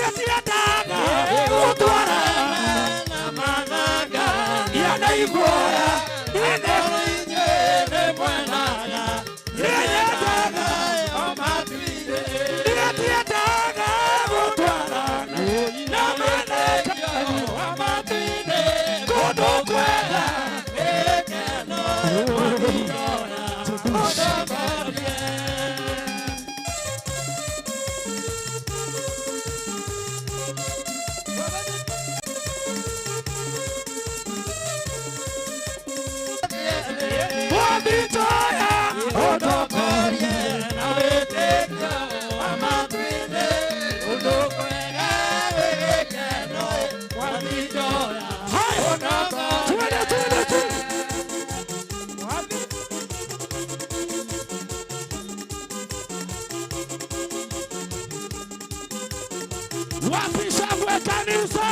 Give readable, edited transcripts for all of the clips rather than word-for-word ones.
Ndiatiendaga gũtwara Na mathanga. Yana iguoya nene. Ngoro inyuĩ nĩ mwenaga. Ndiendaga. O matu-inĩ. Ndiatiendaga gũtwarana na mathanga O matu-inĩ. kũndũ kwega. Gĩkeno mũtitoya ũtongorie. Mwambitoya Ũtongorie na wĩtĩkio wa matu-inĩ. Kũndũ kwega gwĩ gĩkeno mwatitoya Haya, twende twende twende. Wapi shangwe kanisa?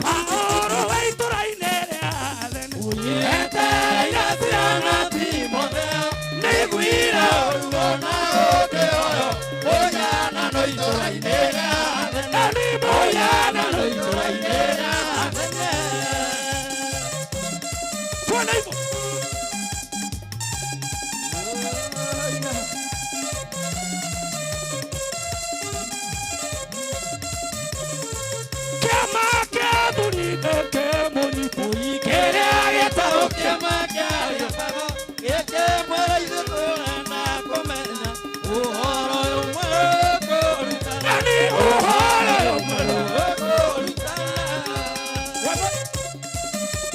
Paoro wa itũra-inĩ rĩa Atheni. Etereire ciana Timotheo Nĩiguire ũruo na ũndĩ ũyũ mũhianano itũra-inĩ rĩa Athene. na nĩ mũhianano Itũra-inĩ rĩa Athene. Twende hivyo. Kĩama kĩa athuri nĩkĩmũnyite kĩrĩa gĩtarũ Kĩama kĩa gĩbago gĩkĩmwĩra ithuĩ tũrenda kũmenya ũhoro ũyũ mwerũ kũrutana. Na nĩ ũhoro ũyũ mwerũ. Kũrutana.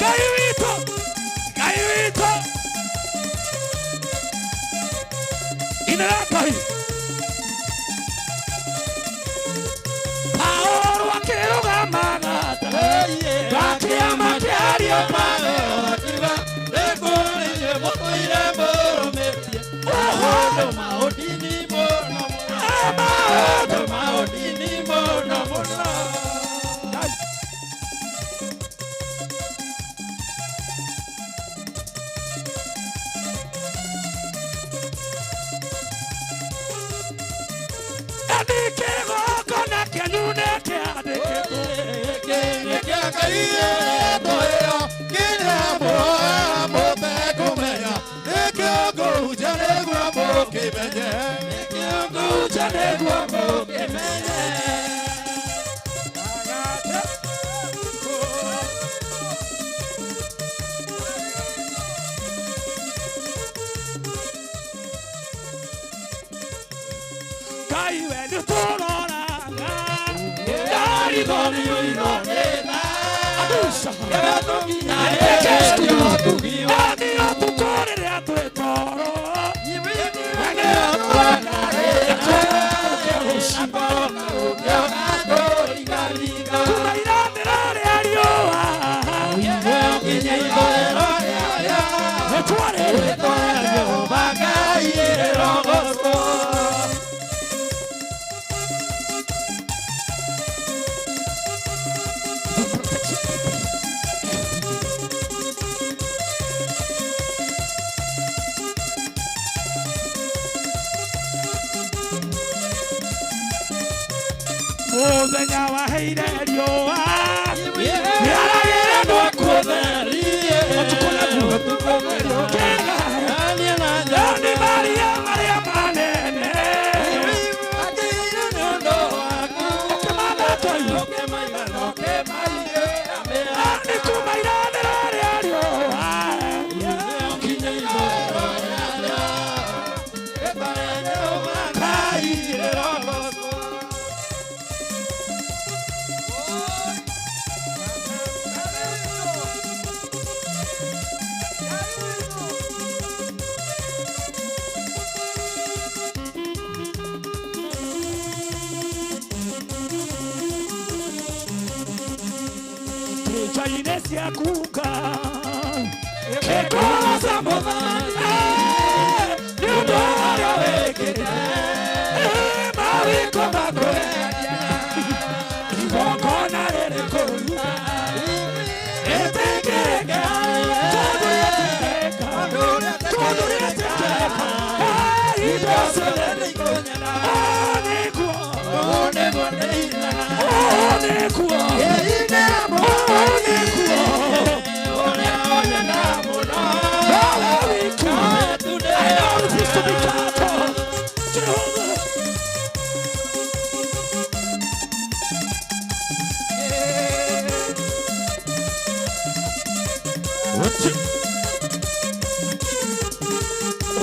Ngai witũ, Ngai witũ. Inĩra Ngai. Paũlũ akĩrũgama gatagatĩ ga kĩama kĩa Areopago. Maũndũ Eni kĩgongona kĩanyu nĩkĩandĩkĩtwo. Kĩngũnja nĩguo mũkĩmenye. Ngai we nĩtũroraga ndaritho Adusa. Nani ũtukũ rĩrĩa twĩ toro. Kuma irathĩro rĩa riũa. Nĩtwarĩ. Mũthenya waheire riũa. Nĩaragĩra ndwakuo. Kĩga. Nĩ maria marĩa manene. Ũkĩmatha Ngai. Nĩ kuma irathĩro rĩa riũa. Nja-inĩ ciaku Ngai. Kĩgoca mũthenya. Nĩ ũndũ ũrĩa wĩkĩte. Mawĩko makũrĩa. Igongona rĩrĩ kũruta. Ĩtĩkĩrĩke. ndĩinaga. Ũũ nĩguo. Ngĩinĩra Ũũ mũthamaki nĩguo. ũrĩa ũnyenda mũno. Nowe wiki. Nowe tu I know refuse to be ndĩhocaga. cut off. Jehovah.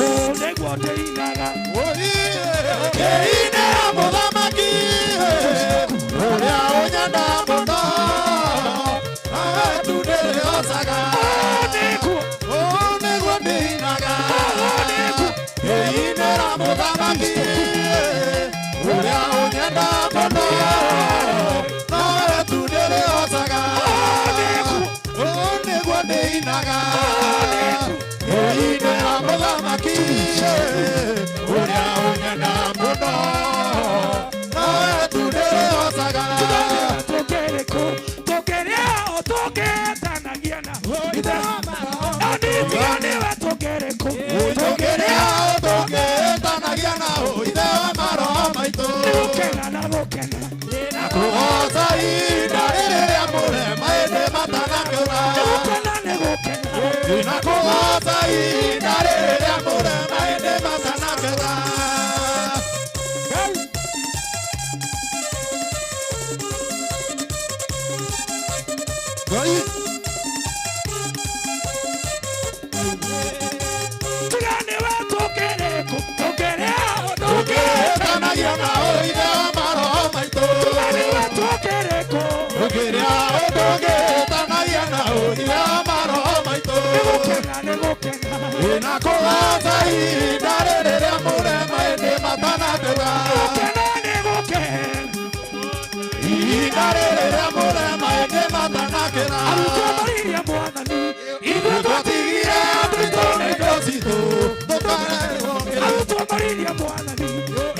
Ũũ nĩguo ndĩinaga. Ngĩinĩra mũthamaki ũrĩa ũnyenda mũno. Nowe tu ndĩhocaga. Ũũ nĩguo. Ũũ nĩguo ndĩinaga. Ũũ nĩguo. Ngĩinĩra mũthamaki ũrĩa ũnyenda mũno. Nowe tu ndĩrĩhocaga. Ũũ nĩguo. Ũũ nĩguo ndĩinaga. Ngĩinĩra mũthamaki ũrĩa ũnyenda mũno. Nowe tu ndĩrĩhocaga. Tũkĩrĩ kũ? Tũkĩrĩ o tũkĩtanagia na Ithe. Tiga nĩwe tũkĩrĩ kũ? Tũkĩrĩ o tũkĩtanagia na Ithe wa maroho maitũ. Nĩ gũkena na gũkena. Kũgoca ihinda rĩrĩ rĩamũre maĩndĩ matanakĩra. Nĩ gũkena nĩ gũkena. Na kũgoca ihinda rĩrĩ rĩamũre maĩndĩ matanakĩra. Ngai. Tiga nĩwe tũkĩrĩ kũ? Tũkĩrĩ o tũkĩtanagia. Tũkĩtanagia na Ithe wa maroho maitũ. Tiga nĩwe tũkĩrĩ kũ? Tũkĩrĩ o tũkĩtanagia na Ithe wa maroho maitũ. Nĩ gũkena nĩ gũkena. Na kũgoca ihinda rĩrĩ rĩamũre maĩndĩ matanakĩra. Gũkena nĩ gũkena. Ihinda rĩrĩ rĩamũre maĩndĩ matanakĩra. Arutwo maririe Mwathani. Ithuĩ Twatigire andũ na indo citũ tũkarerwo kĩ. Arutwo maririe Mwathani.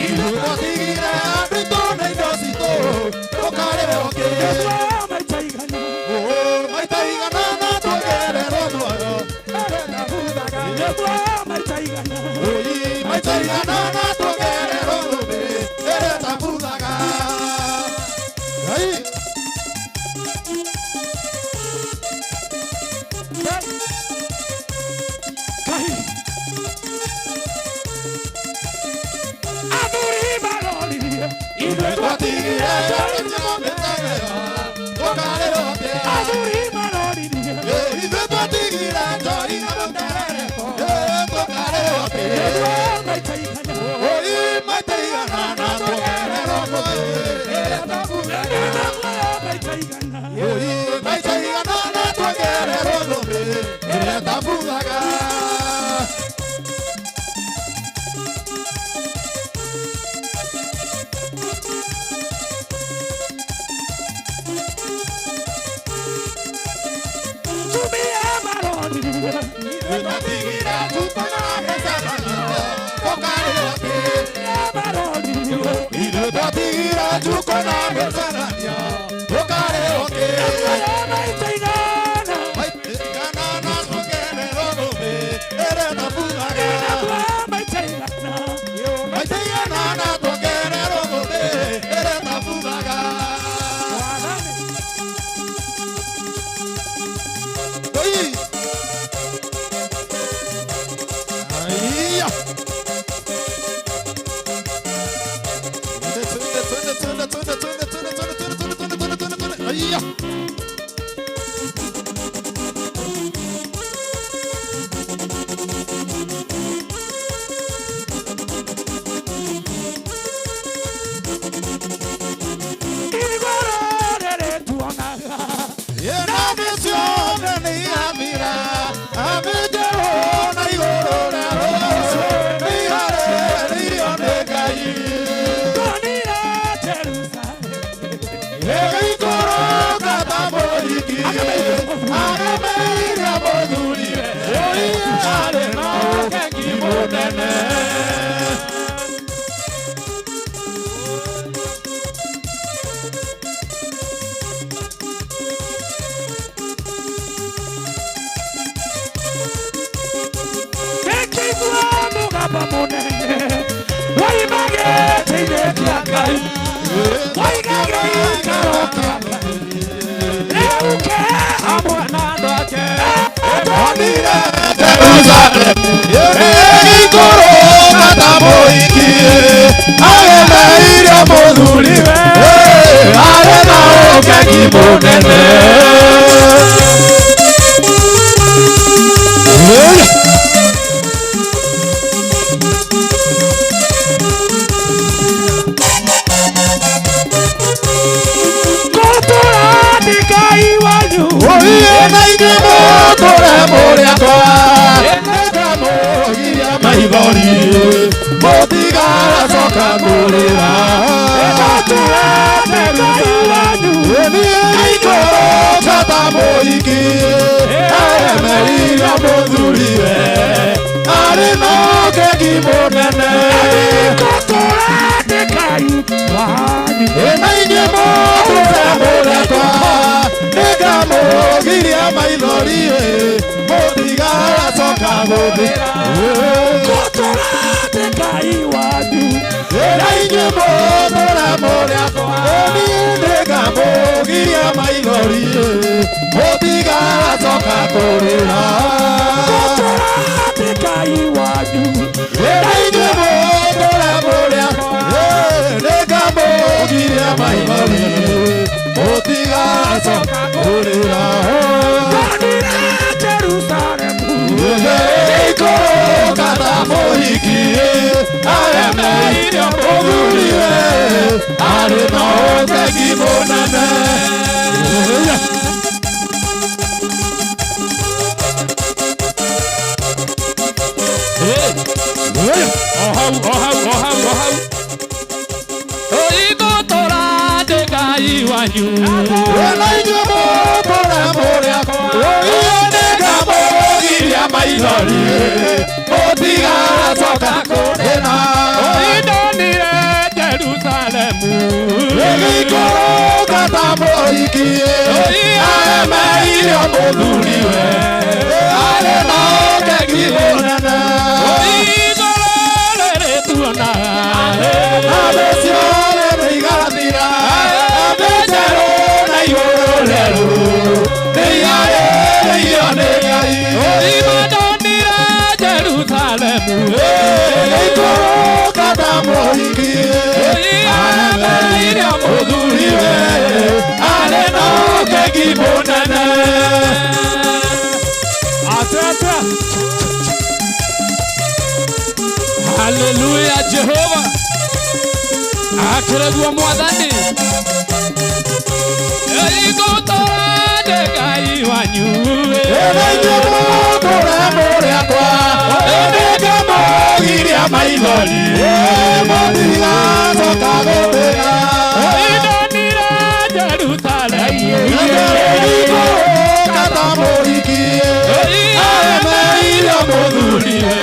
Ithuĩ twatigire andũ na indo citũ tũkarerwo kĩ. Muoyo maita igana. Maita igana na tuongererwo muoyo. Muoyo maita igana. Maita igana na tuongererwo thũmbĩ ĩrĩa ĩtabuthaga. Ngai. Kai. Athuri maroririe. Ithuĩ Twatigire twatigire. tũkarerwo kĩ. Athuri maroririe. Ithuĩ twatigire njohi na mũterereko tũkarerwo kĩ. Muoyo maita igana. Oi, maita igana na tuongererwo mũthĩ ĩrĩa ĩtabuthaga. Muoyo maita igana. Oi, maita igana na tuongererwo thũmbĩ ĩrĩa ĩtabuthaga. Tumia maroririe. Ithuĩ twatigire njuto na mĩcemanio tũkarerwo kĩ. Maroririe. Ithuĩ twatigire njuko na mĩcemanio tũkarerwo kĩ. Muoyo maita igana. Maita igana na tuongererwo thũmbĩ ĩrĩa ĩtabuthaga. Muoyo maita igana. Maita igana na tuongererwo thũmbĩ ĩrĩa ĩtabuthaga. Oi! Aiya! Twende, twende, twende, twende, twende, twende, twende, twende, twende, twende, twende, twende, twende. Aiya! Igũrũ rĩrĩ tuonaga. Ĩno mĩcione nĩ yamira, amĩnjerũ na igũrũ rĩerũ, nĩ iharĩrĩirio nĩ Ngai. Tuonire Jerusalemu. Ĩgĩikũrũka ta mũhiki, agemeire mũthuriwe, oi arĩ na ũkengi mũnene. Ngĩkĩigua mũgamba mũnene woima gĩtĩ-inĩ kĩa Ngai. Tũige gĩikaro kĩa Ngai. Rĩu ke hamwe na andũ ake. Ndonire Jerusalemu ĩgĩikũrũka ta mũhiki, agemeire mũthuriwe, arĩ na ũkegi mũnene. Ngũtũũra ndĩ Ngai wanyu. Ũiĩ na inyuĩ mũtũũre mũrĩ akwa, nĩngamũgiria maithori, mũtigacoka kũrĩra. Ngũtũũra ndĩ Ngai wanyu. Nĩikũrũka ta mũhiki, aremeire mũthuriwe, arĩ na ũkegi mũnene. Ngũtũũra ndĩ Ngai wanyu. Na inyuĩ mũtũũre mũrĩ akwa, nĩngamũgiria maithori, mũtigacoka gũthira. Ngũtũũra ndĩ Ngai wanyu. Na inyuĩ mũtũũre mũrĩ akwa, niĩ nĩngamũgiria maithori, mũtigacoka kũrĩra. Ngũtũũra ndĩ Ngai wanyu. Na inyuĩ mũtũũre mũrĩ akwa, nĩngamũgiria maithori, mũtigacoka kũrĩra. Ndonire Jerusalemu. Ikũrũka ta mũhiki, aremeire mũthuriwe, arĩ na ũtegi mũnene. O hau, o hau, o hau, o hau. Ũigũtũra ndĩ Ngai wanyu. Na inyuĩ mũtũũre mũrĩ akwa, ũiĩ nĩngamũgiria maithori, mũtigacoka kũrĩra. Ũindonire Jerusalemu. Ĩgĩikũrũka ta mũhiki, aremeire mũthuriwe, arĩ na ũkegi mũnene. Igũrũ rĩrĩ tuonaga. Andũ ciothe nĩigathira, thĩ njerũ na igũrũ rĩerũ, nĩiharĩrĩirio nĩ Ngai. Ũimandonire Jerusalemu. Ĩgĩikũrũka ta mũhiki, Aremeire mũthuriwe, arĩ na ũkegi mũnene. Atete. Haleluya Jehova. Akĩreguo Mwathani. Igũtũra ndĩ Ngai wanyu. Na inyuĩ mũtũũre mũrĩ akwa, nĩngamũgiria maithori, mũtigacoka gũthĩra. Ũindonire Jerusalemu. Ĩgĩikũrũka ta mũhiki, aremeire mũthuriwe,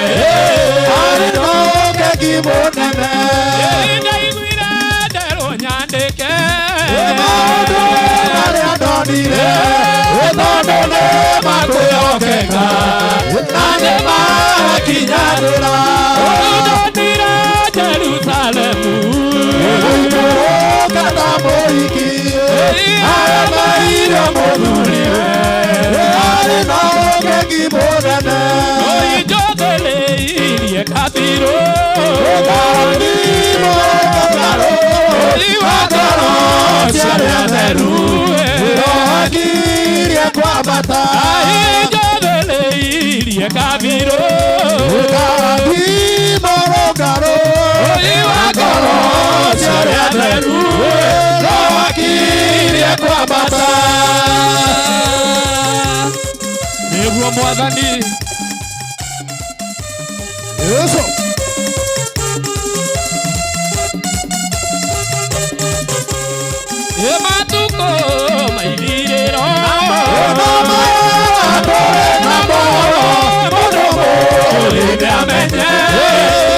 arĩ na ũkegi mũnene. Ndaiguire nderwo nyandĩke. Maũndũ marĩa ndonire, tondũ nĩ makwĩhokeka, na nĩ makinyanĩra. Ũindonire Jerusalemu. Ĩgĩikũrũka ta mũhiki, aremeire mũthuriwe, arĩ na ũkegi mũnene. Ũinjothereirie kabirũ. Ũkathimwo ngaro, wa ngoro cia arĩa atheru, rohagirie kwambata. Ainjothereirie kabirũ. Ũkathimwo ngaro, wa ngoro cia arĩa atheru, rohagirie kwambata. Nĩguo Mwathani. Yesu. Matukũ maithirĩro. Amenye.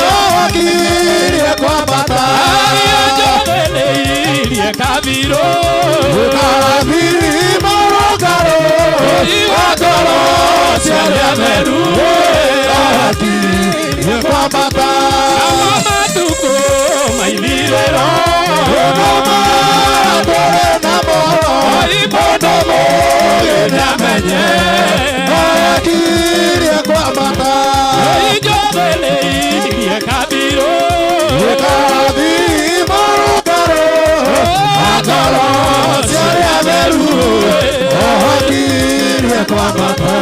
Rohagirie kwambata. Ainjothereirie kabirũ. Ũkathimwo ngaro, wa ngoro cia arĩa atheru, rohagirie kwambata. Matukũ maithirĩro. Tũrĩ namo. Oi mũndũ mũũgĩ nĩamenye. Akirie kwambata. Oi njothĩrĩirie kabirũ. Gĩkathi mũrũngarũ. Ngoro cia arĩa atheru. Ohakirie kwambata.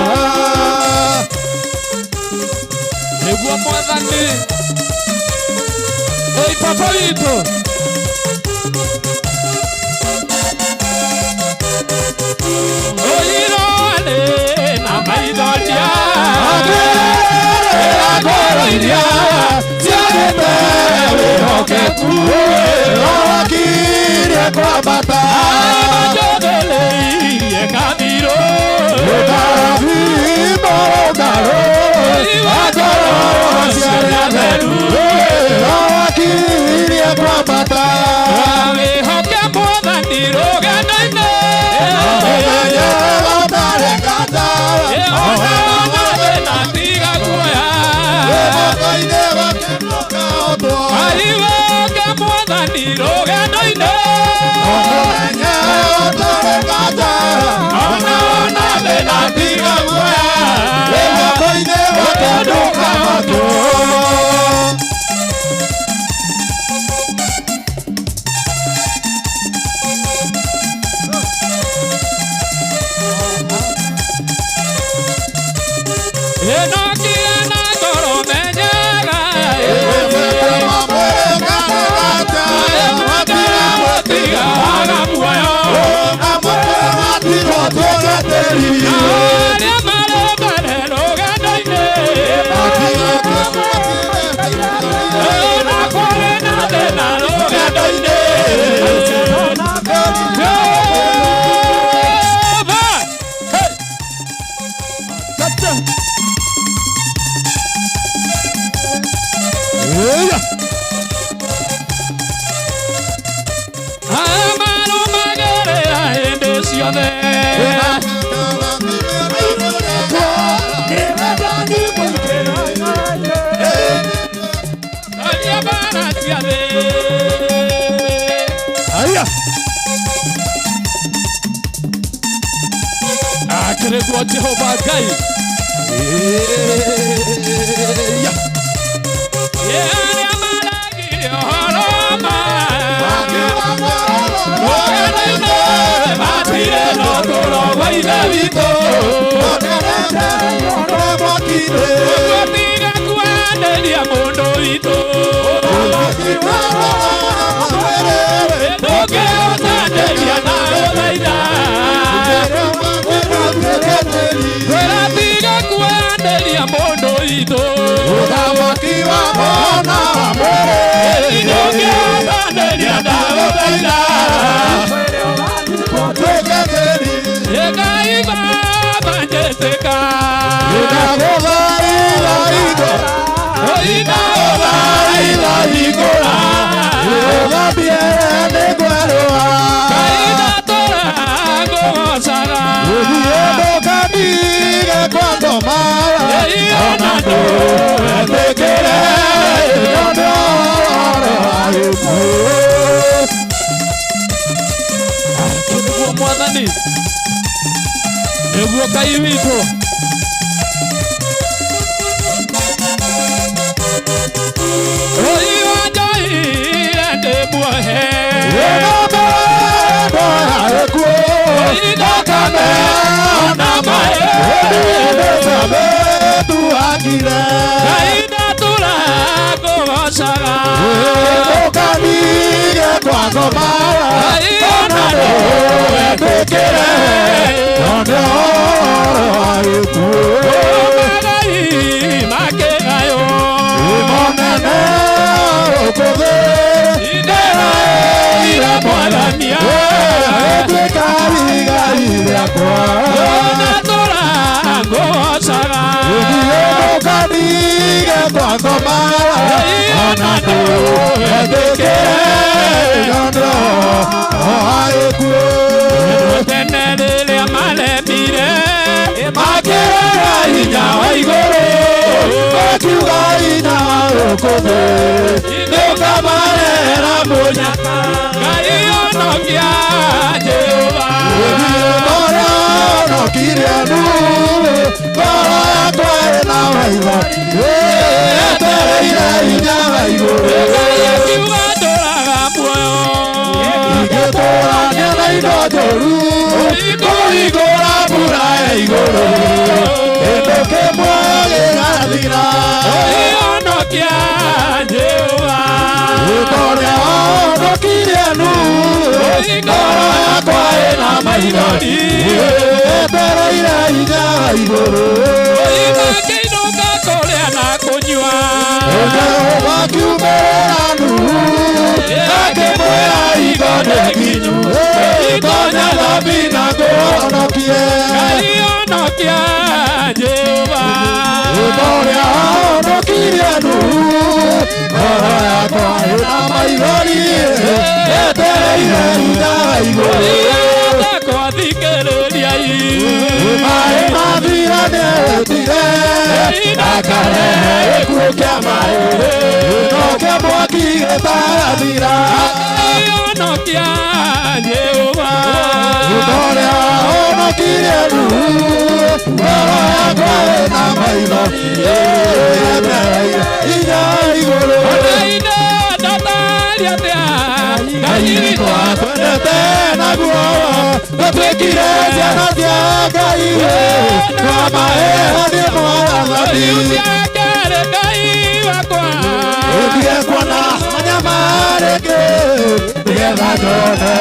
Nĩguo mwathani. Oi papa witũ. Oi rorĩ na maithoria. Akĩrĩra ngoro iria ciagĩte wĩhokeku. Ohakirie kwambata. Njothĩrĩirie kabirũ. Gĩkathi mũrũngarũ. Ngoro cia arĩa atheru. Ohakirie kwambata. Wĩhoke mwathani rũgendo-inĩ. Ũmenye gũtarĩ nganja. Ona mathĩna tiga guoya. Wĩhoka-inĩ wake ndũkahotwo. Ai wĩhoke mwathani rũgendo-inĩ. Ũmenye gũtarĩ nganja. Ona mathĩna tiga guoya. Wĩhoka-inĩ wake ndũkahotwo. Enoki na ngoro menyaga. Tigaga muoyo. Arĩa marĩ mbere rũgendo-inĩ. Na kũrĩ na thĩna rũgendo-inĩ. Jehova! Hey! Amarũmagĩrĩra hĩndĩ ciothe. Aria mbara cia thĩ. Akĩrĩguo Jehova Ngai. Ĩ arĩa maragia ũhoro ma. Rũgendo-inĩ matirĩ na ũtũũro wa Ithe witũ. Ũguo tiga kuanĩria mũndũ witũ. Ndũngĩhotanĩria na gũthaitha. Kwĩra tiga kuanĩria mũndũ witũ. Mũthamaki wa mona wa mwĩrĩ. Ndũngĩhotanĩria na gũthaitha. Ngai Baba njĩtĩka. Oi ndagũthaitha hingũra. Ngai ndatũra ngũgocaga. Ĩĩ ona ndũwetĩkĩre. Nĩguo mwathani. Nĩguo Ngai witũ. Oi wanjoire ndĩ muohe. Oi thakame ona maĩ. Ngai ndatũra ngũgocaga. Ngai ona ndũwetĩkĩre. Magai makĩgaywo. Ndĩraire mwathania. Ndatũra ngũgocaga. Ngai ona ndũwetĩkĩre. Tene rĩrĩa maremire makĩrora hinya wa igũrũ. Makiuga hinya. gũkũ thĩ nĩũkamarehera mũnyaka. Ngai honokia Jehova. Ũrĩa ũnokire Nuhu, ngoro yakwa ĩna maitho, etereire hinya wa igũrũ. Ngai akiuga ndũraga muoyo. Ingĩtũrania na indo njũru, kũhingũra mbura ya igũrũ, kĩndũ kĩmwe gĩgathira. Honokia Jehova. Ũrĩa ũnokire Nuhu, ngoro yakwa ĩna maithori, etereire hinya wa igũrũ. Makĩinũka kũrĩa na kũnyua. Jehova akiumĩrĩra Nuhu, akĩmwĩra hingo nĩ nginyu, tonya thabina ngũhonokie. Ngai honokia Jehova. Ũrĩa honokirie Nuhu, ngoro yakwa ĩna maithori, etereire hinya wa igũrũ. Ndakwathikĩrĩria Maĩ mathira nĩetire, akarehe gĩkuũ kĩa maĩ, no kĩa mwaki gĩtarathira. Honokia Jehova. Ũrĩa honokirie Nuhu, ngoro yakwa ĩna maitho, etereire hinya wa igũrũ. Ngai ndataria atĩa. Ngai witũ Twendete naguo twatuĩkire ciana cia Ngai, twamaheha nĩ mwathani. Ciakere Ngai wakwa. Ndige kuona manyama rĩngĩ, nĩgetha nyone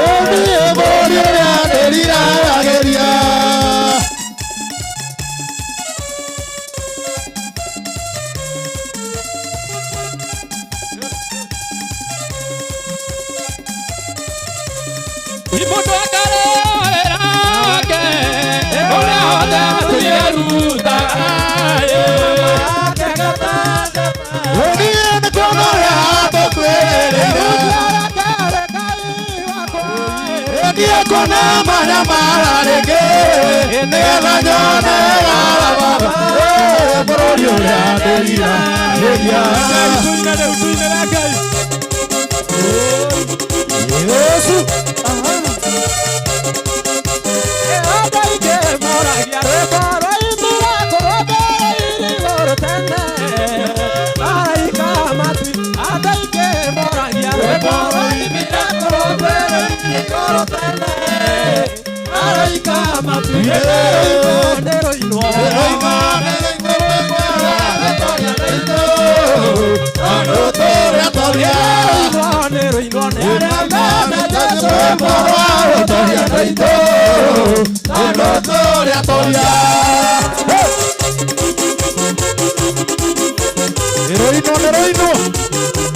ũthiĩ bũrũri ũrĩa ndĩriragĩria. Mũndũ akarorera wake, ũrĩa wothe atũire rutaga. Niĩ nĩ kuona ũrĩa tũkuĩrĩire. Ndige kuona manyamara rĩngĩ, nĩgetha nyone Baba, bũrũri ũrĩa ndĩriragĩria. Tuine rĩu, tuinĩre Ngai. Yesu.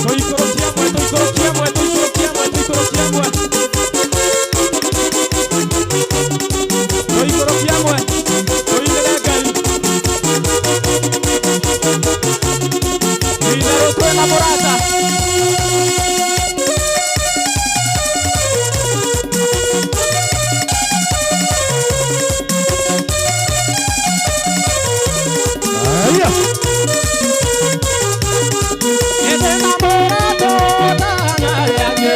Tũikũrũkie amwe, tũikũrũkie amwe, tũikũrũkie amwe, tũikũrũkie amwe. Tũikũrũkie amwe, tũinĩre Ngai. Tuine rĩu twĩna mũrata. Ĩndĩ na mũrata ũtanaria angĩ.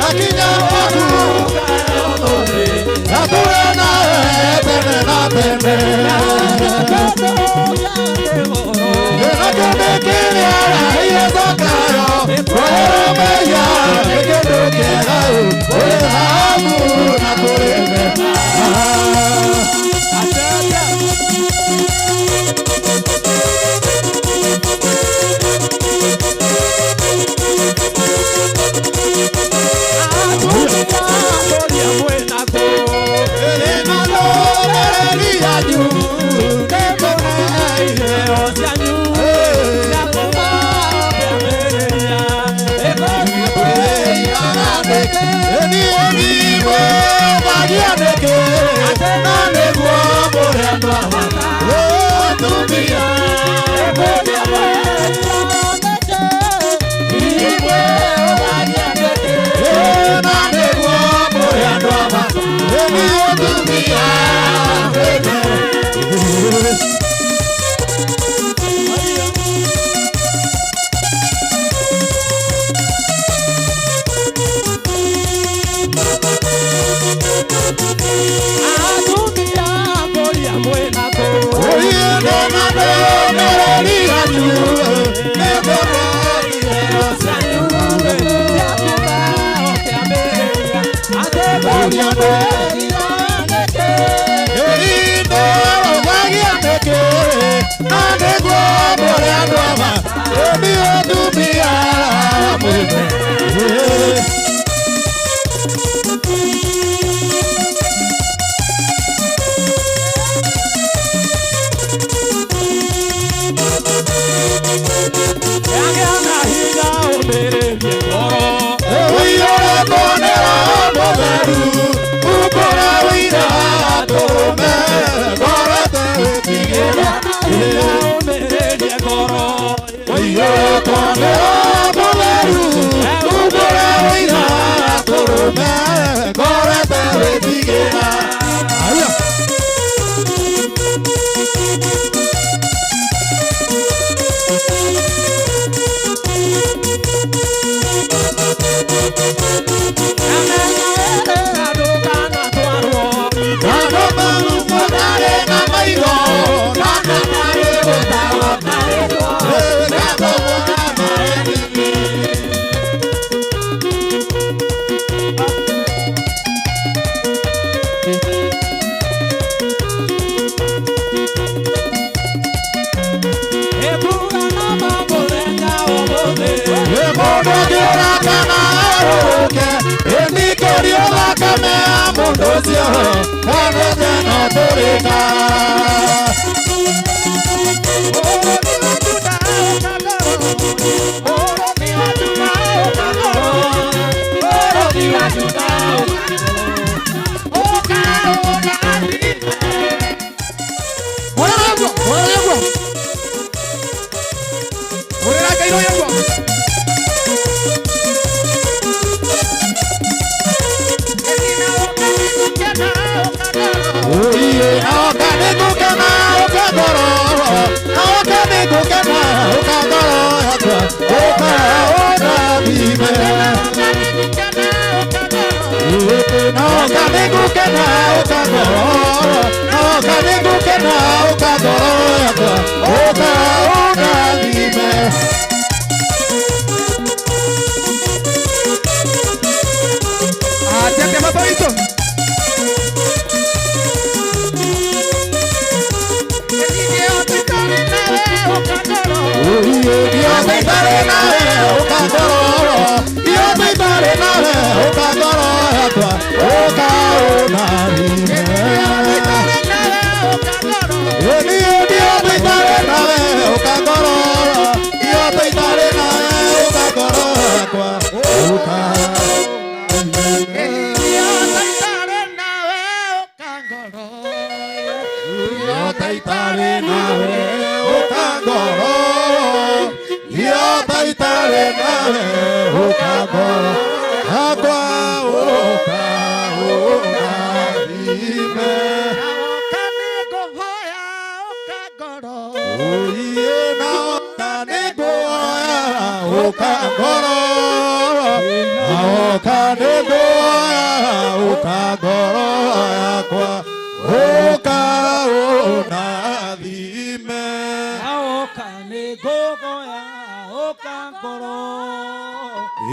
Ndakinya gwaku Natũre nawe tene na tene. Ndĩna kĩndũ kĩrĩa araheire Zakayo, kũhera mehia nĩ kĩndũ kĩega kũrĩ thahabu na kũrĩ betha. Ĩrĩ na ndũmĩrĩri yanyu,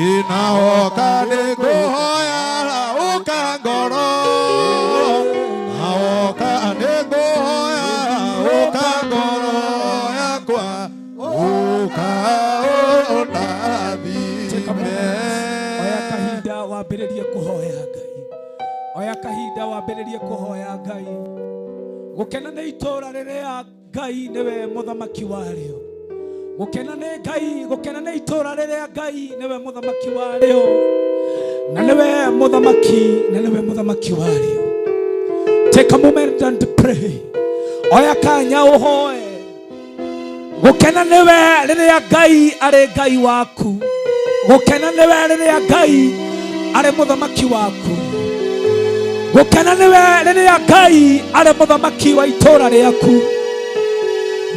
Inaoka nĩngũhoya ũka ngoro Naoka nĩngũhoya ũka ngoro yakwa ũka Take a ũndathime moment. Oya kahinda wambĩrĩrie kũhoya Ngai. Oya kahinda wambĩrĩrie kũhoya Ngai. Gũkena nĩ itũũra rĩrĩa Ngai nĩwe mũthamaki warĩo. Gũkena nĩ Ngai, gũkena nĩ itũũra rĩrĩa Ngai nĩwe mũthamaki warĩo. Na nĩwe mũthamaki, na nĩwe mũthamaki warĩo. Take a moment and pray. Oya kanya ũhoe. Gũkena nĩwe rĩrĩa Ngai arĩ Ngai waku. Gũkena nĩwe rĩrĩa Ngai arĩ mũthamaki waku. Gũkena nĩwe rĩrĩa Ngai arĩ mũthamaki wa itũũra rĩaku.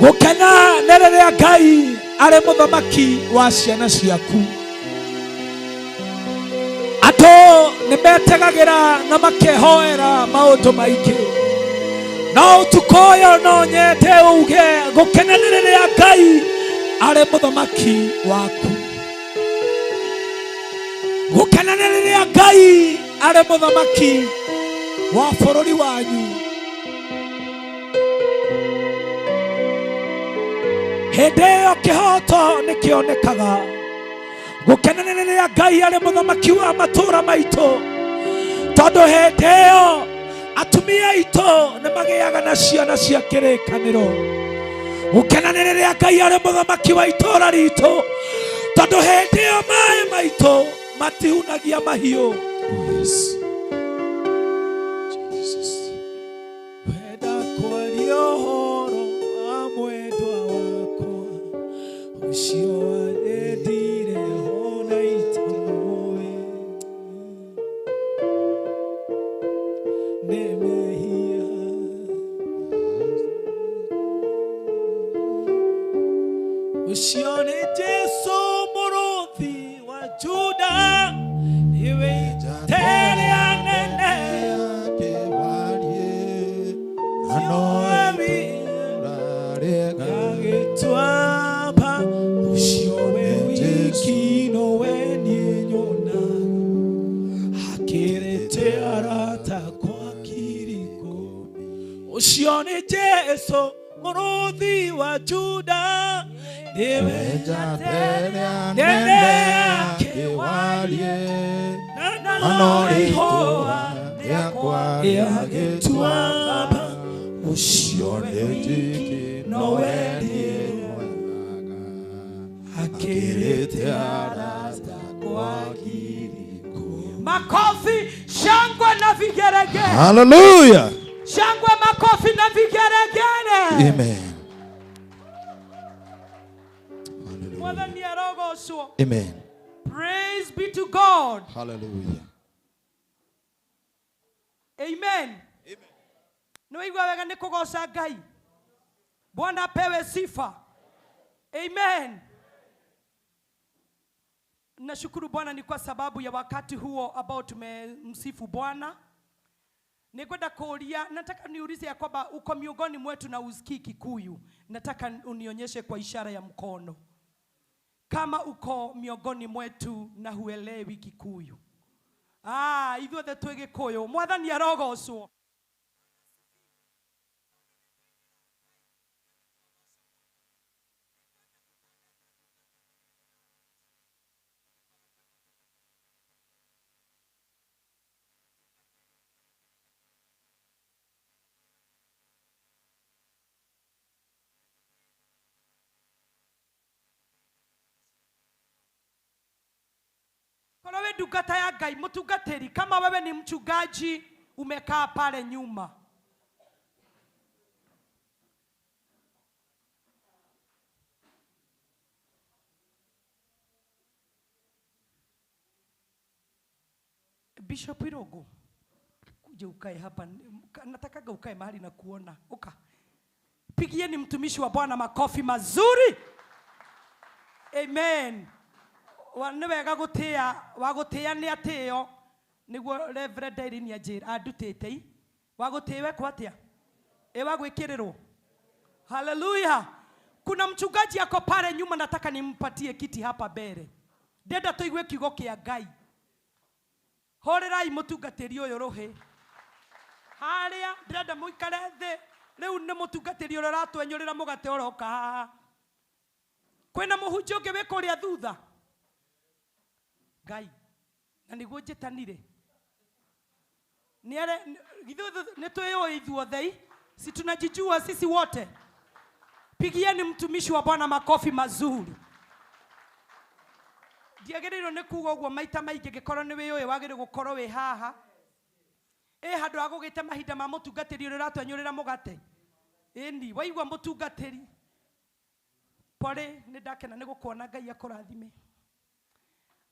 Gũkena nĩ rĩrĩa Ngai arĩ mũthamaki wa ciana ciaku. Andũ nĩ metegagĩra na makehoera maũndũ maingĩ. No ũtukũ ũyũ no nyende uge gũkena nĩ rĩrĩa Ngai arĩ mũthamaki waku. Gũkena nĩ rĩrĩa Ngai arĩ mũthamaki wa bũrũri wanyu. Hĩndĩ ĩyo kĩhoto nĩ kĩonekaga. Gũkena nĩ rĩrĩa Ngai arĩ mũthamaki wa matũũra maitũ, tondũ hĩndĩ ĩyo atumia aitũ nĩ magĩaga na ciana cia kĩrĩkanĩro. Gũkena nĩ rĩrĩa Ngai arĩ mũthamaki wa itũũra ritũ, tondũ hĩndĩ ĩyo maĩ maitũ matihunagia mahiũ. Yes. Jesus. Wenda kwaria ũhoro wa mwendwa wakwa ũcio wanyendire ona itamũĩ nĩ mehia ũcio nĩ Jesũ mũrũthi wa Juda nĩwe iteria nene agĩtwamba ũcio we wiki nowe niĩ nyonaga akĩrĩte arata kwa kiriko ũcio nĩ Jesũ mũrũthi wa Juda nĩwe nene na ihũa agĩtuamba ũcio we wiki nowe niĩ nyonaga akĩrĩte arata kwa kiriko. Makofi, shangwe na vigeregere. Hallelujah. Shangwe, makofi na vigeregere. Amen. Hallelujah. Mwathani arogocwo. Amen. Praise be to God. Hallelujah. Amen. Nĩ waigua wega nĩ kũgoca Ngai. Bwana apewe sifa. Amen. Nashukuru Bwana ni kwa sababu ya wakati huo ambao tumemsifu Bwana. Nĩngwenda kũũria, nataka niulize ya kwamba uko miongoni mwetu na usikii Kikuyu. Nataka unionyeshe kwa ishara ya mkono kama uko miongoni mwetu na huelewi Kikuyu. Ah, ithuothe twĩ Gĩkũyũ. Mwathani arogocwo. Korwo wĩ ndungata ya Ngai, mũtungatĩri, kama wewe ni mchungaji umekaa pale nyuma. Bishop Irogo, kuja ukae hapa. Natakaga ukae mahali na kuona. Uka. Pigieni mtumishi wa Bwana makofi mazuri. Amen. Wa nĩ wega gũtĩa, wa gũtĩa nĩ atĩo, nĩguo Reverend Irene anjĩra andutĩte i. Wa gũtĩo ekwo atĩa? Ĩ wa gwĩkĩrĩrwo. Haleluya. Kuna mchungaji ako pale nyuma, nataka nimpatie kiti hapa mbele. Ndĩrenda tũigue kiugo kĩa Ngai. Hũrĩrai mũtungatĩri ũyũ rũhĩ. Harĩa ndĩrenda mũikare thĩ. Rĩu nĩ mũtungatĩri ũrĩa ũratwenyũrĩra mũgate ũroka haha. Kwĩna mũhunjia ũngĩ wĩ kũrĩa thutha? Ngai, na nĩguo njĩtanire. Nĩ twĩyũĩ ithuothe, si tunajijua sisi wote. Pigieni mtumishi wa Bwana makofi mazuri. Ndiagĩrĩirwo nĩ kuga ũguo maita maingĩ, ngĩkorwo nĩ wĩyũĩ wagĩrĩirwo gũkorwo wĩ haha. Ĩ handũ ha gũgĩte mahinda ma mũtungatĩri ũrĩa ũratwenyũrĩra mũgate. Ĩni, waigua mũtungatĩri. Pole, nĩ ndakena nĩ gũkuona, Ngai akũrathime.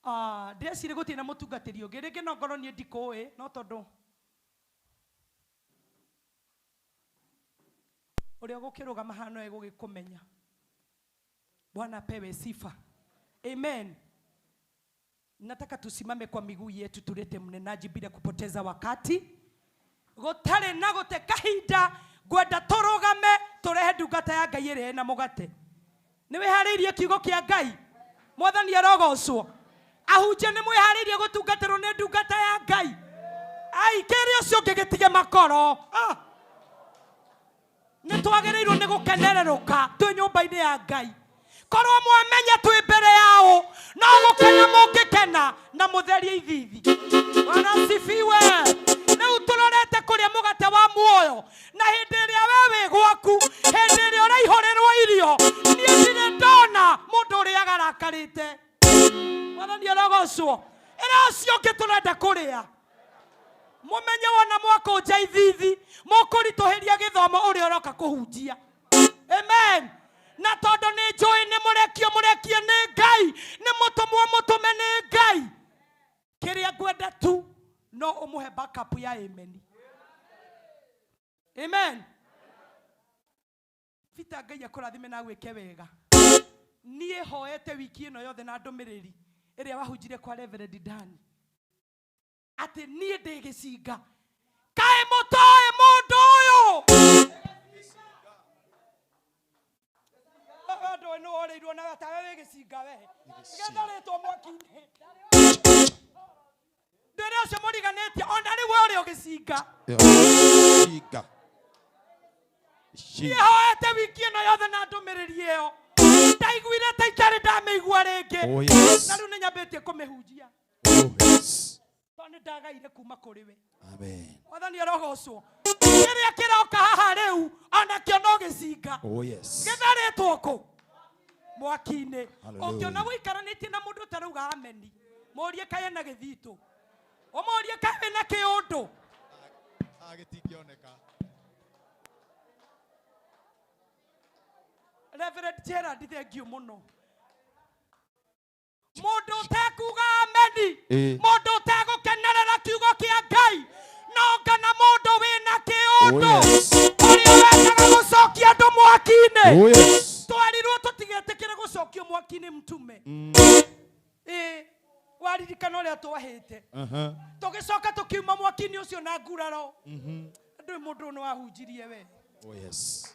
Ndĩreciria gũtirĩ na mũtungatĩri ũngĩ, rĩngĩ no ngorwo niĩ ndikũĩ, no tondũ ũrĩa ũgũkĩrũgama haha no egũgĩkũmenya. Bwana apewe sifa. Amen. Nataka tusimame kwa miguu yetu tulete mnenaji bila kupoteza wakati. Gũtarĩ na gũte kahinda, ngwenda tũrũgame tũrehe ndungata ya Ngai ĩrĩa ĩna mũgate. Nĩ wĩharĩirie kiugo kĩa Ngai? Mwathani arogocwo. Ahunjia nĩ mwĩharĩirie gũtungatĩrwo nĩ ndungata ya Ngai? Ai, kĩrĩa ũcio ũngĩ gĩtige makoro. Nĩ twagĩrĩirwo nĩ gũkenererũka twĩ nyũmba-inĩ ya Ngai. Korwo mwamenya twĩ mbere yao, no gũkena mũngĩkena na mũtherie ithithi. Bwana asifiwe. Rĩu tũrorete kũrĩa mũgate wa muoyo, na hĩndĩ ĩrĩa we wĩ gwaku, hĩndĩ ĩrĩa ũraihũrĩrwo irio, niĩ ndirĩ ndona mũndũ ũrĩaga arakarĩte. Mwathani arogocwo. Ĩra ũcio ũngĩ tũrenda kũrĩa. Mũmenye wona mwakũnja ithithi, mũkũritũhĩria gĩthomo ũrĩa ũroka kũhunjia. Amen. Na tondũ nĩ njũĩ nĩ mũrekio, mũrekie nĩ Ngai, nĩ mũtũmwo, mũtũme nĩ Ngai. Kĩrĩa ngwenda tu no ũmũhe backup ya amen. Amen. Peter, Ngai akũrathime na agwĩke wega. Niĩ hoete wiki ĩno yothe na ndũmĩrĩri ĩrĩa wahunjirie kwa Reverend Dan, atĩ niĩ ndĩ gĩcinga. Kaĩ mũtoĩ mũndũ ũyũ? Andũ nĩ worĩirwo na tawe wĩ gĩcinga we. Gĩtharĩtwo mwaki-inĩ. Ndĩrĩ ũcio mũriganĩtie, ona rĩu we ũrĩ o gĩcinga. Shinga. Niĩ hoete wiki ĩno yothe na ndũmĩrĩri ĩyo. Ndaiguire ta itarĩ ndamĩigua rĩngĩ. Oh, yes. Na rĩu nĩ nyambĩtie kũmĩhunjia. Oh, yes. Tondũ nĩ ndagaire kuma kũrĩ we. Amen. Mwathani arogocwo. Kĩrĩa kĩroka haha rĩu onakĩo no gĩcinga. Oh, yes. Gĩtharĩtwo kũ? Mwaki-inĩ. Hallelujah. Ũngĩona gũikaranĩtie na mũndũ ũtarauga ameni, mũrie kaĩ ena gĩthitũ. Ũmũrie kaĩ wĩna kĩũndũ. Gĩtingĩoneka. Reverend Gerald, thank you mũno. Mũndũ ũtekuga ameni, mũndũ ũtegũkenerera kiugo kĩa Ngai, no ngana mũndũ wĩna kĩũndũ, Oh, yes. ũrĩa wendaga gũcokia andũ mwaki-inĩ. Oh, yes. Twerirwo tũtigetĩkĩre gũcokio mwaki-inĩ mtume. Waririkana ũrĩa twahĩte. Tũgĩcoka tũkiuma mwaki-inĩ ũcio na nguraro. Ndũĩ mũndũ ũyũ nĩ wahunjirie we. Oh, yes.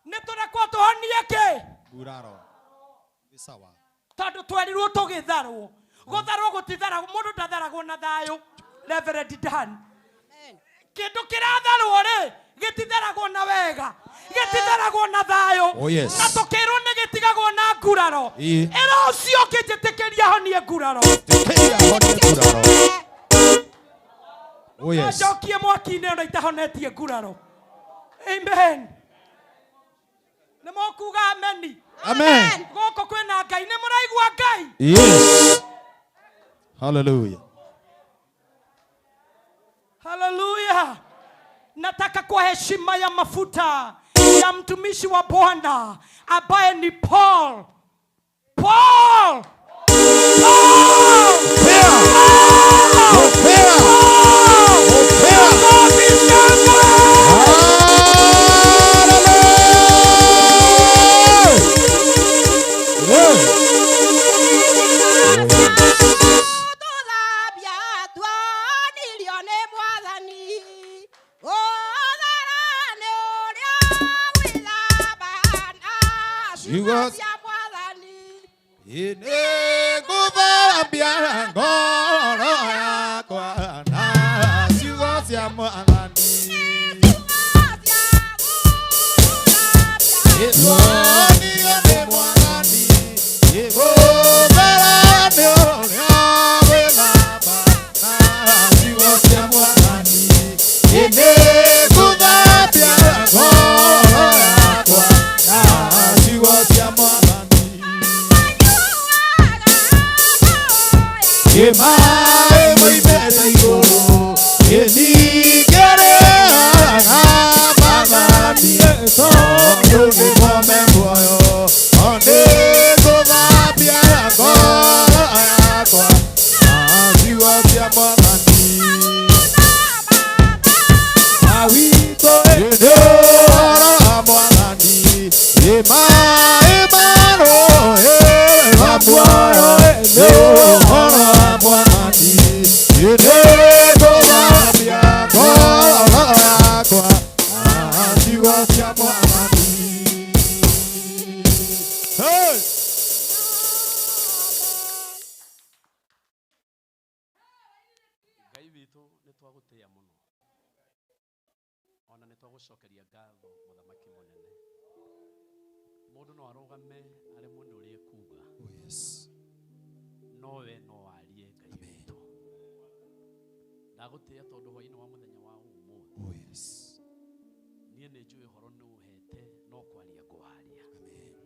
Nĩ tũrekwo tũhonie kĩ? Nguraro. Nĩ sawa. Tondũ twerirwo tũgĩtharwo. Gũtharwo gũtitharagwo, mũndũ ndatharagwo na thayũ. Reverend Dan. Kĩndũ kĩratharwo rĩ, gĩtitharagwo na wega, gĩtitharagwo na thayũ. Oh, yes. Na tũkĩrwo nĩ gĩtigagwo na nguraro. Ĩra ũcio ũngĩnjĩtĩkĩria honie nguraro. Tĩkĩria honie nguraro. Oh, yes. Njokie mwaki-inĩ ona itahonetie nguraro. Amen. Nĩ mũkuga ameni? Amen. Gũkũ kwĩna Ngai, nĩ mũraigua Ngai? Yes. Hallelujah. Hallelujah. Nataka kwa heshima ya mafuta ya mtumishi wa Bwana ambaye ni Paul. Paul. Paul. Paul. Paul. Makofi shangwe. Hallelujah. Tũthambia tuonirio nĩ Mwathani, ũthara nĩ ũrĩa wĩthamba na ciugo cia Mwathani. Nĩngũthambia ngoro yakwa na ciugo cia Mwathani. Ĩtuonio nĩ Mwathani, ĩgũthera nĩ ũrĩa gwĩthamba na ciugo cia Mwathani. Nĩngũthambia ngoro yakwa na ciugo cia Mwathani. Maĩ moimĩte igũrũ, ningĩrĩaga mathambie, tondũ nĩmo me muoyo. Nĩngũthambia ngoro yakwa na ciugo cia Mwathani. Nĩ ũhoro wa Mwathani, maĩ ma rũũĩ rwa muoyo, nĩ ũhoro wa Mwathani. Nĩngũthambia ngoro yakwa na ciugo cia Mwathani. Hey! Ngai witũ nĩ twagũtĩĩa mũno ona nĩ twagũcokeria ngatho mũthamaki mũnene. Mũndũ no arũgame aremwo nĩ ũrĩa ekuga, Oh yes. no we no warie Ngai witũ. Ndagũtĩĩa tondũ hwaĩ-inĩ wa mũthenya wa ũmũthĩ Oh yes. niĩ nĩ njũĩ ũhoro nĩ ũhete no kwaria ngwaria. Amen.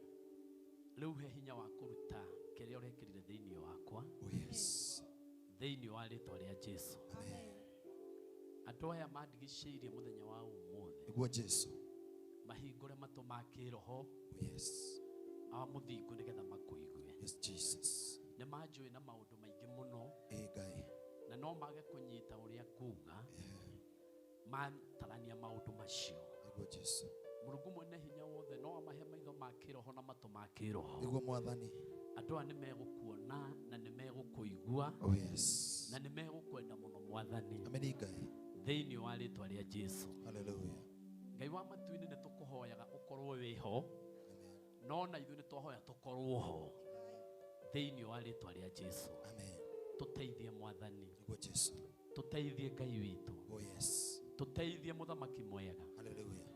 Rĩu he hinya wa kũruta kĩrĩa ũrekĩrire thĩinĩ wakwa, Oh yes. thĩinĩ wa rĩtwa rĩa Jesu. Amen. Andũ aya mandigicĩirie mũthenya wa ũmũthĩ Nĩguo Jesu. mahingũre matũ ma kĩroho Oh yes. a mũthingu nĩgetha makũigue. Yes, Jesus. Nĩ manjũĩ na maũndũ maingĩ mũno Ĩ Ngai. na no mage kũnyita ũrĩa nguga matarania maũndũ macio. Nĩguo Jesu. Mũrungu mwene hinya wothe no amahe maitho ma kĩroho na matũ ma kĩroho. Nĩguo Mwathani. Andũ aya nĩ megũkuona na nĩ megũkũigua Oh yes. na nĩ megũkwenda mũno Mwathani Amen Ngai. thĩinĩ wa rĩtwa rĩa Jesu. Hallelujah. Ngai wa matu-inĩ nĩ tũkũhoyaga ũkorwo wĩho, no na ithuĩ nĩ twahoya tũkorwo ho thĩinĩ wa rĩtwa rĩa Jesu. Amen. Tũteithie Mwathani, Nĩguo Jesu. tũteithie Ngai witũ, Oh yes. tũteithie mũthamaki mwega, Hallelujah.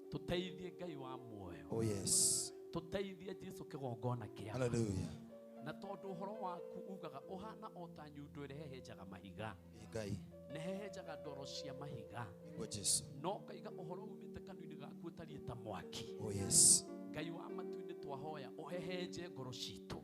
tũteithie Ngai wa muoyo, Oh yes. tũteithie Jesu kĩgongona kĩa Hallelujah. na tondũ ũhoro waku ugaga ũhana o ta nyundo ĩrĩa hehenjaga mahiga, Ĩ Ngai. nĩ hehenjaga ndoro cia mahiga, Nĩguo Jesu. no ũkaiga ũhoro umĩte kanua-inĩ gaku ũtariĩ ta mwaki. Oh yes. Ngai wa matu-inĩ twahoya ũhehenje ngoro citũ,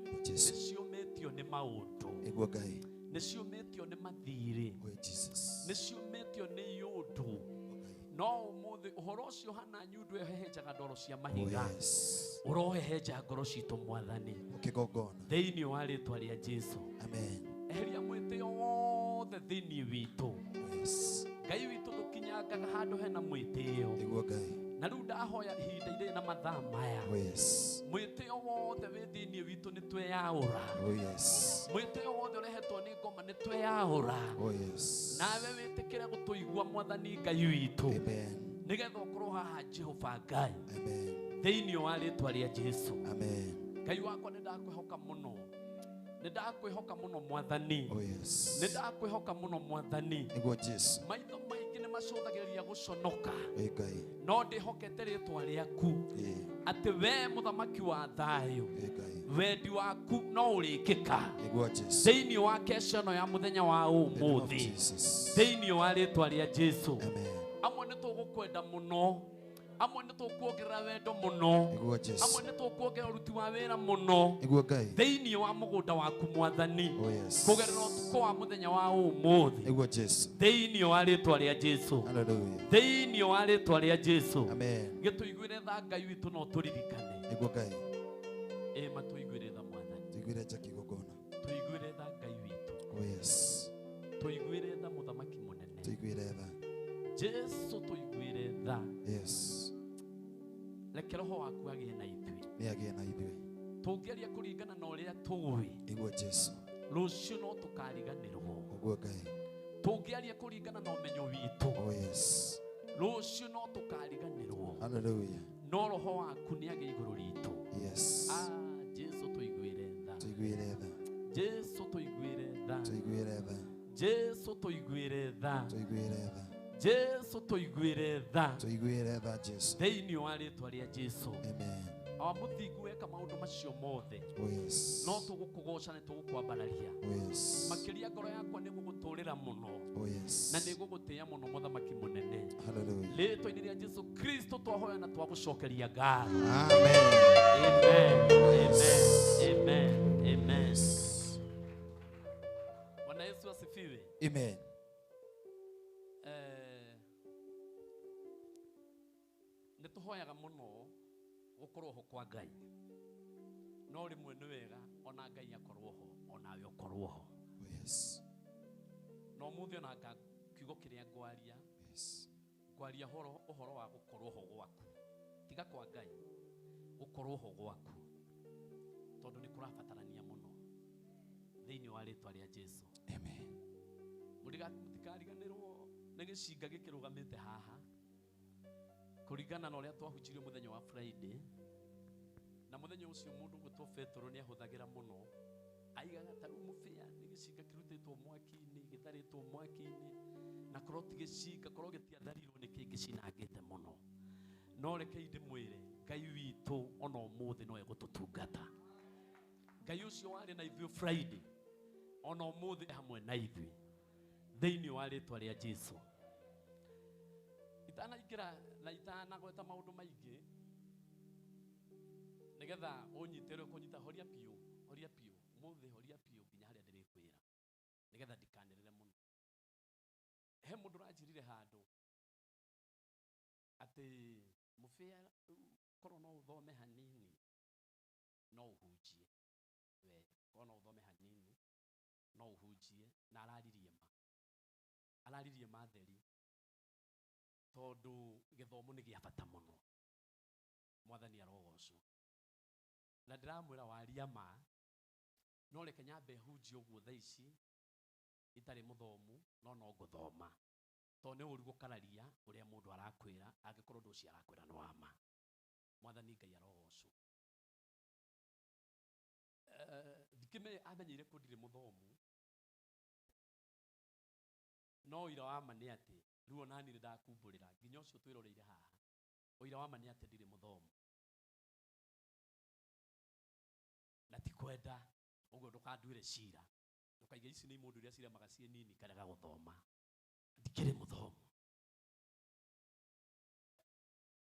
Nĩguo Jesu. nĩ ciũmĩtio nĩ maũndũ, Nĩguo Ngai. nĩ ciũmĩtio nĩ mathirĩ, Oh Jesus. nĩ ciũmĩtio nĩ iũndũ, Oh Ngai. no ũmũthĩ ũhoro ũcio hana nyundo ĩyo hehenjaga ndoro cia Oh mahiga, yes. ũrohehenja ngoro citũ Mwathani Ũkĩgongona. thĩinĩ wa rĩtwa rĩa Jesu. Amen. Eheria mwĩtĩo wothe thĩinĩ witũ. Oh yes. Ngai witũ ndũkinyangaga handũ hena mwĩtĩo, Nĩguo Ngai. na rĩu ndahoya ihinda irĩ na mathaa maya Oh yes. mwĩtĩo wothe wĩ thĩinĩ witũ nĩ tweyaũra, Oh yes. mwĩtĩo wothe ũrehetwo nĩ ngoma nĩ tweyaũra, Oh yes. nawe wĩtĩkĩre gũtũigua Mwathani Ngai witũ Amen. nĩgetha ũkorwo haha Jehova Ngai Amen. thĩinĩ wa rĩtwa rĩa Jesu. Amen. Ngai wakwa nĩ ndakwĩhoka mũno, nĩ ndakwĩhoka mũno Mwathani, Oh yes. nĩ ndakwĩhoka mũno Mwathani. Nĩguo Jesu. Maitho maingĩ nĩ macũthagĩrĩria gũconoka, Ĩ Ngai. no ndĩhokete rĩtwa rĩaku Ĩ atĩ we mũthamaki wa thayũ Ĩ Ngai. wendi waku no ũrĩkĩka Nĩguo Jesu. thĩinĩ wa kesha ĩno ya mũthenya wa In the name of ũmũthĩ Jesus. thĩinĩ wa rĩtwa rĩa Jesu. Amen. Amwe nĩ tũgũkwenda mũno, amwe nĩ tũkuongerera wendo mũno, Nĩguo Jesu. amwe nĩ tũkuongerera ũruti wa wĩra mũno Nĩguo Ngai. thĩinĩ wa mũgũnda waku Mwathani Oh yes. kũgerera ũtukũ wa mũthenya wa ũmũthĩ Nĩguo Jesu. thĩinĩ wa rĩtwa rĩa Jesu, Hallelujah. thĩinĩ wa rĩtwa rĩa Jesu. Amen. Gĩtũiguĩre tha Ngai witũ no tũririkane, Nĩguo Ngai. ĩ matũiguĩre tha Mwathani, Tũiguĩre nja kĩgongona. tũiguĩre tha Ngai witũ, Oh yes. tũiguĩre tha mũthamaki mũnene Tũiguĩre tha. Jesu, tũiguĩre tha. Yes. Reke roho waku agĩe na ithuĩ, Nĩ agĩe na ithuĩ. tũngĩaria kũringana na ũrĩa tũĩ Nĩguo Jesu. rũciũ no tũkariganĩrwo, Ũguo Ngai. tũngĩaria kũringana na ũmenyo witũ Oh yes. rũciũ no tũkariganĩrwo, Hallelujah. no roho waku nĩ agĩe igũrũ ritũ. Yes. Ah, Jesu tũiguĩre tha. Tũiguĩre tha. Jesu tũiguĩre tha. Tũiguĩre tha. Jesu tũiguĩre tha. Tũiguĩre tha. Jesu tũiguĩre tha. Tũiguĩre tha Jesu. Thĩinĩ wa rĩtwa rĩa Jesu. Amen. Awa mũthingu weka maũndũ macio mothe. Oh yes. No tũgũkũgoca nĩ tũgũkwambararia. Oh yes. Makĩria ngoro yakwa nĩ gũgũtũrĩra mũno. Oh yes. Na nĩ gũgũtĩĩa mũno mũthamaki mũnene. Hallelujah. Rĩtwa-inĩ rĩa Jesu Kristo twahoya na twagũcokeria ngatho. Amen. Amen. Amen. Amen. Amen. Bwana Yesu asifiwe. Amen. Nĩ tũhoyaga mũno gũkorwo ho kwa Ngai. No rĩmwe nĩ wega ona Ngai akorwo ho onawe ũkorwo ho. Oh yes. No ũmũthĩ ona nga kiugo kĩrĩa ngwaria, Yes. ngwaria ũhoro wa gũkorwo ho gwaku. Tiga kwa Ngai, gũkorwo ho gwaku. Tondũ nĩ kũrabatarania mũno thĩinĩ wa rĩtwa rĩa Jesu. Amen. Mũtikariganĩrwo nĩ gĩcinga gĩkĩrũgamĩte haha kũringana na ũrĩa twahunjirio mũthenya wa Friday. Na mũthenya ũcio mũndũ ũgwĩtwo Petero nĩ ahũthagĩra mũno, aigaga ta rĩu mũbĩa nĩ gĩcinga kĩrutĩtwo mwaki-inĩ, gĩtharĩtwo mwaki-inĩ, na korwo ti gĩcinga, korwo gĩtiatharirwo nĩ kĩngĩ cinangĩte mũno. No rekei ndĩmwĩre, Ngai witũ ona ũmũthĩ no egũtũtungata. Ngai ũcio warĩ na ithuĩ Friday, ona ũmũthĩ hamwe na ithuĩ thĩinĩ wa rĩtwa rĩa Jesu. Itanaingĩra na itanagweta maũndũ maingĩ nĩgetha ũnyite ũrĩa ũkũnyita, horia biũ, horia biũ, ũmũthĩ horia biũ nginya harĩa ndĩrĩkwĩra nĩgetha ndikanĩrĩre mũno. He mũndũ ũranjĩrire handũ atĩ mũbĩa korwo no ũthome hanini no ũhunjie, we korwo no ũthome hanini no ũhunjie, na araririe ma, araririe ma theri, tondũ gĩthomo nĩ gĩa bata mũno. Mwathani arogocwo. Na ndĩramwĩra waria ma, no reke nyambe hunjie ũguo thaa ici itarĩ mũthomu, no no ngũthoma, tondũ nĩ ũru gũkararia ũrĩa mũndũ arakwĩra angĩkorwo ũndũ ũcio arakwĩra nĩ wa ma. Mwathani Ngai arogocwo. Ndikĩmenye amenyeire kũ ndirĩ mũthomu, no ũira wa ma nĩ atĩ rĩu ona niĩ nĩndakumbũrĩra nginya ũcio twĩroreire haha, ũira wa ma nĩ atĩ ndirĩ mũthomu na ti kwenda ũguo ndũkanduĩre cira, ndũkaige ici nĩ imũndũ iria ciremaga ciĩ nini karega gũthoma. Ndikĩrĩ mũthomu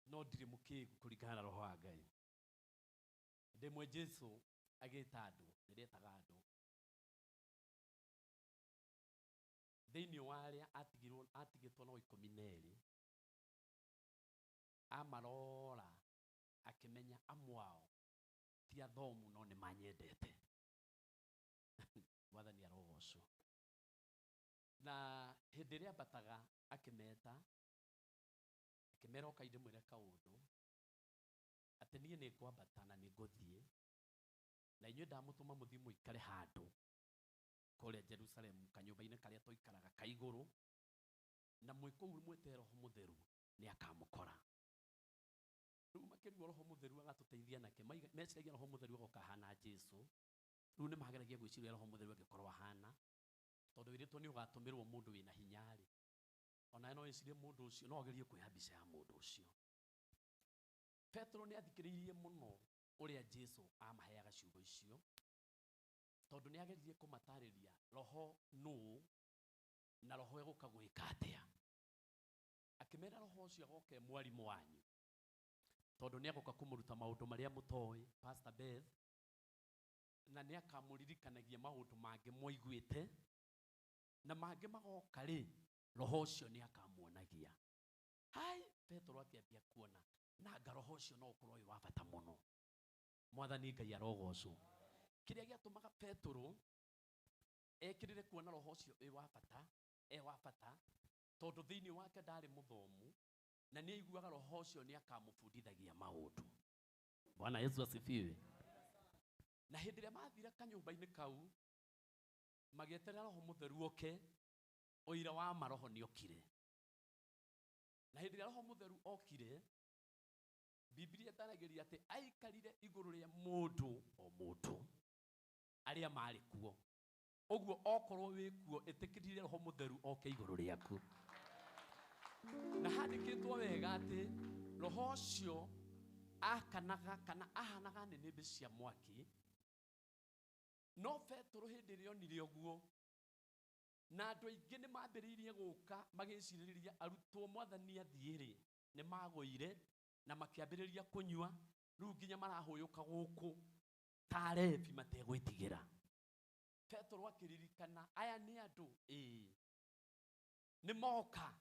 no ndirĩ mũkĩgu kũringana na roho wa Ngai. Ndĩmwe Jesu agĩta andũ, nĩndetaga andũ thĩinĩ wa arĩa atigĩtwo no 12, amarora akĩmenya amwe ao ti athomu no nĩ manyendete. Mwathani arogocwo. Na hĩndĩ ĩrĩa ambataga akĩmeta, akĩmera ũkai ndĩmwĩre kaũndũ, atĩ niĩ nĩ ngwambata na nĩ ngũthiĩ, na inyuĩ ndamũtũma mũthiĩ mũikare handũ kũrĩa Jerusalemu, kanyũmba-inĩ karĩa tũikaraga ka igũrũ, na mwĩ kũu mwĩte Roho Mũtheru nĩ akamũkora. Rĩu makĩrigwo Roho Mũtheru agatũteithia nake, meciragia Roho Mũtheru agoka ahana Jesu. Rĩu nĩ mageragia gwĩciria Roho Mũtheru angĩkorwo ahana, tondũ wĩrĩtwo nĩ ũgatũmĩrwo mũndũ wĩna hinya-rĩ, onawe no wĩcirie mũndũ ũcio, no agerie kuoya mbica ya mũndũ ũcio. Petero nĩ athikĩrĩirie mũno ũrĩa Jesu amaheaga ciugo icio, tondũ nĩ ageririe kũmatarĩria roho nũũ na roho egũka gwĩka atĩa. Akĩmera roho ũcio agoka e mwarimũ wanyu, tondũ nĩ agoka kũmũruta maũndũ marĩa mũtoĩ, Pastor Beth, na nĩ akamũririkanagia maũndũ mangĩ mwaiguĩte, na mangĩ magoka rĩ, roho ũcio nĩ akamuonagia. Hai, Petero akĩambia kuona na anga roho ũcio no ũkorwo wĩ wa bata mũno. Mwathani Ngai arogocwo. Kĩrĩa gĩatũmaga Petero ekĩrĩre kuona roho ũcio wĩ wa bata, e wa bata, tondũ thĩinĩ wake ndarĩ mũthomu, na nĩ aiguaga roho ũcio nĩ akamũbundithagia maũndũ. Bwana Yesu asifiwe. Na hĩndĩ ĩrĩa mathire kanyũmba-inĩ kau, magĩeterera Roho Mũtheru oke, ũira wa maroho nĩ okire. Na hĩndĩ ĩrĩa Roho Mũtheru okire, Biblia ĩtaragĩria atĩ aikarire igũrũ rĩa mũndũ o mũndũ, Arĩa marĩ kuo. Ũguo okorwo wĩ kuo, ĩtĩkĩrire Roho Mũtheru oke igũrũ rĩaku. Na handĩkĩtwo wega atĩ Roho ũcio akanaga kana ahanaga nĩnĩmbĩ cia mwaki. No Petero hĩndĩ ĩrĩa onire ũguo, na andũ aingĩ nĩ mambĩrĩirie gũka magĩcirĩrĩria arutwo mwathani athiĩ-rĩ, nĩ magũire na makĩambĩrĩria kũnyua, rĩu nginya marahũyũka gũkũ ta arebi mategwĩtigĩra. Petero akĩririkana, aya nĩ andũ, ĩĩ, nĩ moka,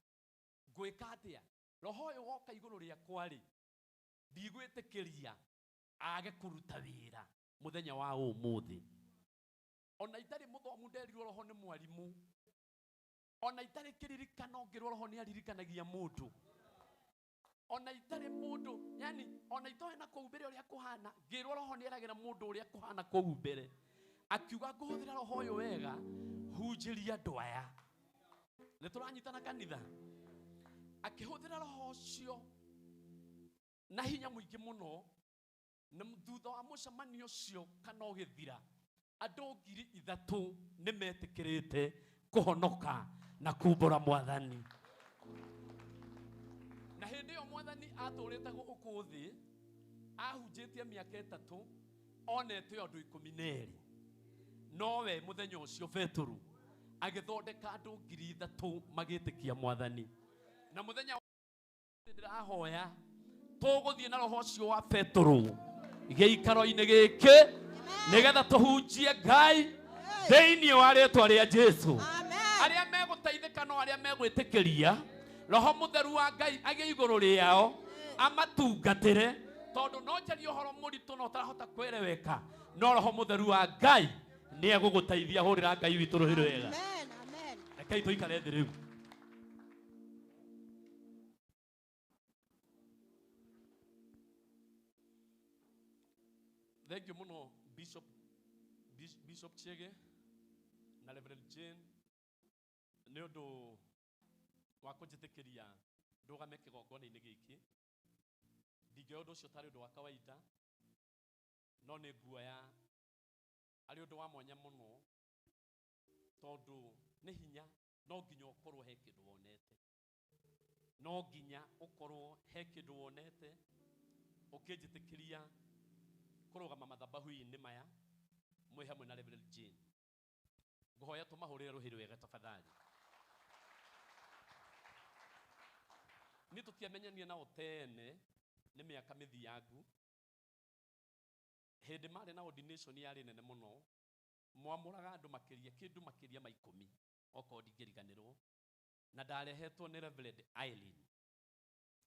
ngwĩka atĩa? Roho ũyũ woka igũrũ rĩakwa-rĩ, ndigwĩtĩkĩria age kũruta wĩra mũthenya wa ũmũthĩ. Ona itarĩ mũthomu nderirwo roho nĩ mwarimũ. Ona itarĩ kĩririkano ngĩrwo roho nĩ aririkanagia mũndũ. Ona itarĩ mũndũ, yani ona itoĩ na kũu mbere ũrĩa kũhana, ngĩrwo roho nĩ eragĩra mũndũ ũrĩa kũhana kũu mbere. Akiuga ngũhũthĩra roho ũyũ wega, hunjĩria andũ aya. Nĩ tũranyitana kanitha? Akĩhũthĩra roho ũcio na hinya mũingĩ mũno, na thutha wa mũcemanio ũcio kana ũgĩthira, andũ 3,000 nĩ metĩkĩrĩte kũhonoka na kumbũra mwathani. Na hĩndĩ ĩyo mwathani atũrĩte gũkũ thĩ, ahunjĩtie mĩaka 3, onete andũ 12. Nowe mũthenya ũcio Petero agĩthondeka andũ 3,000 magĩtĩkia mwathani. Na mũthenya ndĩrahoya tũgũthiĩ na roho ũcio wa Petero gĩikaro-inĩ gĩkĩ nĩgetha tũhunjie Ngai thĩinĩ wa rĩĩtwa rĩa Jesũ. Arĩa megũteithĩka no arĩa megwĩtĩkĩria Roho Mũtheru wa Ngai agĩe igũrũ rĩao amatungatĩre, tondũ no njarie ũhoro mũritũ na ũtarahota kwereweka, no Roho Mũtheru wa Ngai nĩ egũgũteithia. Hũrĩra Ngai witũ rũhĩ rwega. Amen, amen. Rekei tũikare thĩ rĩu. Thank you mũno Bishop, Bishop Chege na Reverend Jane nĩ ũndũ wa kũnjĩtĩkĩria ndũgame kĩgongona-inĩ gĩkĩ. Ndingĩoya ũndũ ũcio tarĩ ũndũ wa kawaida, no nĩ nguoya arĩ ũndũ wa mwanya mũno, tondũ nĩ hinya, no nginya ũkorwo he kĩndũ wonete. No nginya ũkorwo he kĩndũ wonete ũkĩnjĩtĩkĩria kũrũgama mathabahu-inĩ maya mwĩ hamwe na Reverend Jane. Ngũhoya tũmahũrĩre rũhĩ rwega tafadhali. Niĩ tũtiamenyania nao tene, nĩ mĩaka mĩthiangu. Hĩndĩ marĩ na ordination yarĩ nene mũno, mwamũraga andũ makĩria, kĩndũ makĩria ma 10, okorwo ndingĩriganĩrwo. Na ndarehetwo nĩ Reverend Eileen.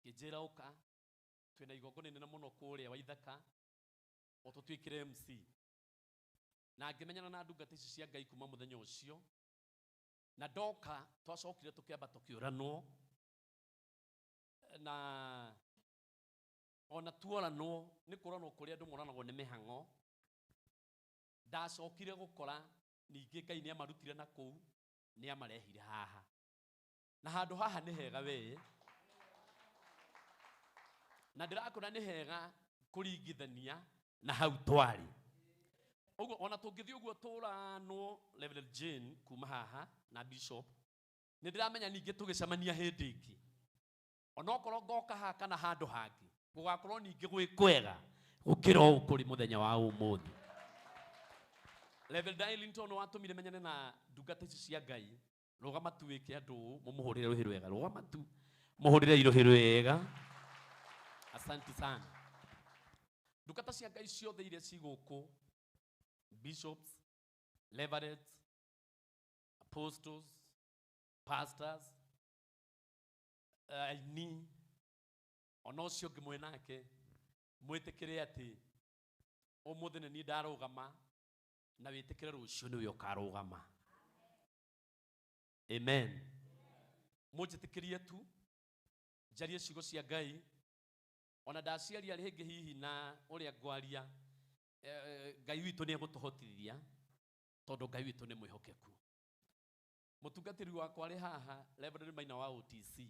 Ngĩnjĩra ũka, twĩna igongona inene mũno kũrĩa Waithaka, o tũtuĩkire MC. Na ngĩmenyana na ndungata ici cia Ngai kuma mũthenya ũcio. Na ndoka, twacokire tũkĩamba tũkĩũranwo. Na ona tuoranwo, nĩ kũranwo kũrĩa andũ moranagwo nĩ mĩhang'o. Ndacokire gũkora ningĩ Ngai nĩ amarutire na kũu, nĩ amarehire haha. Na handũ haha nĩ hega we. Na ndĩrakora nĩ hega kũringithania na hau twarĩ. Ũguo ona tũngĩthiĩ ũguo tũranwo Reverend Jane kuma haha na Bishop, nĩ ndĩramenya ningĩ tũgĩcemania hĩndĩ ĩngĩ. Onokorwo ngoka haha kana handũ hangĩ, gũgakorwo ningĩ gwĩ kwega gũkĩra ũũ kũrĩ mũthenya wa ũmũthĩ. Reverend Eileen tondũ watũmire menyane na ndungata ici cia Ngai, rũgama tu wĩke andũ ũũ, mũmũhũrĩre rũhĩ rwega, rũgama tu mũhũrĩre rũhĩ rwega. Asante sana. Ndungata cia Ngai ciothe iria ci gũkũ, bishops, reverends, apostles, pastors, aini, ona ũcio ũngĩ mwĩ nake, mwĩtĩkĩre atĩ ũmũthĩ nĩ niĩ ndarũgama, na wĩtĩkĩre rũciũ nĩwe ũkarũgama. Amen. Mũnjĩtĩkĩrie tu njarie ciugo cia Ngai, ona ndaciaria rĩngĩ hihi na ũrĩa ngwaria, Ngai witũ nĩ egũtũhotithia, tondũ Ngai witũ nĩ mwĩhokeku. Mũtungatĩri wakwa arĩ haha, Reverend Maina wa OTC.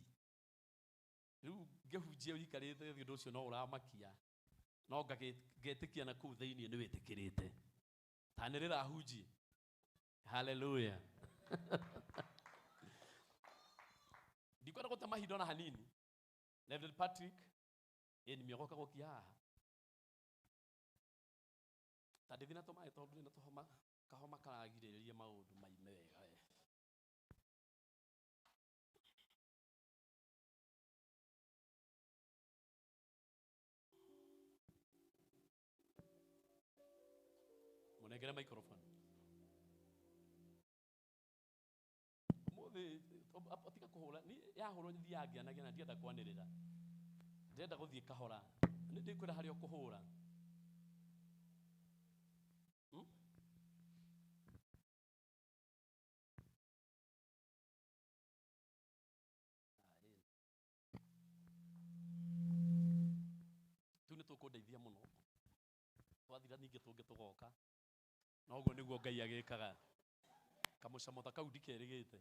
Rĩu ngĩhunjia ũikarĩte thĩ, ũndũ ũcio no ũramakia, no ngetĩkia na kũu thĩinĩ nĩ wĩtĩkĩrĩte. Tanĩrĩra hunjie. Haleluya. Ndikwenda gũte mahinda ona hanini. Reverend Patrick, ĩ nĩ mĩogoka gũkia haha. Ta ndĩthiĩ na tũmaĩ tondũ ndĩ na tũhoma, kahoma karagirĩrĩria maũndũ maime wega we. Mũnengere microphone. Ũmũthĩ tiga kũhũra, ni yahũrwo thiaga ngĩanagia na ndienda kwanĩrĩra. Ndĩrenda gũthiĩ kahora. Nĩ ndĩkwĩra harĩa ũkũhũra. Tu nĩ tũkũndeithia mũno. Twathira ningĩ tũngĩ tũgoka. Na ũguo nĩguo Ngai agĩkaga. Kamũcamo ta kau ndikerĩgĩte.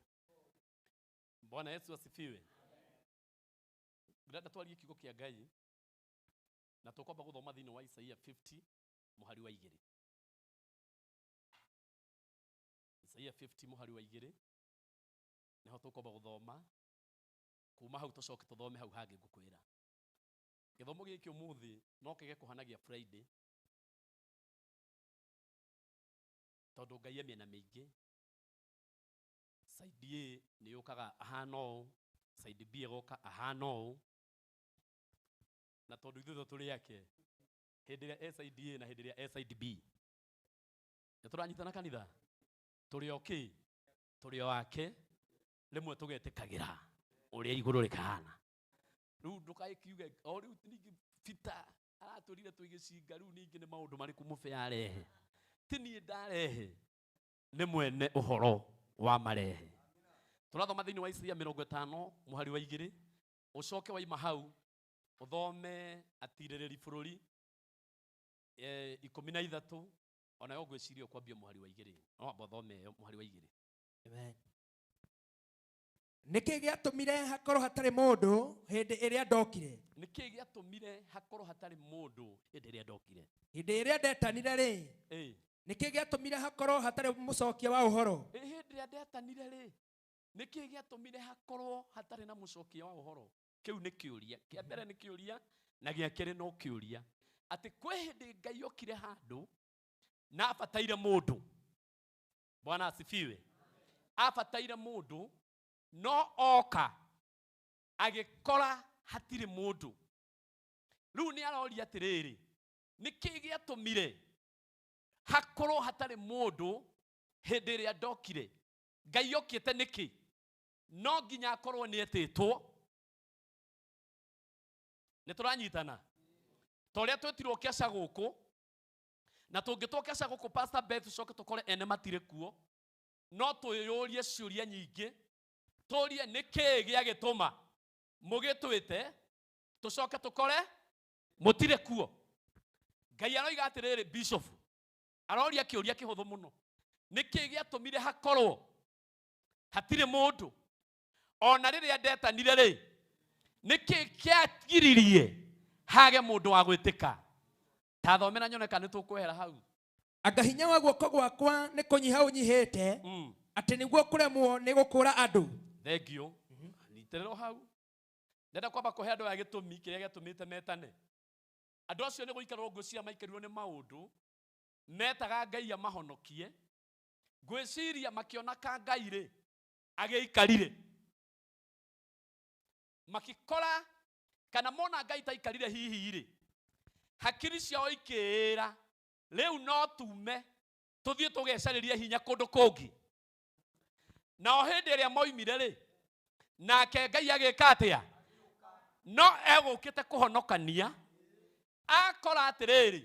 Bwana Yesu asifiwe. Ndĩrenda twarie kiugo kĩa Ngai na tũkwamba gũthoma thĩinĩ wa Isaia 50 mũhari wa 2. Isaia 50 mũhari wa 2 nĩho tũkwamba gũthoma. Kuma hau tũcoke tũthome hau hangĩ ngũkwĩra. Gĩthomo gĩkĩ ũmũthĩ no kĩge kũhanagia Friday tondũ Ngai e mĩena mĩingĩ. Side A nĩ yũkaga ahana ũũ, side B ĩgoka ahana ũũ. Na tondũ ithuĩ tũrĩ ake, hĩndĩ ĩrĩa e side A na hĩndĩ ĩrĩa e side B. Nĩ tũranyitana kanitha? Tũrĩ o kĩ? Tũrĩ o ake, rĩmwe tũgetĩkagĩra ũrĩa igũrũ rĩkahana. Rĩu ndũgagĩkiuge, o rĩu ningĩ Peter aratũrire twĩ gĩcinga, rĩu ningĩ nĩ maũndũ marĩkũ mũbe arehe? Ti niĩ ndarehe, nĩ mwene ũhoro wa marehe. Tũrathoma thĩinĩ wa Isaia 50 mũhari wa 2, ũcoke waima hau ũthome atirĩrĩri bũrũri 13, onayo ngwĩciria ũkwambia mũhari wa 2. No wamba ũthome ĩyo mũhari wa 2. Amen. Nĩkĩ gĩatũmire hakorwo hatarĩ mũndũ hĩndĩ ĩrĩa ndokire? Nĩkĩ gĩatũmire hakorwo hatarĩ mũndũ hĩndĩ ĩrĩa ndokire? Hĩndĩ ĩrĩa ndetanire rĩ? Nĩkĩ gĩatũmire hakorwo hatarĩ mũcokia wa ũhoro? Hĩndĩ ĩrĩa ndetanire rĩ? Nĩkĩ gĩatũmire hakorwo hatarĩ na mũcokia wa ũhoro? Kĩu nĩ kĩũria. Kĩa mbere nĩ kĩũria na gĩa kerĩ no kĩũria. Atĩ kwĩ hĩndĩ Ngai okire handũ na abataire mũndũ. Bwana asifiwe. Abataire mũndũ no oka agĩkora hatirĩ mũndũ. Rĩu nĩ aroria atĩrĩrĩ, nĩkĩ gĩatũmire hakorwo hatarĩ mũndũ hĩndĩ ĩrĩa ndokire? Ngai okĩte nĩkĩ? No nginya akorwo nĩ etĩtwo. Nĩ tũranyitana? Ta ũrĩa twetirwo kĩaca gũkũ, na tũngĩtwo kĩaca gũkũ Pastor Beth tũcoke tũkore ene matirĩ kuo, no twĩyũrie ciũria nyingĩ, tũrie nĩkĩ gĩagĩtũma mũgĩtwĩte tũcoke tũkore mũtirĩ kuo. Ngai aroiga atĩrĩrĩ, Bishop aroria kĩũria kĩhũthũ mũno, nĩkĩ gĩatũmire hakorwo hatirĩ mũndũ ona rĩrĩa ndetanire rĩ? Nĩkĩ kĩagiririe hage mũndũ wa gwĩtĩka? Ta thomera nyone kana nĩ tũkwehera hau. Anga hinya wa guoko gwakwa nĩ kũnyiha ũnyihĩte, atĩ nĩguo kũremwo nĩ gũkũra andũ. Thank you. Nyitĩrĩrwo hau. Ndĩrenda kwamba kũhe andũ aya gĩtũmi kĩrĩa gĩatũmĩte metane. Andũ acio nĩ gũikarwo ngwĩciria maikarirwo nĩ maũndũ, metaga Ngai amahonokie. Ngwĩciria makĩona ka Ngai rĩ, agĩikarire. Makĩkora kana mona Ngai taikarire hihi rĩ, hakiri ciao ikĩĩra, rĩu no tume tũthiĩ tũgecarĩrie hinya kũndũ kũngĩ. Nao hĩndĩ ĩrĩa moimire rĩ, nake Ngai agĩka atĩa? No egũkĩte kũhonokania, akora atĩrĩrĩ,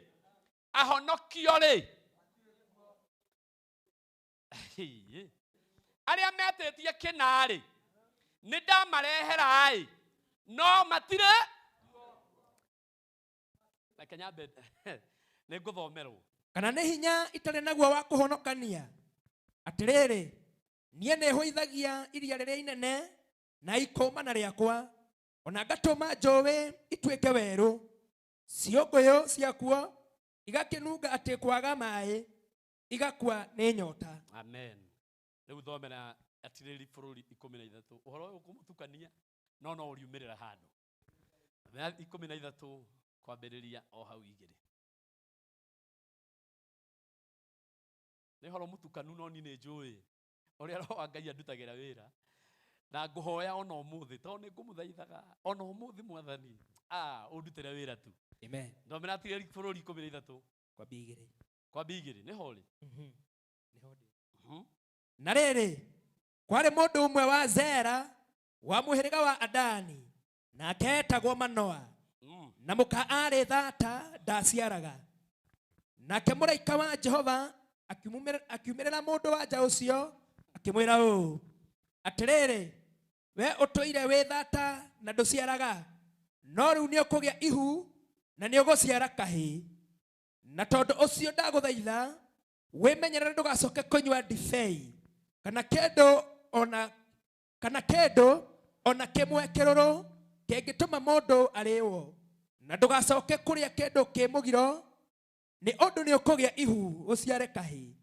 ahonokio rĩ, arĩa metĩtie kĩna rĩ, nĩ ndamarehera ĩ, no matirĩ. Reke nyambe nĩ ngũthomerwo. Kana nĩ hinya itarĩ naguo wa kũhonokania? Atĩrĩrĩ, niĩ nĩ hũithagia iria rĩrĩa inene na ikũmana rĩakwa, ona ngatũma njũĩ ituĩke werũ, ciũngũyũ ciakuo igakĩnunga atĩ kwaga maĩ. Igakua nĩ nyota. Amen. Rĩu thomera atirĩri bũrũri 13. Ũhoro ũyũ ũkũmũtukania no no ũriumĩrĩra handũ. Thomera 13 kwambĩrĩria o hau 2. Nĩ ũhoro mũtukanu no niĩ nĩ njũĩ ũrĩa Roho wa Ngai andutagĩra wĩra. Na ngũhoya ona ũmũthĩ tondũ nĩ ngũmũthaithaga ona ũmũthĩ Mwathani, ũndutĩre wĩra tu. Amen. Thomera atirĩri bũrũri 13. Kwambia 2. Kwambia 2, nĩho rĩ? Nĩho ndĩ. Na rĩrĩ, kwarĩ mũndũ ũmwe wa Zera wa mũhĩrĩga wa Adani, nake etagwo Manoa. Na mũka aarĩ thata, ndaciaraga. Nake mũraika wa Jehova akiumĩrĩra mũndũ wa nja ũcio, akĩmwĩra ũũ, atĩrĩrĩ, we ũtũire wĩ thata na ndũciaraga, no rĩu nĩũkũgĩa ihu na nĩũgũciara kahĩĩ. Na tondũ ũcio ndagũthaitha wĩmenyerere ndũgacoke kũnyua ndibei kana kĩndũ ona kana kĩndũ ona kĩmwe kĩrũrũ kĩngĩtũma mũndũ arĩĩo, na ndũgacoke kũrĩa kĩndũ kĩ mũgiro, nĩ ũndũ nĩũkũgĩa ihu ũciare kahĩĩ.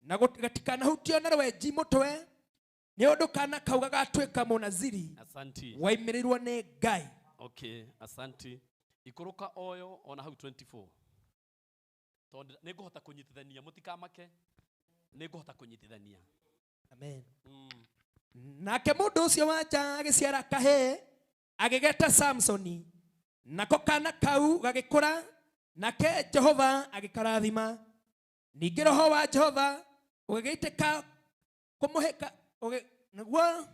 Na gatikanahutio na rwenji mũtwe, nĩ ũndũ kana kau gagatuĩka mũnaziri. Asanti. Waimĩrĩirwo nĩ Ngai. Okay, asanti. Ikũrũka oyo ona hau 24. Tondũ nĩngũhota kũnyitithania, mũtikamake. Nĩngũhota kũnyitithania. Amen. Nake mũndũ ũcio wa nja agĩciara kahĩĩ, agĩgeta Samsoni. Nako kana kau gagĩkũra, nake Jehova agĩkarathima. Ningĩ Roho wa Jehova ũgĩgĩitĩka kũmũhĩka, nĩguo?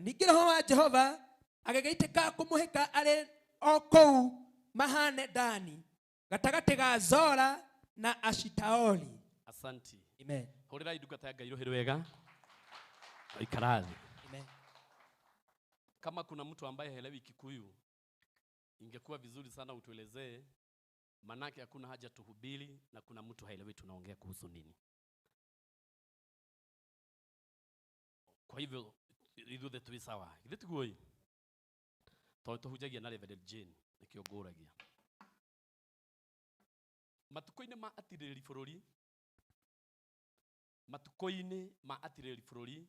Ningĩ Roho wa Jehova agĩgĩitĩka kũmũhĩka arĩ o kũu Mahane Dani, gatagatĩ ga Zora na Ashitaoli. Asanti. Amen. Hũrĩrai ndungata ya Ngai rũhĩ rwega. Ikara thĩ. Amen. Kama kuna mtu ambaye haelewi Kikuyu, ingekuwa vizuri sana utuelezee, manake hakuna haja tuhubiri na kuna mtu haelewi tunaongea kuhusu nini. Kwa hivyo ithuothe twĩ sawa. Ithuĩ tiguo ĩ? Tondũ tũhunjagia na Reverend Jane, nĩkĩo ngũragia. Matukũ-inĩ ma atirĩrĩri bũrũri, matukũ-inĩ ma atirĩrĩri bũrũri,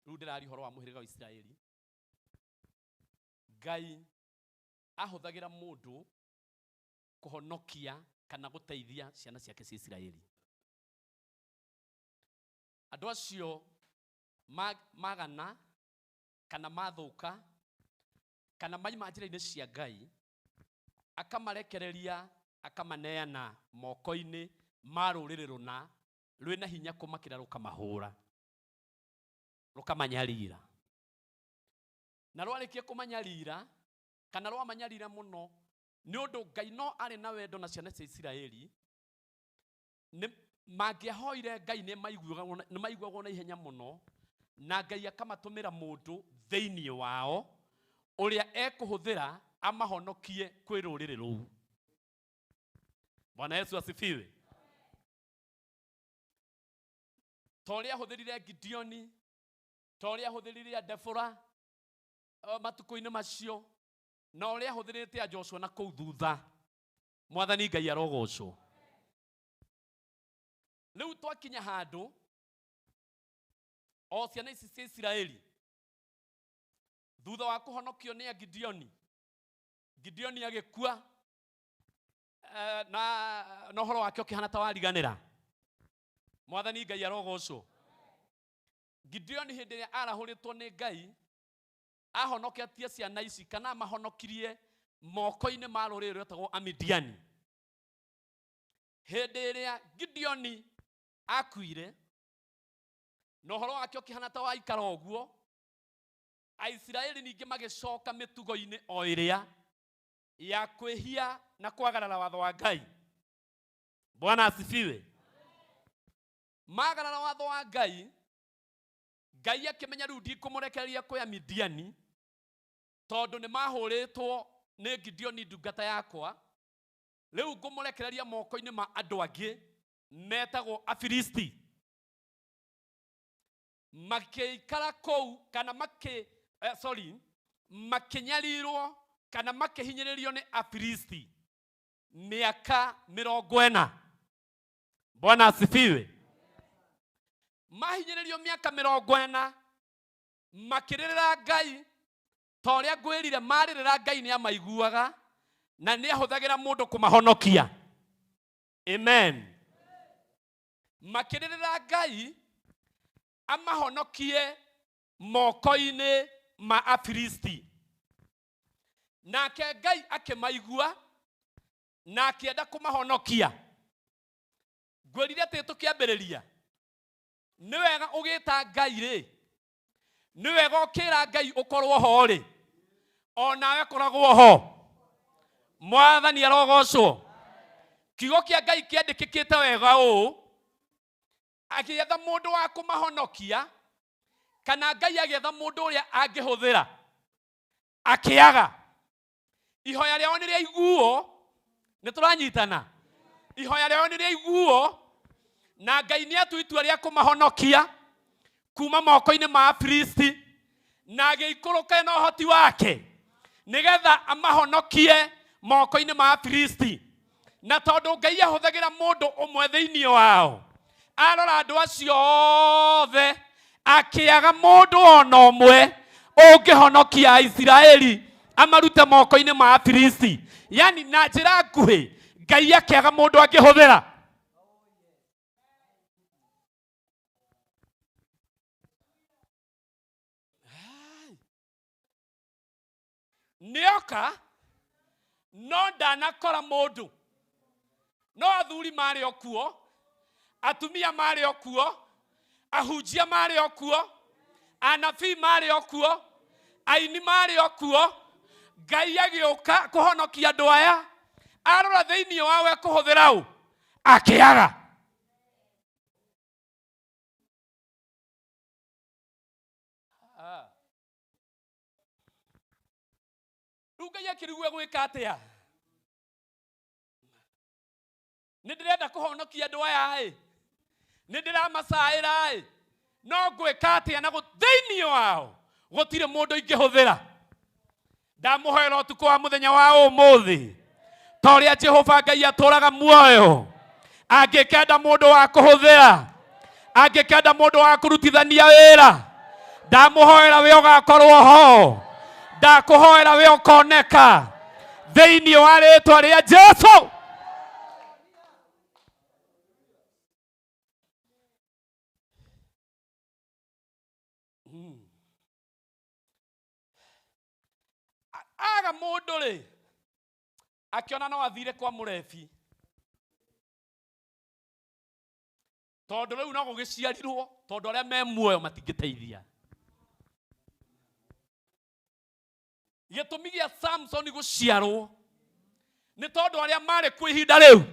rĩu ndĩraria ũhoro wa mũhĩrĩga wa Isiraeli, Ngai ahũthagĩra mũndũ kũhonokia kana gũteithia ciana ciake cia Isiraeli. Andũ acio magana kana mathũka kana maima njĩra-inĩ cia Ngai, akamarekereria akamaneana moko-inĩ ma rũrĩrĩ rũna rwĩna hinya kũmakĩra, rũkamahũra, rũkamanyarira. Na rwarĩkia kũmanyarira kana rwamanyarira mũno, nĩ ũndũ Ngai no arĩ na wendo na ciana cia Isiraeli, nĩ mangĩahoire Ngai nĩ maiguagwo na ihenya mũno, na Ngai akamatũmĩra mũndũ thĩinĩ wao ũrĩa ekũhũthĩra amahonokie kwĩ rũrĩrĩ rũu. Bwana Yesu asifiwe. Ta ũrĩa ahũthĩrire Gideoni, ta ũrĩa ahũthĩrire Debora, matukũ-inĩ macio, na ũrĩa ahũthĩrĩte a Joshua na kũu thutha. Mwathani Ngai arogocwo. Rĩu twakinya handũ o ciana ici cia Isiraeli thutha wa kũhonokio nĩ Gideoni, Gideoni agĩkua, na ũhoro wake ũkĩhana ta wariganĩra. Mwathani Ngai arogocwo. Gideoni hĩndĩ ĩrĩa arahũrĩtwo nĩ Ngai, ahonoketie ciana ici kana amahonokirie moko-inĩ ma rũrĩrĩ rwetagwo Amidiani. Hĩndĩ ĩrĩa Gideoni akuire, na ũhoro wake ũkĩhana ta waikara ũguo, Aisiraeli ningĩ magĩcoka mĩtugo-inĩ o ĩrĩa ya kwĩhia na kwagarara watho wa Ngai. Bwana asifiwe. Magarara watho wa Ngai, Ngai akĩmenya rĩu ndikũmũrekereria kwĩ Amidiani, tondũ nĩ mahũrĩtwo nĩ Gideoni ndungata yakwa, rĩu ngũmũrekereria moko-inĩ ma andũ angĩ metagwo Afilisti. Makĩikara kũu kana makĩnyarirwo kana makĩhinyĩrĩrio nĩ Afilisti mĩaka 40. Bwana asifiwe. Mahinyĩrĩrio mĩaka 40 makĩrĩrĩra Ngai ta ũrĩa ngwĩrire, marĩrĩra Ngai nĩ amaiguaga na nĩ ahũthagĩra mũndũ kũmahonokia. Amen. Makĩrĩrĩra Ngai amahonokie moko-inĩ ma Afilisti. Nake Ngai akĩmaigua na akĩenda kũmahonokia. Ngwĩrire atĩ tũkĩambĩrĩria, nĩ wega ũgĩta Ngai rĩ, nĩ wega ũkĩra Ngai ũkorwo ho rĩ, o nawe koragwo ho. Mwathani arogocwo. Kiugo kĩa Ngai kĩandĩkĩkĩte wega ũũ, agĩetha mũndũ wa kũmahonokia, kana Ngai agĩetha mũndũ ũrĩa angĩhũthĩra, akĩaga. Ihoya rĩao nĩ rĩaiguo, nĩ tũranyitana. Ihoya rĩao nĩ rĩaiguo, na Ngai nĩ atua itua rĩa kũmahonokia kuma moko-inĩ ma Afilisti, na agĩikũrũka na ũhoti wake nĩgetha amahonokie moko-inĩ ma Afilisti. Na tondũ Ngai ahũthagĩra mũndũ ũmwe thĩinĩ wao, arora andũ acio othe akĩaga mũndũ ona ũmwe ũngĩhonokia Aisiraeli amarute moko-inĩ ma Afilisti. Yani na njĩra nguhĩ Ngai akĩaga mũndũ angĩhũthĩra. Nĩoka no ndanakora mũndũ, no athuri marĩ o kuo, atumia marĩ o kuo, ahunjia marĩ o kuo, anabii marĩ o kuo, aini marĩ o kuo. Ngai agĩũka kũhonokia andũ aya, arora thĩinĩ wao ekũhũthĩra ũ, akĩaga. Rĩu Ngai akĩrigwo egwĩka atĩa? Nĩ ndĩrenda kũhonokia andũ aya ĩ, nĩ ndĩramacaĩra ĩ, no ngwĩka atĩa na thĩinĩ wao gũtirĩ mũndũ ingĩhũthĩra. Ndamũhoera ũtukũ wa mũthenya wa ũmũthĩ, ta ũrĩa Jehova Ngai atũũraga muoyo, angĩkenda mũndũ wa kũhũthĩra, angĩkenda mũndũ wa kũrutithania wĩra, ndamũhoera we ũgakorwo ho, ndakũhoera we ũkoneka thĩinĩ wa rĩtwa rĩa Jesu. Aga mũndũ rĩ, akĩona no athire kwa mũrebi, tondũ rĩu no gũgĩciarirwo, tondũ arĩa me muoyo matingĩteithia. Gĩtũmi gĩa Samson gũciarwo nĩ tondũ arĩa marĩ kuo ihinda rĩu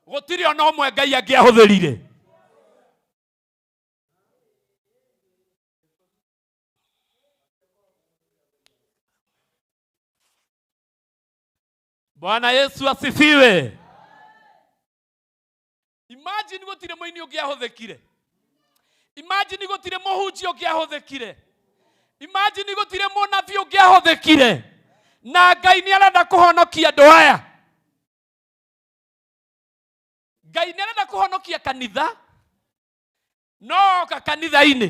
gũtirĩ ona ũmwe Ngai angĩahũthĩrire. Bwana Yesu asifiwe. Imagine gũtirĩ mũini ũngĩahũthĩkire. Imagine gũtirĩ mũhunjia ũngĩahũthĩkire. Imagine gũtirĩ mũnabii ũngĩahũthĩkire. Na Ngai nĩ arenda kũhonokia andũ aya. Ngai nĩ arenda kũhonokia kanitha, no oka kanitha-inĩ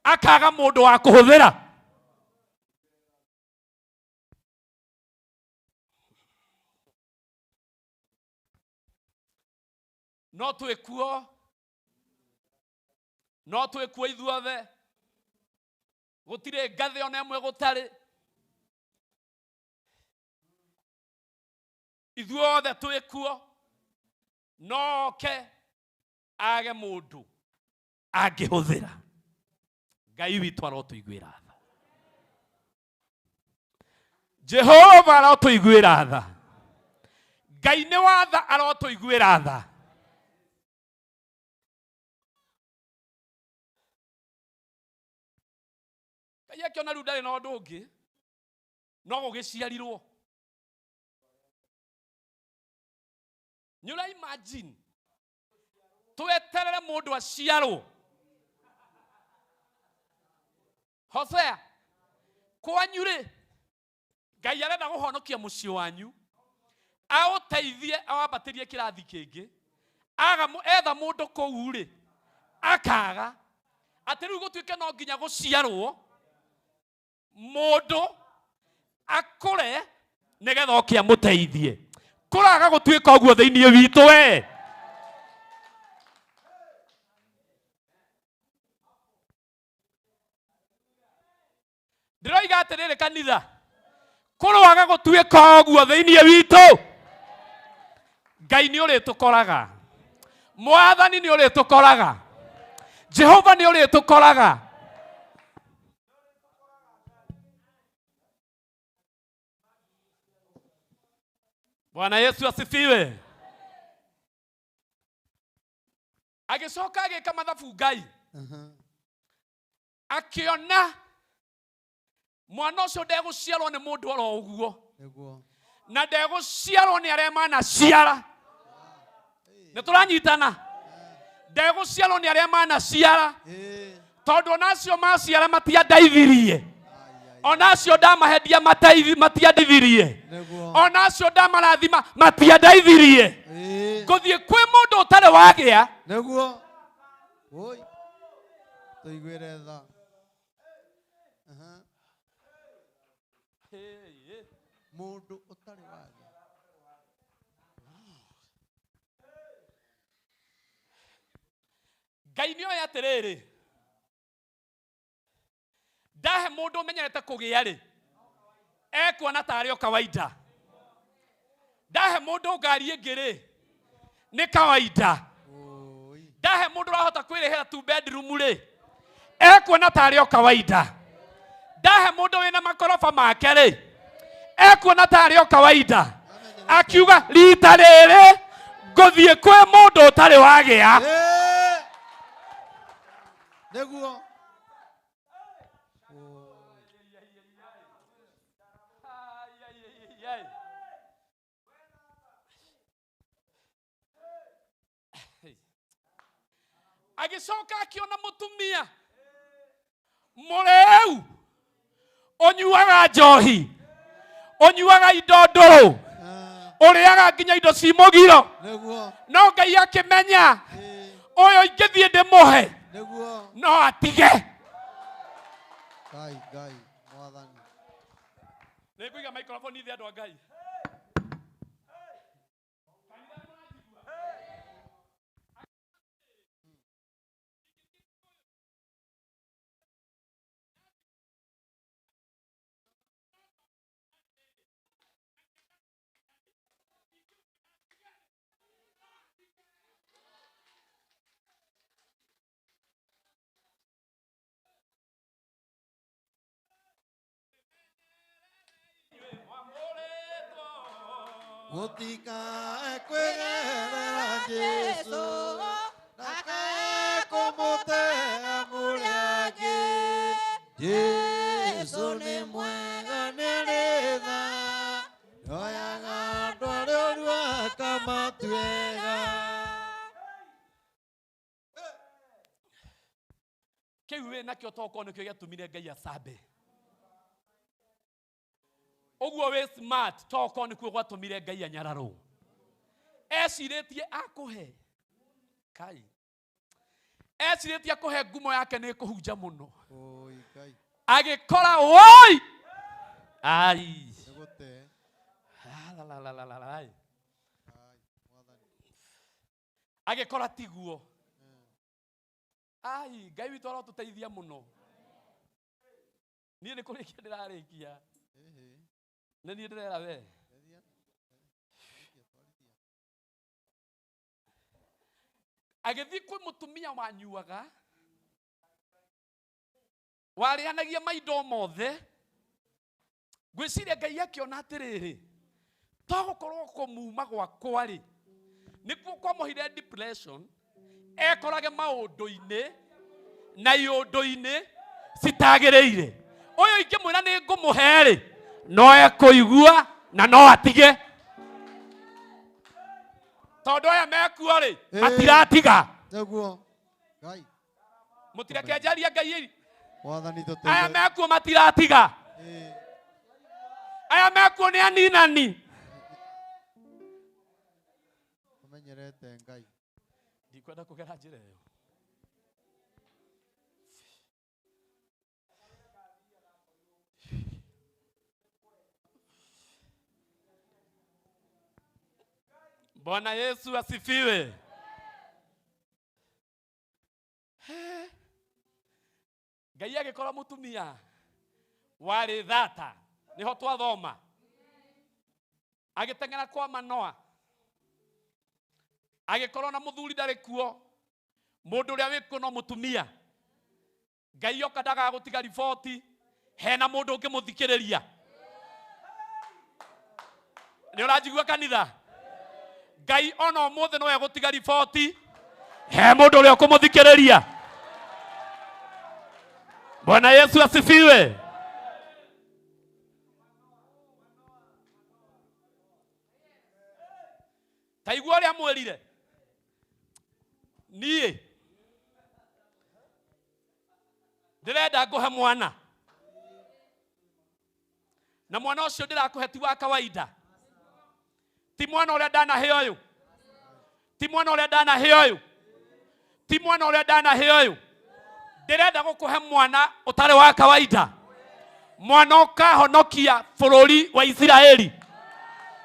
akaga mũndũ wa kũhũthĩra. No twĩkuo, no twĩkuo ithuothe, gũtirĩ ngathĩ ona ĩmwe gũtarĩ. Ithuothe twĩkuo, no oke age mũndũ angĩhũthĩra. Ngai witũ arotũiguĩra tha. Jehova arotũiguĩra tha. Ngai nĩ wa tha, arotũiguĩra tha. Ngai akĩona rĩu ndarĩ na ũndũ ũngĩ, no gũgĩciarirwo. Nĩ ũra imagine tweterere mũndũ aciarwo. Hosea, kwanyu rĩ, Ngai arenda kũhonokia mũciĩ wanyu, aũteithie, awambatĩrie kĩrathi kĩngĩ, Aga etha mũndũ kũu rĩ akaga atĩ rĩu gũtuĩke no nginya gũciarwo mũndũ akũre nĩgetha oke amũteithie. Kũraga gũtuĩka ũguo thĩinĩ witũ we. Ndĩroiga atĩrĩrĩ kanitha, kũroaga gũtuĩka ũguo thĩinĩ witũ. Ngai nĩ ũrĩtũkoraga, Mwathani nĩ ũrĩtũkoraga, Jehova nĩ ũrĩtũkoraga. Bwana Yesu asifiwe. Agĩcoka agĩka mathabu Ngai akĩona mwana ũcio ndegũciarwo nĩ mũndũ oro ũguo Nĩguo. na ndegũciarwo nĩ arĩa manaciara. Nĩ tũranyitana? Ndegũciarwo nĩ arĩa manaciara tondũ ona acio maciara matiandeithirie, ona acio ndamahendia matiandeithirie, Nĩguo. ona acio ndamarathima matiandeithirie. Ngũthiĩ kwĩ mũndũ ũtarĩ wagĩa. Nĩguo. Oi. Tũiguĩre tha. Aha. Mũndũ ũtarĩ wagĩa. Ngai nĩ oĩ atĩrĩrĩ, ndahe mũndũ ũmenyerete kũgĩa rĩ, ekuona tarĩ o kawaida. Ndahe mũndũ ngari ĩngĩ rĩ, nĩ kawaida. Ndahe mũndũ ũrahota kwĩrĩhĩra two bedroom rĩ, ekuona tarĩ o kawaida. Ndahe mũndũ wĩna makoroba make rĩ, ekuona tarĩ o kawaida. Akiuga rita rĩrĩ ngũthiĩ kwĩ mũndũ ũtarĩ wagĩa. Nĩguo. Agĩcoka akĩona mũtumia mũrĩu ũnyuaga njohi, ũnyuaga indo ndũrũ, ũrĩaga nginya indo ci mũgiro. Nĩguo. No Ngai akĩmenya ũyũ ingĩthiĩ ndĩmũhe Nĩguo. no atige. Ngai, Ngai, Mwathani. Nĩngũiga microphone thĩ andũ a Ngai. Gũtikae kwĩgerera Jesũ, ndakae kũmũtea mũrĩa angĩ. Jesũ nĩ mwega nĩ rĩ tha, nĩoyaga andũ arĩa oru akamatuĩra. Kĩu wĩ nakĩo tokorwo nĩkĩo gĩatũmire Ngai acambe. Ũguo wĩ smart tokorwo nĩkuo gwatũmire Ngai anyararwo. Ecirĩtie akũhe. Kai. Ecirĩtie akũhe ngumo yake nĩ ĩkũhunja mũno. Oi, Ngai. Agĩkora woi. Ai. Nĩgũte. Alalalalala. Agĩkora tiguo. Ai, Ngai witũ arotũteithia mũno. Niĩ nĩ kũrĩkia ndĩrarĩkia. Nĩ niĩ ndĩrera we. Agĩthiĩ kwĩ mũtumia wanyuaga, warĩanagia maindo mothe. Ngwĩciria Ngai akĩona atĩrĩrĩ, to gũkorwo kũmuma gwakwa rĩ, nĩkuo kwamũheire depression, ekorage maũndũ-inĩ na iũndũ-inĩ citagĩrĩire. Ũyũ ingĩmwĩra nĩ ngũmũhe rĩ, no ekũigua na no atige. Tondũ aya mekuo rĩ, matiratiga. Nĩguo. Ngai. Mũtireke njarie Ngai ĩ. Mwathani tũteithie. Aya mekuo matiratiga. Aya mekuo nĩ aninani. Ũmenyerete Ngai. Ndikwenda kũgera njĩra ĩyo. Bwana Yesu asifiwe. Ngai agĩkorwo mũtumia warĩ thata nĩho twathoma agĩteng'era kwa Manoa agĩkorwo na mũthuri ndarĩ kuo mũndũ ũrĩa wĩ kuo no mũtumia. Ngai oka ndagagũtiga riboti hena mũndũ ũngĩmũthikĩrĩria. Nĩ ũranjigua kanitha? Ngai ona ũmũthĩ no egũtiga riboti he mũndũ ũrĩa ũkũmũthikĩrĩria. Bwana Yesu asifiwe. Ta igua ũrĩa mwĩrire niĩ ndĩrenda ngũhe mwana na mwana ũcio ndĩrakũhe ti wa kawaida, ti mwana ũrĩa ndanahe ũyũ, ti mwana ũrĩa ndanahe ũyũ, ti mwana ũrĩa ndanahe ũyũ. Ndĩrenda gũkũhe mwana ũtarĩ wa kawaida, mwana ũkahonokia bũrũri wa Isiraeli.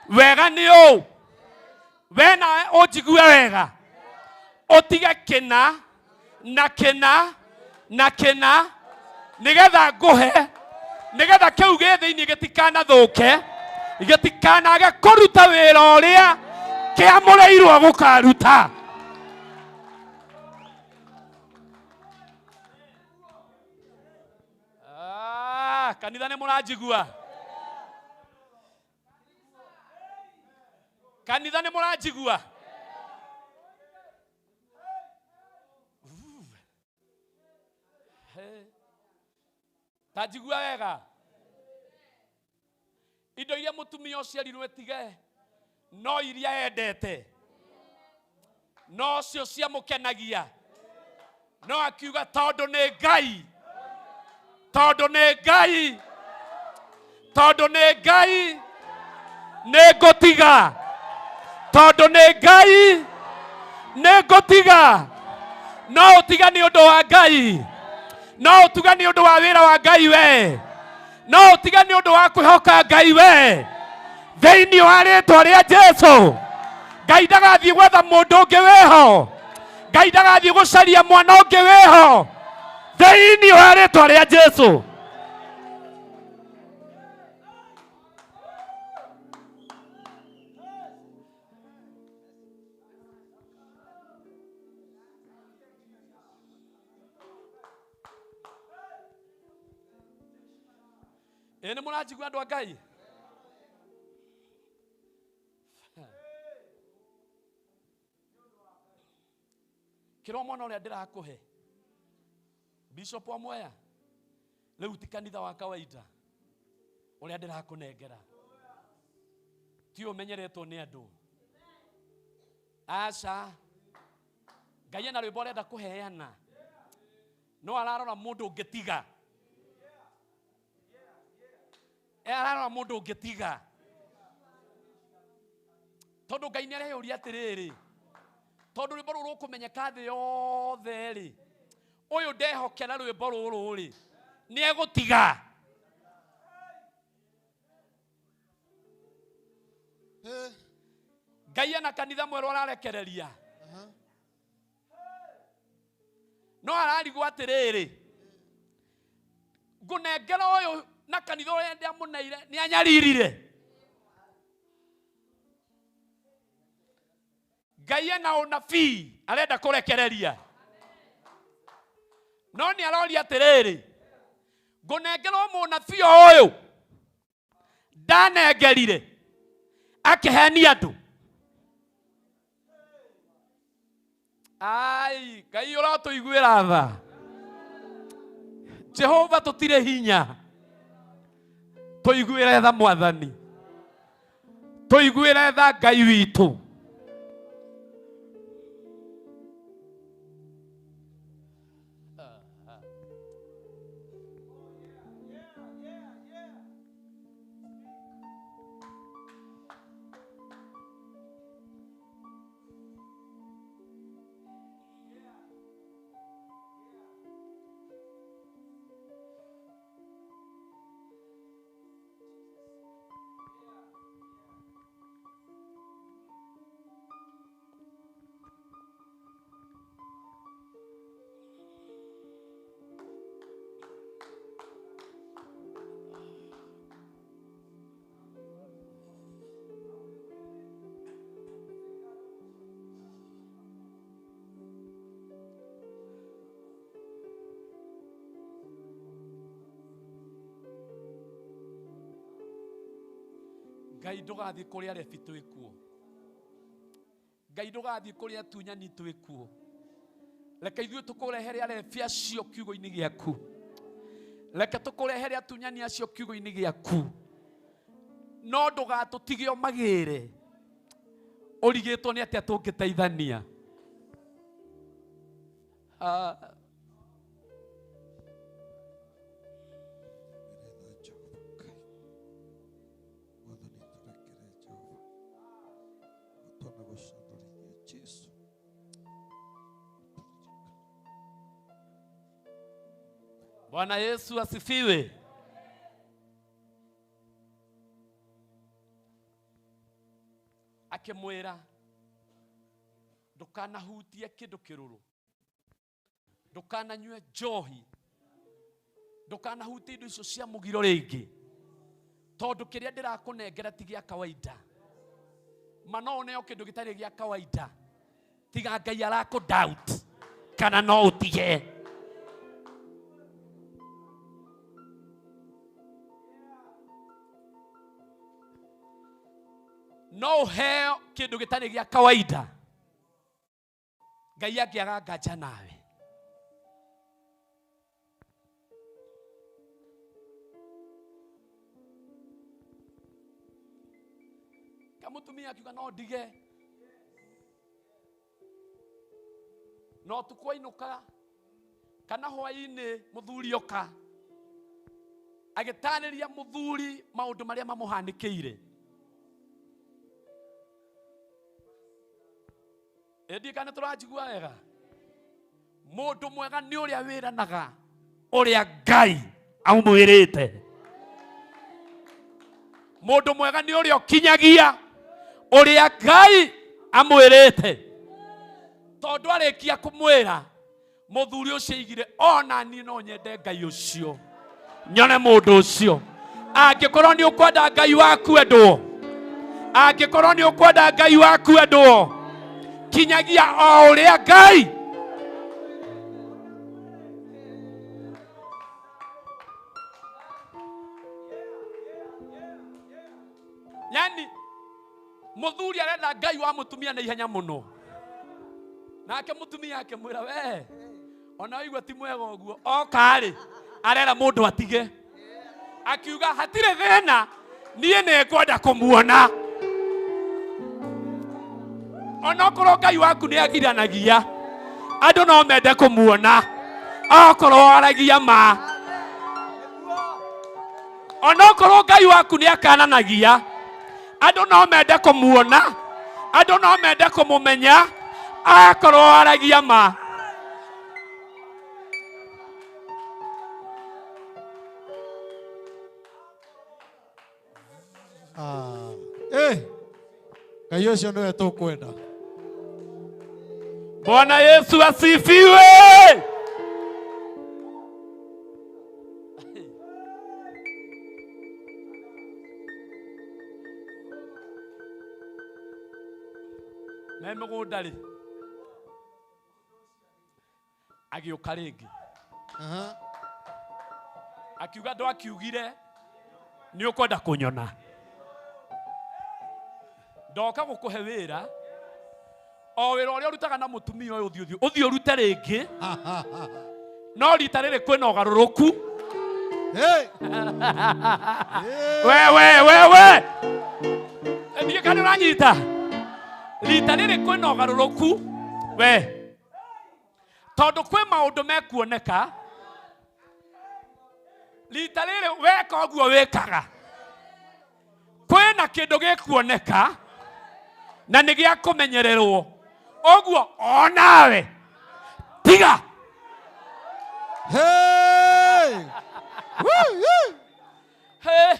Wega nĩ ũũ, we nawe ũnjigue wega, ũtige kĩna na kĩna na kĩna nĩgetha ngũhe, nĩgetha kĩu gĩ thĩinĩ gĩtikanathũke, gĩtikanage kũruta wĩra ũrĩa kĩamũrĩirwo gũkaruta. Kanitha nĩ mũranjigua? Kanitha nĩ mũranjigua? Ta njigua wega, indo iria mũtumia ũcio erirwo ĩtige no iria endete, no cio ciamũkenagia, no akiuga tondũ nĩ Ngai, tondũ nĩ Ngai, tondũ nĩ Ngai nĩ ngũtiga, tondũ nĩ Ngai nĩ ngũtiga. No ũtiga nĩ ũndũ wa Ngai, no ũtiga nĩ ũndũ wa wĩra wa Ngai we, no ũtiga nĩ ũndũ wa kwĩhoka Ngai we. Thĩinĩ wa rĩtwa rĩa Jesu, Ngai ndagathiĩ gwetha mũndũ ũngĩ wĩho, Ngai ndagathiĩ gũcaria mwana ũngĩ wĩho, thĩinĩ wa rĩtwa rĩa Jesu. Ĩ nĩ mũranjigua andũ a Ngai? Kĩrwo mwana ũrĩa ndĩrakũhe Bishop wa Mwea rĩu ti kanitha wa kawaida ũrĩa ndĩrakũnengera, ti ũmenyeretwo nĩ andũ. Aca, Ngai ena rwĩmbo arenda kũheana, no ararora mũndũ ũngĩtiga, ararora mũndũ ũngĩtiga, tondũ Ngai nĩ areyũria atĩrĩrĩ, tondũ rwĩmbo rũrũ rũkũmenyeka thĩ yothe rĩ, ũyũ ndehokera rwĩmbo rũrũ rĩ, nĩ egũtiga. Ngai ena kanitha mwerũ ararekereria, no ararigwo atĩrĩrĩ, ngũnengera ũyũ na kanitha ũrĩa ndamũneire nĩ anyaririre. Ngai ena ũnabii arenda kũrekereria, no nĩ aroria atĩrĩrĩ, ngũnengera mũnabii o ũyũ ndanengerire akĩhenia andũ. Ai, Ngai ũratũiguĩra tha. Jehova tũtirĩ hinya, tũiguĩre tha Mwathani, tũiguĩre tha Ngai witũ. Ngai ndũgathiĩ kũrĩa arebi twĩ kuo. Ngai ndũgathiĩ kũrĩa atunyani twĩ kuo. Reke ithuĩ tũkũrehere arebi acio kiugo-inĩ gĩaku. Reke tũkũrehere atunyani acio kiugo-inĩ gĩaku. No ndũgatũtige ũmagĩre. Ũrigĩtwo nĩ atĩa tũngĩteithania. Ah. Bwana Yesu asifiwe. Akĩmwĩra ndũkanahutie kĩndũ kĩrũrũ, ndũkananyue njohi, ndũkanahutie indo icio cia mũgiro rĩngĩ, tondũ kĩrĩa ndĩrakũnengera ti gĩa kawaida. Ma no ũneo kĩndũ gĩtarĩ gĩa kawaida, tiga Ngai arakũ doubt kana no ũtige. No ũheo kĩndũ gĩtarĩ gĩa kawaida, Ngai angĩaga nganja nawe. Kamũtumia akiuga no ndige, no ũtukũ ainũka kana hwaĩ-inĩ mũthuri oka agĩtarĩria mũthuri maũndũ marĩa mamũhanĩkĩire. Ĩndĩ kana tũranjigua wega? Mũndũ mwega nĩ ũrĩa wĩranaga ũrĩa Ngai amwĩrĩte. Mũndũ mwega nĩ ũrĩa ũkinyagia ũrĩa Ngai amwĩrĩte. Tondũ arĩkia kũmwĩra, mũthuri ũcio aigire ona niĩ no nyende Ngai ũcio, nyone mũndũ ũcio. Angĩkorwo nĩ ũkwenda Ngai waku endwo, angĩkorwo nĩ ũkwenda Ngai waku endwo, kinyagia o ũrĩa Ngai. Yani mũthuri arenda Ngai wa mũtumia na ihenya mũno, nake mũtumia akĩmwĩra we ona waigua ti mwega ũguo, oka-rĩ arera mũndũ atige, akiuga hatirĩ thĩna, niĩ nĩ ngwenda kũmuona. Onokorwo Ngai waku nĩ agiranagia, andũ no mende kũmuona okorwo aragia ma. Onokorwo Ngai waku nĩ akananagia, andũ no mende kũmuona, andũ no mende kũmũmenya akorwo aragia ma. Ngai ũcio nĩwe tũkwenda. Bwana Yesu asifiwe. Me mũgũnda rĩ, agĩũka rĩngĩ. Akiuga ndwakiugire nĩ ũkwenda kũnyona, ndoka gũkũhe wĩra, o wĩra ũrĩa ũrutaga na mũtumia ũyũ, ũthiĩ ũthiĩ ũthiĩ ũrute rĩngĩ, no rita rĩrĩ kwĩna ũgarũrũku. Hey! We we we we, ndiĩ kana ũranyita, rita rĩrĩ kwĩna ũgarũrũku we, tondũ kwĩ maũndũ mekuoneka rita rĩrĩ weka ũguo wĩkaga, kwĩna kĩndũ gĩkuoneka na nĩ gĩa kũmenyererwo, ũguo onawe tiga. Hey! Woo, woo! Hey!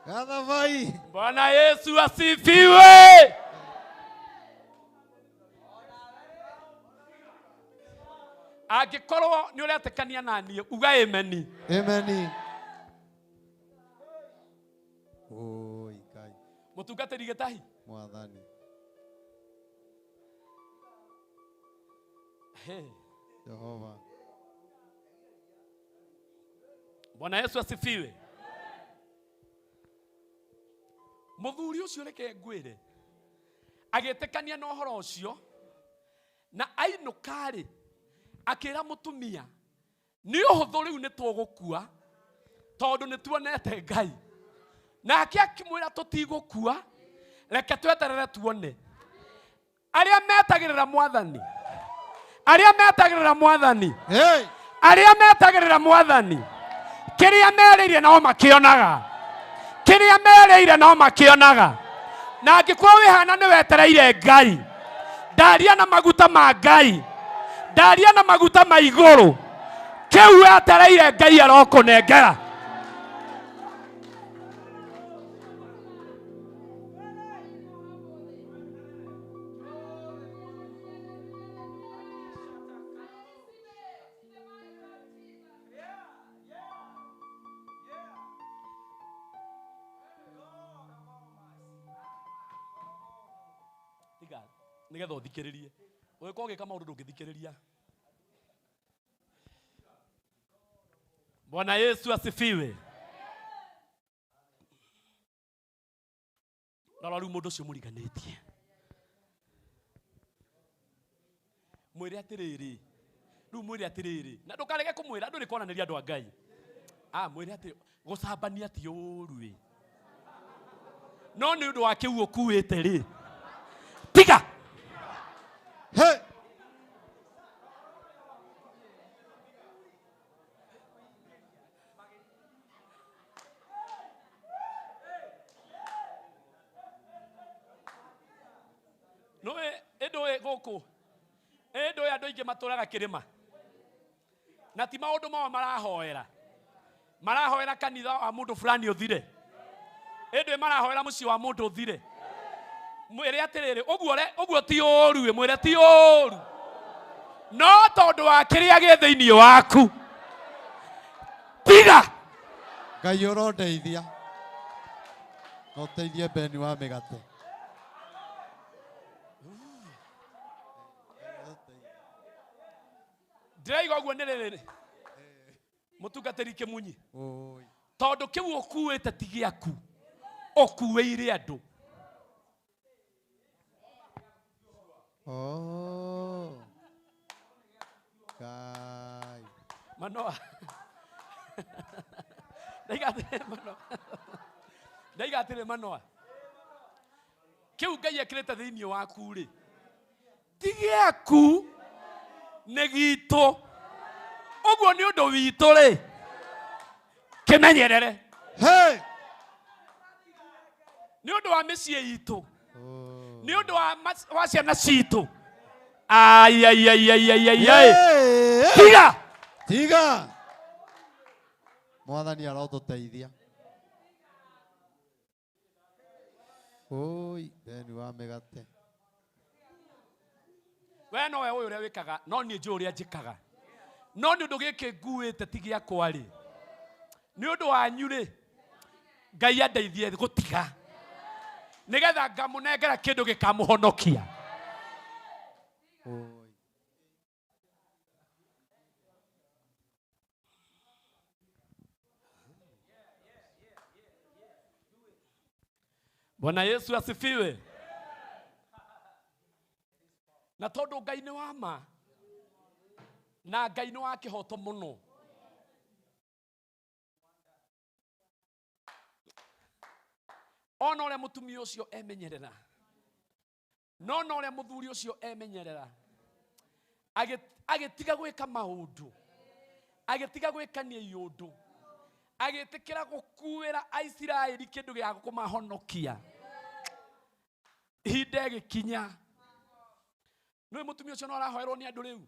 Gathavai. Bwana Yesu asifiwe. Angĩkorwo nĩ ũretĩkania na niĩ, uga ameni. Ameni. Oi Ngai. Mũtungatĩri Gĩtahi. Mwathani. Hey. Jehova. Bwana Yesu asifiwe. Mũthuri ũcio reke ngwĩre, agĩtĩkania na ũhoro ũcio, na ainũka-rĩ, akĩra mũtumia, nĩ ũhũthũ rĩu nĩ tũgũkua tondũ nĩ tuonete Ngai. Nake akĩmwĩra tũtigũkua, reke tweterere tuone. Arĩa metagĩrĩra Mwathani, arĩa metagĩrĩra Mwathani, Hey! arĩa metagĩrĩra Mwathani, kĩrĩa merĩire nao makĩonaga, kĩrĩa merĩire nao makĩonaga. Na angĩkorwo wĩhana nĩ wetereire Ngai, ndaria na maguta ma Ngai, ndaria na maguta ma igũrũ, kĩu wetereire Ngai arokũnengera. Tiga nigetha ũthikĩrĩrie, ũgĩkorwo ũgĩka maũndũ ndũngĩthikĩrĩria. Bwana Yesu asifiwe. Rora rĩu mũndũ ũcio mũriganĩtie, mwĩre atĩrĩrĩ, rĩu mwĩre atĩrĩrĩ, na ndũkarege kũmwĩra, ndũrĩ kwananĩria andũ a Ngai. Ah, mwĩre atĩ gũcambania ti ũru ĩ, no nĩ ũndũ wa kĩu ũkuĩte rĩ, tiga. Hey! Nũĩ ĩndũĩ gũkũ, ĩndũĩ andũ aingĩ matũraga kĩrĩma na ti maũndũ mao marahoera, marahoera kanitha wa mũndũ fulani ũthire, ĩndũĩ marahoera mũciĩ wa mũndũ ũthire. Mwĩre atĩrĩrĩ, ũguo ũguo ti ũru ĩ, mwĩre ti ũru, no tondũ wa kĩrĩa gĩ thĩinĩ waku, tiga. Ngai ũrondeithia na ũteithie Beni wa mĩgate. Ndĩraiga ũguo nĩ rĩrĩ, mũtungatĩri Kĩmunyi, Oi. tondũ kĩu ũkuĩte ti gĩaku, ũkuĩire andũ. Oh. Ngai. Manoa. Ndaiga atĩrĩ Manoa. Ndaiga atĩrĩ Manoa. Kĩu Ngai ekĩrĩte thĩinĩ waku rĩ, ti gĩaku, nĩ gitũ. Ũguo nĩ ũndũ witũ rĩ, kĩmenyerere. Hey! Nĩ ũndũ wa mĩciĩ itũ, Oh. nĩ ũndũ wa wa ciana citũ. Ai, ai, ai, ai, ai, ai, ai. Hey! Tiga! Tiga! Mwathani arotũteithia. Oi, Beni wa mĩgate. We nowe ũyũ ũrĩa wĩkaga, no niĩ njũĩ ũrĩa njĩkaga. No nĩ ũndũ gĩkĩ nguĩte ti gĩakwa rĩ, nĩ ũndũ wanyu rĩ, Ngai andeithie gũtiga, nĩgetha ngamũnengera kĩndũ gĩkamũhonokia. Oi. Bwana Yesu asifiwe. Na tondũ Ngai nĩ wa ma na Ngai nĩ wa kĩhoto mũno, ona ũrĩa mũtumia ũcio emenyerera, no na ũrĩa mũthuri ũcio emenyerera, agĩtiga gwĩka maũndũ, agĩtiga gwĩkania iũndũ, agĩtĩkĩra gũkuĩra Aisiraeli kĩndũ gĩa kũmahonokia. Ihinda ĩgĩkinya, nĩũĩ mũtumia ũcio no arahoerwo nĩ andũ rĩu.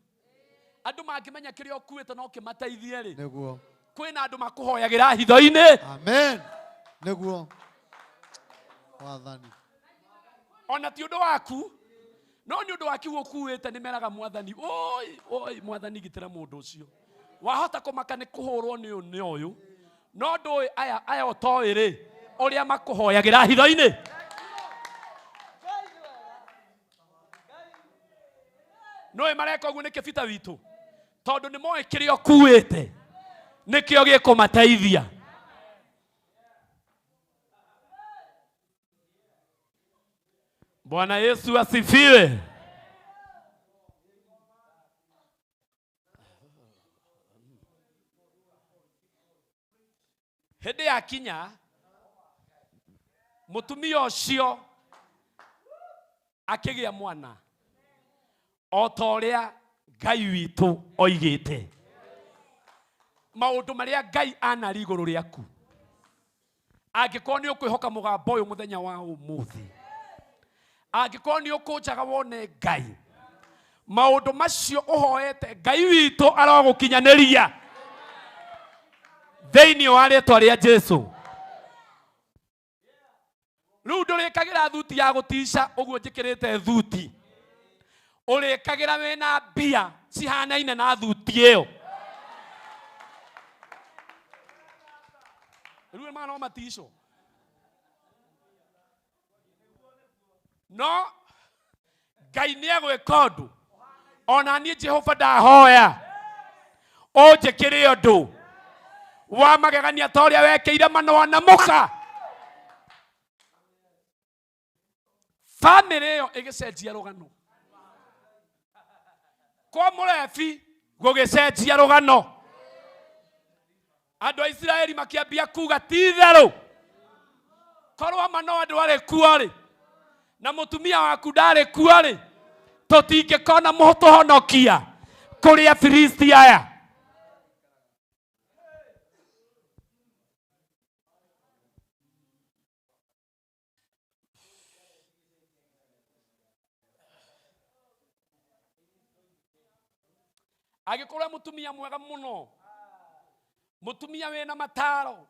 Andũ mangĩmenya kĩrĩa ũkuĩte no kĩmateithie rĩ, Nĩguo. kwĩna andũ makũhoyagĩra hitho-inĩ. Amen. Nĩguo. Wathani. Ona ti ũndũ waku, no nĩ ũndũ wa kiugo ũkuĩte, nĩ meraga Mwathani, oi, oi, Mwathani gitĩra mũndũ ũcio. Wahota kũmaka nĩ kũhũrwo nĩ ũyũ nĩ ũyũ, no ndũĩ aya, aya ũtoĩ rĩ, ũrĩa makũhoyagĩra hitho-inĩ. Nũĩ mareka ũguo nĩ kĩbita witũ, tondũ nĩ moĩ kĩrĩa ũkuĩte nĩkĩo gĩkũmateithia. Bwana Yesu asifiwe. Hĩndĩ yakinya mũtumia ũcio akĩgĩa mwana o ta ũrĩa Ngai witũ oigĩte. Maũndũ marĩa Ngai anari igũrũ rĩaku, angĩkorwo nĩ ũkwĩhoka mũgambo ũyũ mũthenya wa ũmũthĩ, angĩkorwo nĩ ũkũnjaga wone Ngai, maũndũ macio ũhoete Ngai witũ arogũkinyanĩria thĩinĩ wa rĩtwa rĩa Jesu. Rĩu ndũrĩkagĩra thuti ya gũtica ũguo njĩkĩrĩte thuti, ũrĩkagĩra wĩna mbia cihanaine na thuti ĩyo. Rĩu maya no matico, no Ngai nĩ egwĩka ũndũ. Ona niĩ Jehova ndahoya ũnjĩkĩre ũndũ wa magegania ta ũrĩa wekĩire Manoa na mũka. Bamĩrĩ ĩyo ĩgĩcenjia rũgano, kwa mũrebi gũgĩcenjia rũgano. Andũ a Isiraeli makĩambia kuga ti itherũ, korwo Manoa ndwarĩ kuo rĩ, na mũtumia waku ndarĩ kuo rĩ, tũtingĩkona mũtũhonokia kũrĩ Afilisti aya. Angĩkorwo e mũtumia mwega mũno, mũtumia wĩna mataro,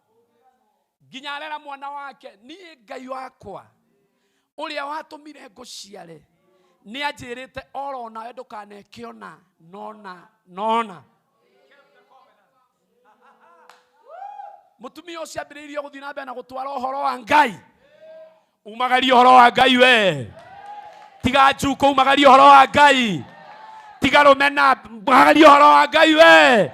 nginya arera mwana wake, niĩ Ngai wakwa ũrĩa watũmire ngũciare nĩ anjĩrĩte oro nawe ndũkaneke ona nona nona. Mũtumia ũcio ambĩrĩirie gũthiĩ na mbere na gũtwara ũhoro wa Ngai. Umagaria ũhoro wa Ngai we, tiga njukũ, umagaria ũhoro wa Ngai, tiga rũmena, umagaria ũhoro wa Ngai we.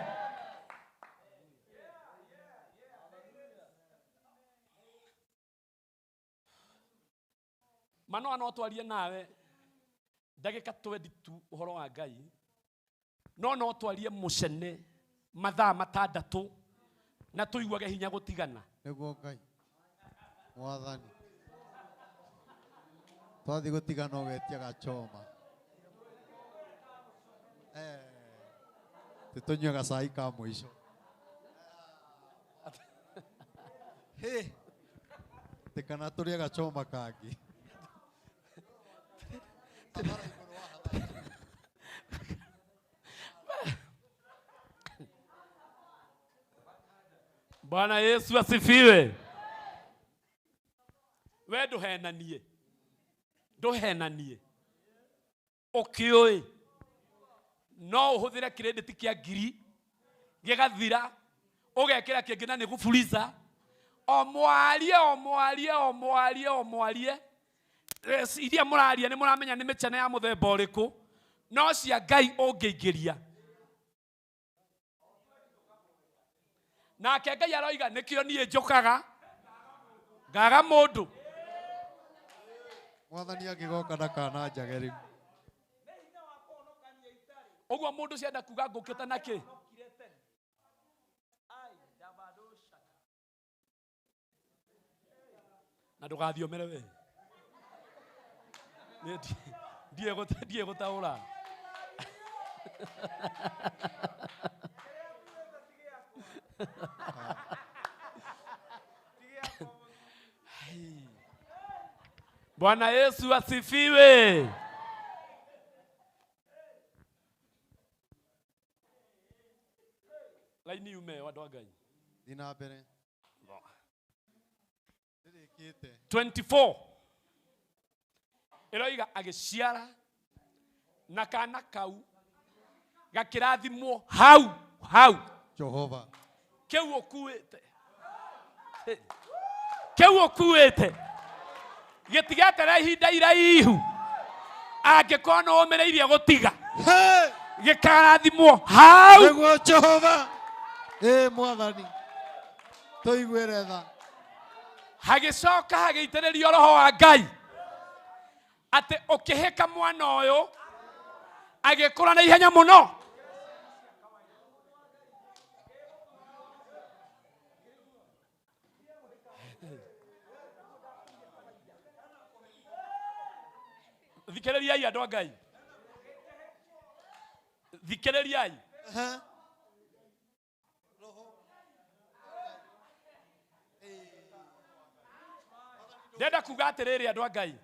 Manoa no twarie nawe ndagĩka 22 ũhoro wa Ngai, no no twarie mũcene mathaa 6 na tũiguage hinya gũtigana. Nĩguo Ngai mwathani twathiĩ gũtigana ũgetia gachoma, tũtũnyue gacai ka mũico. Hĩ, kana tũrĩe gachoma kangĩ. Bwana Yesu asifiwe. We ndũhenanie, ndũhenanie, ũkĩũĩ no ũhũthĩre credit kĩa ngiri gĩgathira, ũgekĩra kĩngĩ na nĩ gũburiza, o mwarie o mwarie o mwarie o mwarie. Iria mũraria nĩ mũramenya nĩ mĩcene ya mũthemba ũrĩkũ, no cia Ngai ũngĩingĩria. Nake Ngai aroiga nĩkĩo niĩ njũkaga ngaga mũndũ. Mwathani angĩgoka ndakananjage rĩu. Ũguo mũndũ cienda kuga ngũkĩte na kĩ? Na ndũgathiomere we. Niĩ ndiĩ gũtaũra. Bwana Yesu asifiwe. Laini yume andũ a Ngai. Thiĩ na mbere. Ndĩrĩkĩte. 24 ĩroiga agĩciara na kana kau gakĩrathimwo hau hau. Jehova. Kĩu ũkuĩte, kĩu ũkuĩte gĩtigeterere ihinda iraihu, angĩkorwo nĩ ũmĩrĩirie gũtiga gĩkarathimwo hau. Nĩguo Jehova. Ĩ mwathani, tũiguĩre tha. Hagĩcoka hagĩitĩrĩrio roho wa Ngai, Atĩ ũkĩhĩka mwana ũyũ agĩkũra na ihenya mũno. Thikĩrĩriai andũ a Ngai. Thikĩrĩriai. Ndenda kuga atĩrĩrĩ andũ a Ngai.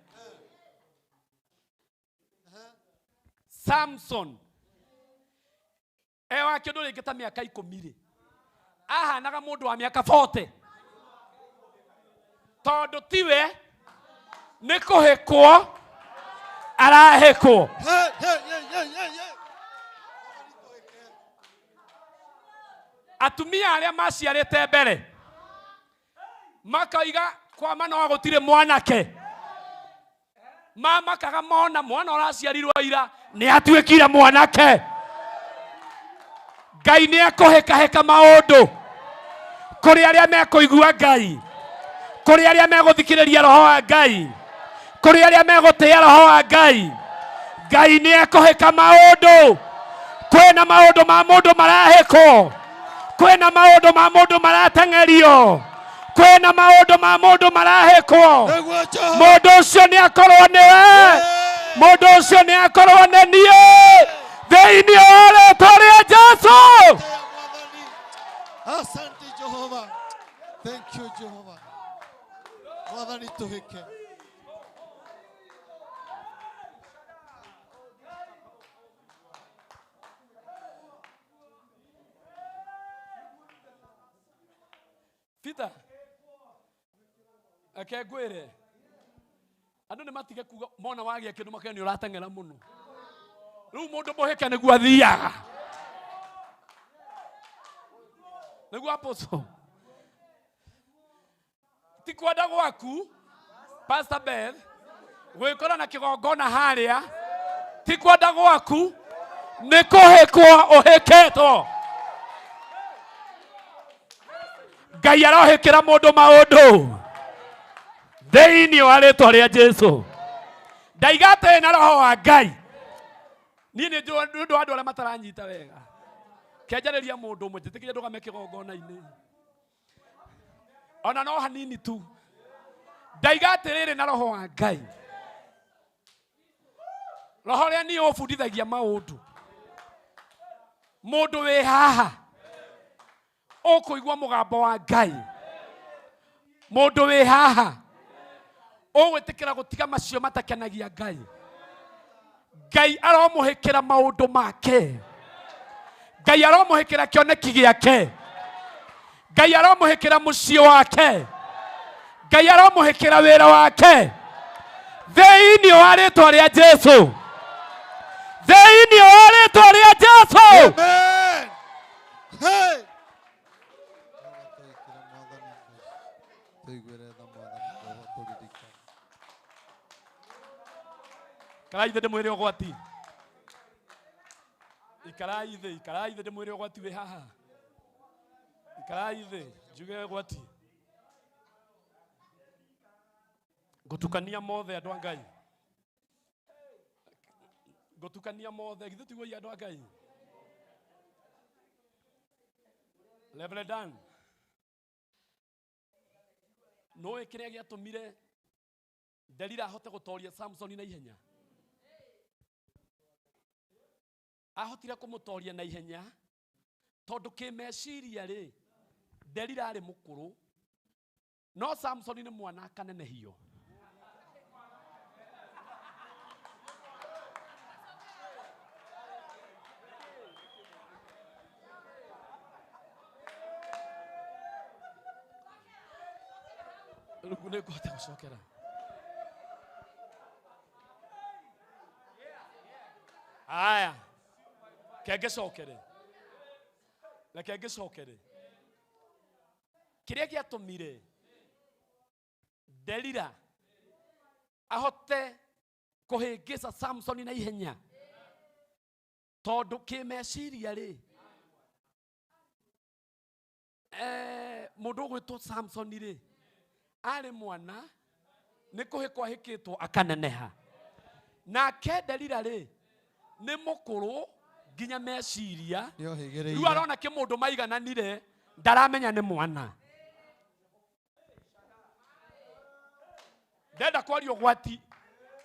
Samson e wa kĩndũ rĩngĩ ta mĩaka 10 rĩ ahanaga mũndũ wa mĩaka 40 tondũ tiwe nĩ kũhĩkwo arahĩkwo. Hey, hey, hey, hey, hey, hey. Atumia arĩa maciarĩte mbere makoiga kwa manoa gũtirĩ mwanake, mamakaga mona mwana ũraciarirwo ira nĩ atuĩkire mwanake. Ngai nĩ ekũhĩkahĩka maũndũ kũrĩ arĩa mekũigua Ngai, kũrĩ arĩa megũthikĩrĩria roho wa Ngai, kũrĩ arĩa megũtĩĩa roho wa Ngai. Ngai nĩ ekũhĩka maũndũ. Kwĩna maũndũ ma mũndũ marahĩkwo, kwĩna maũndũ ma mũndũ marateng'erio, kwĩna maũndũ ma mũndũ marahĩkwo. Nĩguo Jehova. Mũndũ ũcio nĩ akorwo nĩwe, mũndũ ũcio nĩ akorwo nĩ niĩ thĩinĩ wa rĩtwa rĩa Jesũ. Mwathani. Asante Jehova. Thank you Jehova. Mwathani tuhike. Peter, reke ngwĩre andũ nĩ matige kuga mona wagĩa kĩndũ makene nĩ ũrateng'era mũno. Rĩu mũndũ mũhĩke nĩguo athiaga, nĩguo apostle ti kwenda gwaku Pastor Beth gwĩkora na kĩgongona harĩa ti kwenda gwaku nĩ kũhĩkwo ũhĩkĩtwo. Ngai arohĩkĩra mũndũ maũndũ thĩinĩ wa rĩtwa rĩa Jesũ. Ndaiga atĩ na roho wa Ngai. Niĩ nĩ njũĩ nĩ ũndũ wa andũ arĩa mataranyita wega. Kenjarĩria mũndũ ũmwe njĩtĩkĩrie ndũgame kĩgongona-inĩ ona no hanini tu. Ndaiga atĩrĩrĩ na roho wa Ngai, roho ũrĩa niĩ ũbundithagia maũndũ. Mũndũ wĩ haha ũkũigua mũgambo wa Ngai, mũndũ wĩ haha ũgwĩtĩkĩra gũtiga macio matakenagia Ngai, Ngai aromũhĩkĩra maũndũ make, Ngai aromũhĩkĩra kĩoneki gĩake, Ngai aromũhĩkĩra mũciĩ wake, Ngai aromũhĩkĩra wĩra wake thĩinĩ wa rĩtwa rĩa Jesũ, thĩinĩ wa rĩtwa rĩa Jesũ. Amen. Hey. Tũiguĩre tha Mwathani Jehova tũririkane. Ikarai thĩ ndĩmwĩre ũgwati. Ikarai thĩ, ikarai thĩ ndĩmwĩre ũgwati wĩ haha. Ikarai thĩ njuge ũgwati. Ngũtukania mothe andũ a Ngai. Ngũtukania mothe, githĩ tiguo andũ a Ngai? Reverend Dan, nũĩ kĩrĩa gĩatũmire Delila ahote gũtoria Samson na ihenya? Ahotire kũmũtoria na ihenya tondũ kĩmeciria rĩ, Delila arĩ mũkũrũ, no Samson nĩ mwana akanenehio. Rĩu nĩ ngũhota gũcokera. Aya, ke ngĩcokere, reke ngĩcokere. Kĩrĩa gĩatũmire Delila ahote kũhĩngĩca Samson na ihenya tondũ kĩmeciria rĩ, mũndũ ũgwĩtwo Samson rĩ arĩ mwana nĩ kũhĩkwo ahĩkĩtwo akaneneha. Nake Delila rĩ nĩ mũkũrũ nginya meciria. Rĩu Nĩohĩgĩrĩire. Arona kĩmũndũ maigananire ndaramenya nĩ mwana. Ndenda kwaria ũgwati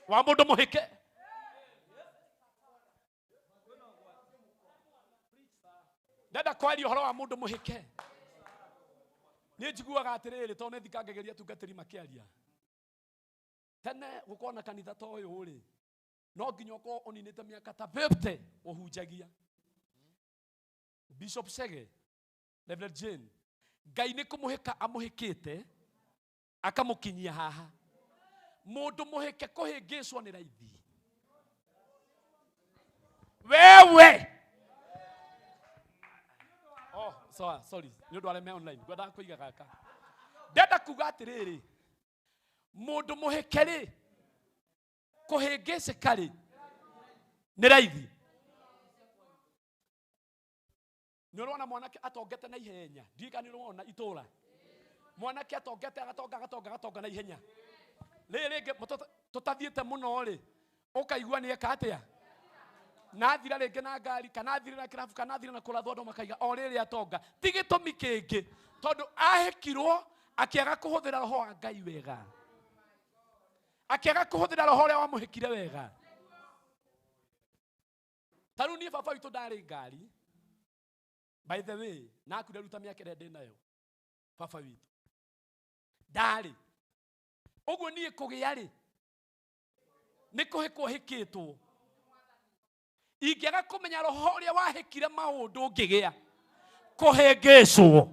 wa mũndũ mũhĩke. Ndenda kwaria ũhoro wa mũndũ mũhĩke. Niĩ njiguaga atĩrĩrĩ tondũ nĩ thikangagĩria atungatĩri makĩaria. Tene gũkorwo na kanitha ta ũyũ rĩ, no nginya ũkorwo ũninĩte mĩaka ta 50 ũhunjagia. Bishop Chege, Reverend Jane, Ngai nĩ kũmũhĩka amũhĩkĩte akamũkinyia haha. Mũndũ mũhĩke kũhĩngĩcwo nĩ raithi. Wewe! Oh, sorry, sorry. Nĩ ũndũ arĩa me online. Ngwendaga kũiga gaka. Ndenda kuga atĩrĩrĩ, mũndũ mũhĩke rĩ, kũhĩngĩcĩka rĩ, nĩ raithi. Nĩ ũrona mwanake atongete na ihenya. Ndiũĩ kana nĩ ũrona itũra. Mwanake atongete agatonga agatonga agatonga na ihenya. Rĩrĩ rĩngĩ tũtathiĩte mũno rĩ, ũkaigua nĩ eka atĩa? Na athira rĩngĩ na ngari, kana athire na kĩrabu, kana athire na kũrathwo andũ makaiga o rĩrĩ atonga. Ti gĩtũmi kĩngĩ, tondũ ahĩkirwo akĩaga kũhũthĩra roho wa Ngai wega. Akĩaga kũhũthĩra roho ũrĩa wamũhĩkire wega. Ta rĩu niĩ baba witũ ndarĩ ngari. By the way, na akuire ruta mĩaka ĩrĩa ndĩ nayo. Baba witũ. Ndarĩ. Ũguo niĩ kũgĩa rĩ, nĩ kũhĩkwo hĩkĩtwo. Ingĩaga kũmenya roho ũrĩa wahĩkire maũndũ ngĩgĩa, kũhĩngĩcwo.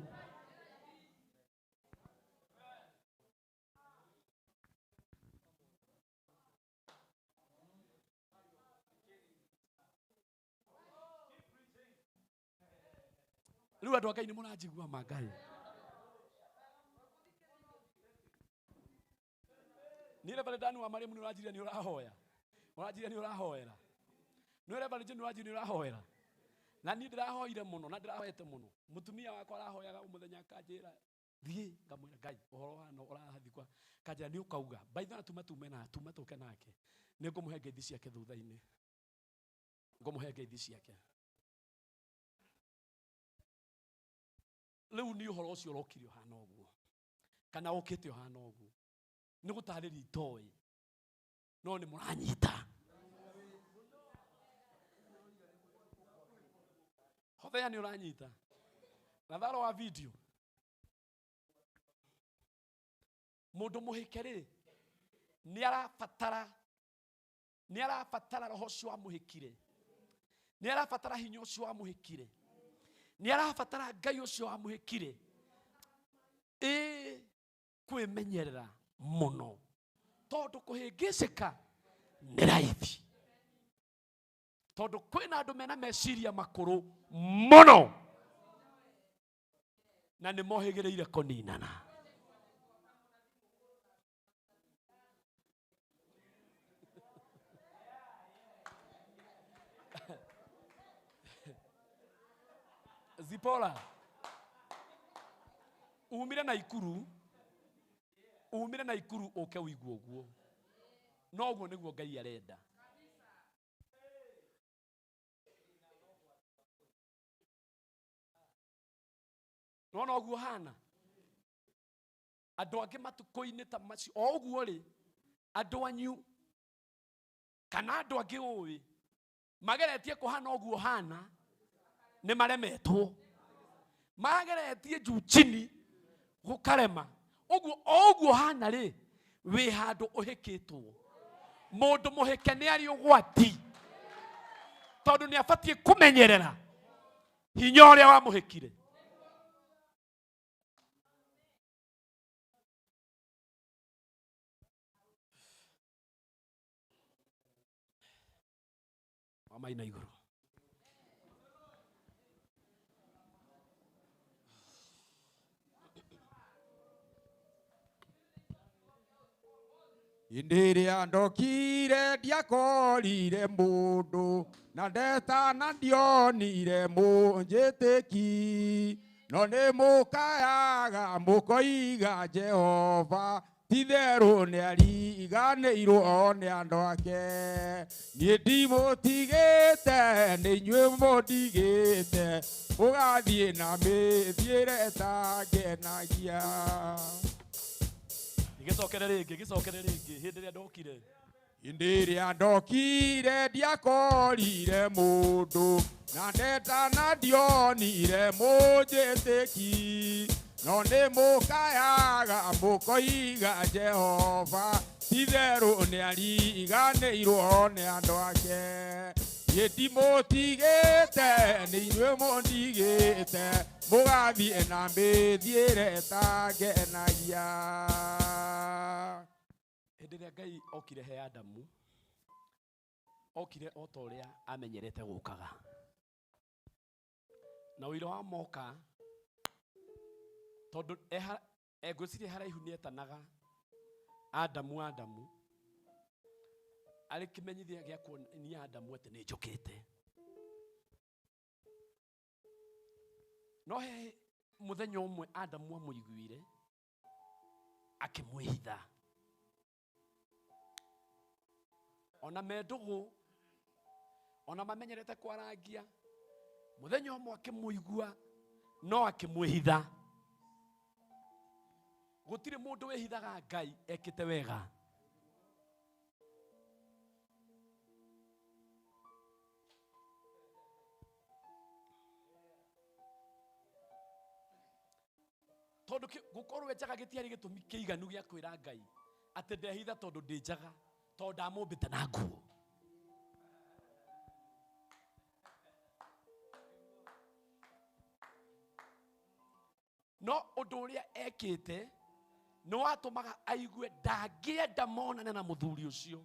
Rĩu andũ a Ngai nĩ mũranjigua ma Ngai. Niĩ Reverend Dan wa Mariamu nĩ ũranjĩrire nĩ ũrahoya. Ũranjĩrire nĩ ũrahoera. Nĩ Reverend Jane ũranjĩrire nĩ ũrahoera. Na niĩ ndĩrahoire mũno na ndĩrahoete mũno. Mũtumia wakwa arahoyaga o mũthenya akanjĩra thiĩ, ngamwĩra Ngai ũhoro wa no ũrathiĩ kwa. Akanjĩra nĩ ũkauga. By the way, tuma tume na tuma tũke nake. Nĩ ngũmũhe ngeithi ciake thutha-inĩ. Ngũmũhe ngeithi ciake. Rĩu nĩ ũhoro ũcio ũrokire ũhana ũguo. Kana ũkĩte ũhana ũguo. Nĩ gũtarĩria itoĩ. No nĩ mũranyita. Hothea nĩ ũranyita. Natharo wa video. Mũndũ mũhĩke rĩ, nĩ arabatara roho ũcio wamũhĩkire. Nĩ arabatara hinya ũcio wamũhĩkire. Nĩ arabatara Ngai ũcio wamũhĩkire. Ĩ kwĩmenyerera mũno. Tondũ kũhĩngĩcĩka nĩ raithi. Tondũ kwĩna andũ mena meciria makũrũ mũno. Na nĩ mohĩgĩrĩire kũninana. Zipora, umire na ikuru, umire na ikuru uke uigue uguo. No uguo niguo Ngai arenda. Nona uguo hana. Andũ angĩ matukũ-inĩ ta macio, o ũguo rĩ, andũ anyu, kana andũ angĩ ũĩ, mageretie kũhana ũguo hana, nĩ maremetwo. Mageretie juu chini, gũkarema. Ũguo, o ũguo hana rĩ, wĩ handũ ũhĩkĩtwo. Mũndũ mũhĩke nĩ arĩ ũgwati. Tondũ nĩ abatiĩ kũmenyerera hinya ũrĩa wamũhĩkire. Wa maina igũrũ. Hĩndĩ ĩrĩa ndokire ndiakorire mũndũ, na ndetana ndionire mũnjĩtĩki. No nĩ mũkayaga mũkoiga Jehova Titherũ nĩ ariganĩirwo nĩ andũ ake. Niĩ ndimũtigĩte, nĩ inyuĩ mũndigĩte, mũgathiĩ na mĩthiĩre ĩtangenagia. Gĩcokere rĩngĩ, gĩcokere rĩngĩ hĩndĩ ĩrĩa ndokire. Hĩndĩ ĩrĩa ndokire ndiakorire mũndũ, na ndetana ndionire mũnjĩtĩki. No nĩ mũkayaga mũkoiga Jehova, titherũ nĩ ariganĩirwo nĩ andũ ake. Niĩ ndimũtigĩte, nĩ inyuĩ mũndigĩte, mũgathiĩ na mĩthiĩre ĩtangenagia. Hĩndĩ ĩrĩa Ngai okire he Adamu, okire o ta ũrĩa amenyerete gũkaga. Na ũira wa moka, tondũ ngwĩciria haraihu nĩetanaga Adamu, Adamu, arĩ kĩmenyithia gĩa kuonia Adamu atĩ nĩ njũkĩte. No he mũthenya ũmwe Adamu amũiguire, akĩmwĩhitha. Ona me ndũgũ, ona mamenyerete kwarangia, mũthenya ũmwe akĩmũigua, no akĩmwĩhitha. Gũtirĩ mũndũ wĩhithaga Ngai ekĩte wega. Tondũ gũkorwo wĩ njaga gĩtiarĩ gĩtũmi kĩiganu gĩa kwĩra Ngai atĩ ndehitha tondũ ndĩ njaga, tondũ ndamũmbĩte na nguo. No ũndũ ũrĩa ekĩte nĩ watũmaga aigue ndangĩenda monane na mũthuri ũcio.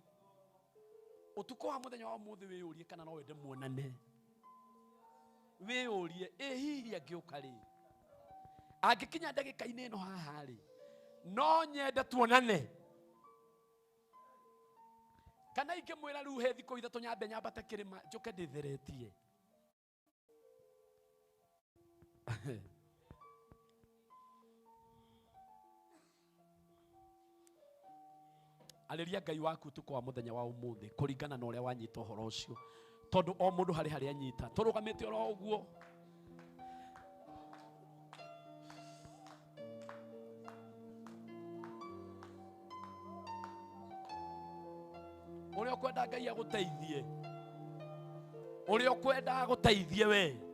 Ũtukũ wa mũthenya wa ũmũthĩ wĩyũrie kana no wende muonane. Wĩyũrie, ĩ hihi angĩũka rĩ? Angĩkinya ndagĩka-inĩ ĩno haha rĩ, no nyende tuonane. Kana ingĩmwĩra rĩu he thikũ ithatũ nyambe nyambate kĩrĩma njũke ndĩtheretie. Arĩria Ngai waku ũtukũ wa mũthenya wa ũmũthĩ kũringana na ũrĩa wanyita ũhoro ũcio, tondũ o mũndũ harĩ harĩa anyita. Tũrũgamĩte oro ũguo. Ũrĩa ũkwenda Ngai agũteithie, ũrĩa ũkwenda agũteithie we.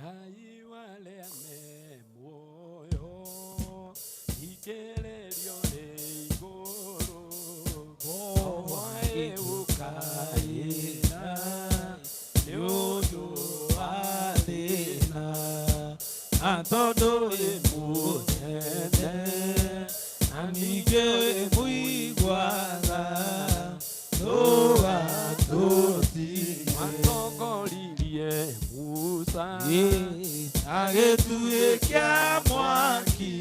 Ngai warĩa me muoyo ikĩrĩrio rĩ igũrũ owaĩ ũkaĩra nĩ ũndũ wa thĩna na tondũ wĩ mũnene na ningĩ wĩ mũiguaga ndũgatũtige. Watongoririe Musa agĩtuĩ kĩa mwaki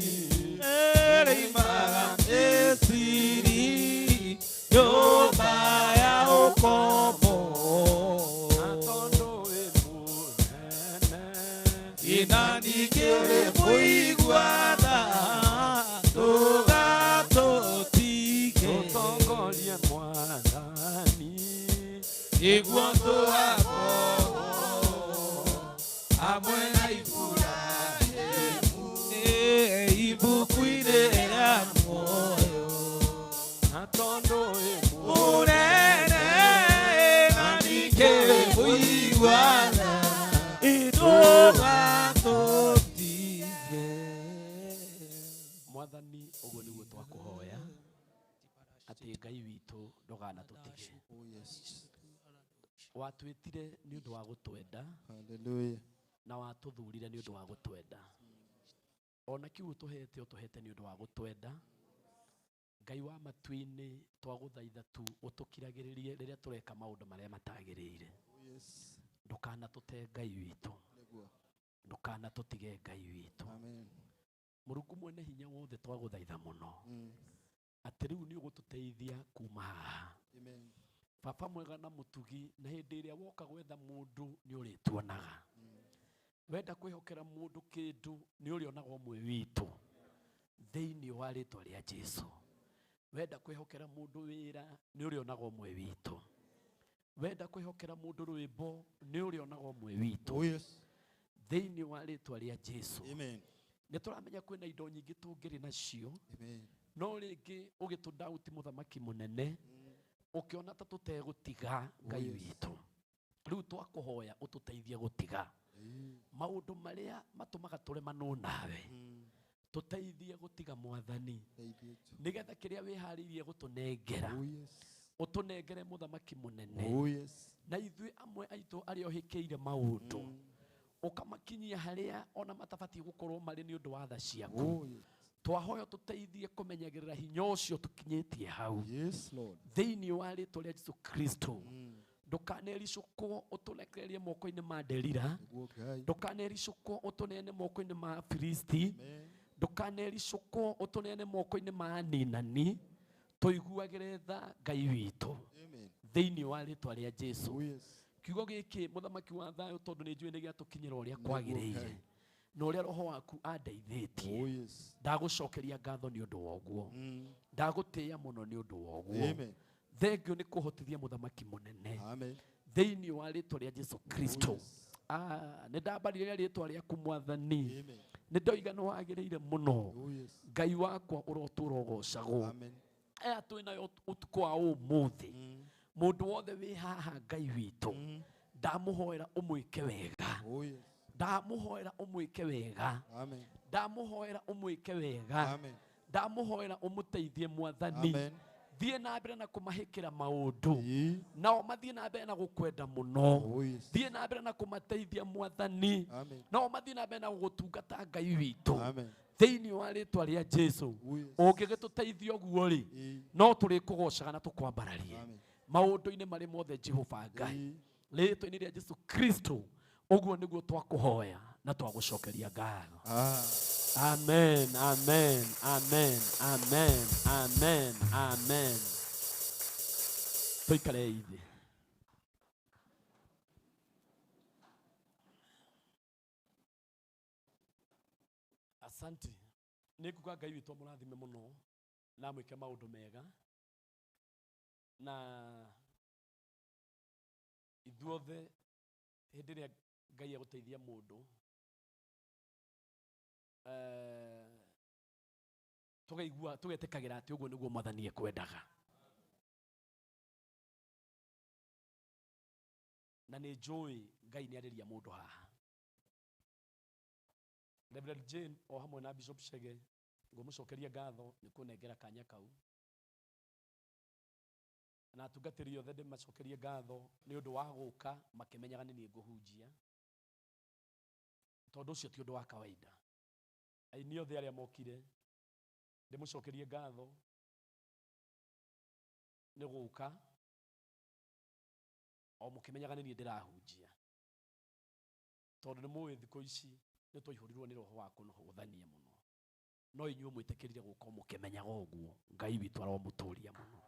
ĩrĩimaga Misiri nyũmba ya ũkombo na tondũ wĩ mũnene ina ningĩ wĩ mũiguana ndũgatũtige tũtongorie Mwathani nĩguo tũgakorwo hamwe na Iburahĩmu ibuku-inĩ rĩa muoyo na tondũ wĩ mũnene na ningĩ wĩ mũiguana ndũgatũtige. Mwathani ũguo nĩguo twakũhoya atĩ Ngai witũ ndũkanatũtige. Watwĩtire nĩ ũndũ wa gũtwenda Hallelujah. na watũthurire nĩ ũndũ wa gũtwenda ona kiu ũtũhete ũtũhete nĩ ũndũ wa gũtwenda. Ngai wa matu-inĩ twagũthaitha tu ũtũkiragĩrĩrie rĩrĩa tũreka maũndũ marĩa matagĩrĩire. Ndũkanatũte Ngai witũ, ndũkanatũtige Ngai witũ. Amen. Mũrungu mwene hinya wothe twagũthaitha mũno atĩ rĩu nĩ ũgũtũteithia kuma haha. Amen. Baba mwega na mũtugi na hĩndĩ ĩrĩa woka gwetha mũndũ nĩ ũrĩtuonaga. Wenda kwĩhokera mũndũ kĩndũ nĩ ũrĩonaga ũmwe witũ thĩinĩ wa rĩtwa rĩa Jesu. Wenda kwĩhokera mũndũ wĩra nĩ ũrĩonaga ũmwe witũ. Wenda kwĩhokera mũndũ rwĩmbo nĩ ũrĩonaga ũmwe witũ Oh yes. thĩinĩ wa rĩtwa rĩa Jesu. Amen. Nĩ tũramenya kwĩna indo nyingĩ tũngĩrĩ nacio Amen. no rĩngĩ ũgĩtũndauti mũthamaki mũnene ũkĩona ta tũtegũtiga Ngai yes. witũ. Rĩu twakũhoya ũtũteithie gũtiga maũndũ marĩa matũmaga tũremanwo nawe, tũteithie gũtiga Mwathani nĩgetha kĩrĩa wĩharĩirie gũtũnengera Oh yes. ũtũnengere mũthamaki mũnene. Oh yes. Na ithuĩ amwe aitũ arĩa ũhĩkĩire maũndũ ũkamakinyia harĩa ona matabatiĩ gũkorwo marĩ nĩ ũndũ wa tha ciaku. Oh yes. Twahoya tũteithie kũmenyagĩrĩra hinya ũcio tũkinyĩtie hau Yes, Lord. thĩinĩ wa rĩtwa rĩa Jesu Kristo. Ndũkanericũkwo ũtũrekererie moko-inĩ ma Delila, Nĩguo Ngai. ndũkanericũkwo ũtũneane moko-inĩ ma Filisti, Amen. ndũkanericũkwo ũtũneane moko-inĩ ma aninani. Tũiguagĩre tha Ngai witũ Amen. thĩinĩ wa rĩtwa rĩa Jesu. Oh yes. Kiugo gĩkĩ mũthamaki wa thayũ tondũ nĩ njũĩ nĩ gĩatũkinyĩra ũrĩa Nĩguo kwagĩrĩire Ngai. na ũrĩa roho waku andeithĩtie. Oh yes. Ndagũcokeria ngatho nĩ ũndũ wa ũguo, ndagũtĩĩa mũno nĩ ũndũ wa ũguo. Amen. Thengio nĩ kũhotithia mũthamaki mũnene Amen. thĩinĩ wa rĩtwa rĩa Jesu Kristo. Oh, yes. Nĩ ndambarire rĩtwa rĩaku Mwathani, Amen. nĩ ndoiga nĩ wagĩrĩire mũno. Oh yes. Ngai wakwa ũrotũra ũgocagwo. Amen. Aya twĩ nayo ũtukũ wa ũmũthĩ, mũndũ wothe wĩ haha Ngai witũ ndamũhoera ũmwĩke wega, Oh yes. ndamũhoera ũmwĩke wega, Amen. ndamũhoera ũmwĩke wega, Amen. ndamũhoera ũmũteithie Mwathani. Amen. Thiĩ na mbere na kũmahĩkĩra maũndũ Ii. nao mathiĩ na mbere na gũkwenda mũno. Oh yes. Thiĩ na mbere na kũmateithia Mwathani, Amen. nao mathiĩ na mbere na gũgũtungata Ngai witũ Amen. thĩinĩ wa rĩtwa rĩa Jesu. Oh yes. Ũngĩgĩtũteithia ũguo rĩ, Ii. no tũrĩkũgocaga na tũkwambararie Amen. maũndũ-inĩ marĩ mothe Jehova Ngai Ii. rĩtwa-inĩ rĩa Jesu Kristo. Ũguo nĩguo twakũhoya na twagũcokeria ngatho. Ah. Amen, amen, amen, amen, amen, amen. Tũikare ithe. Asante. Nĩ nguga Ngai witũ amũrathime mũno na amwĩke maũndũ mega na ithuothe hĩndĩ ĩrĩa Ngai egũteithia mũndũ tũkaigua tũgetĩkagĩra atĩ ũguo nĩguo Mwathani ekwendaga. Na nĩ njũĩ Ngai nĩ arĩria mũndũ haha. Reverend Jane o hamwe na Bishop Chege ngũmũcokeria ngatho nĩ kũnengera kanya kau na atungatĩri othe ndĩmacokerie ngatho nĩ ũndũ wa gũka makĩmenyaga nĩ niĩ ngũhunjia tondũ ũcio ti ũndũ wa kawaida aini othe arĩa mokire ndĩmũcokerie ngatho nĩ gũka o mũkĩmenyaga nĩ niĩ ndĩrahunjia tondũ nĩ mũĩ thikũ ici nĩ twaihũrirwo nĩ roho wa kũhũthania mũno no inyuĩ mwĩtĩkĩrire gũka mũkĩmenyaga ũguo ngai witũ aromũtũria mũno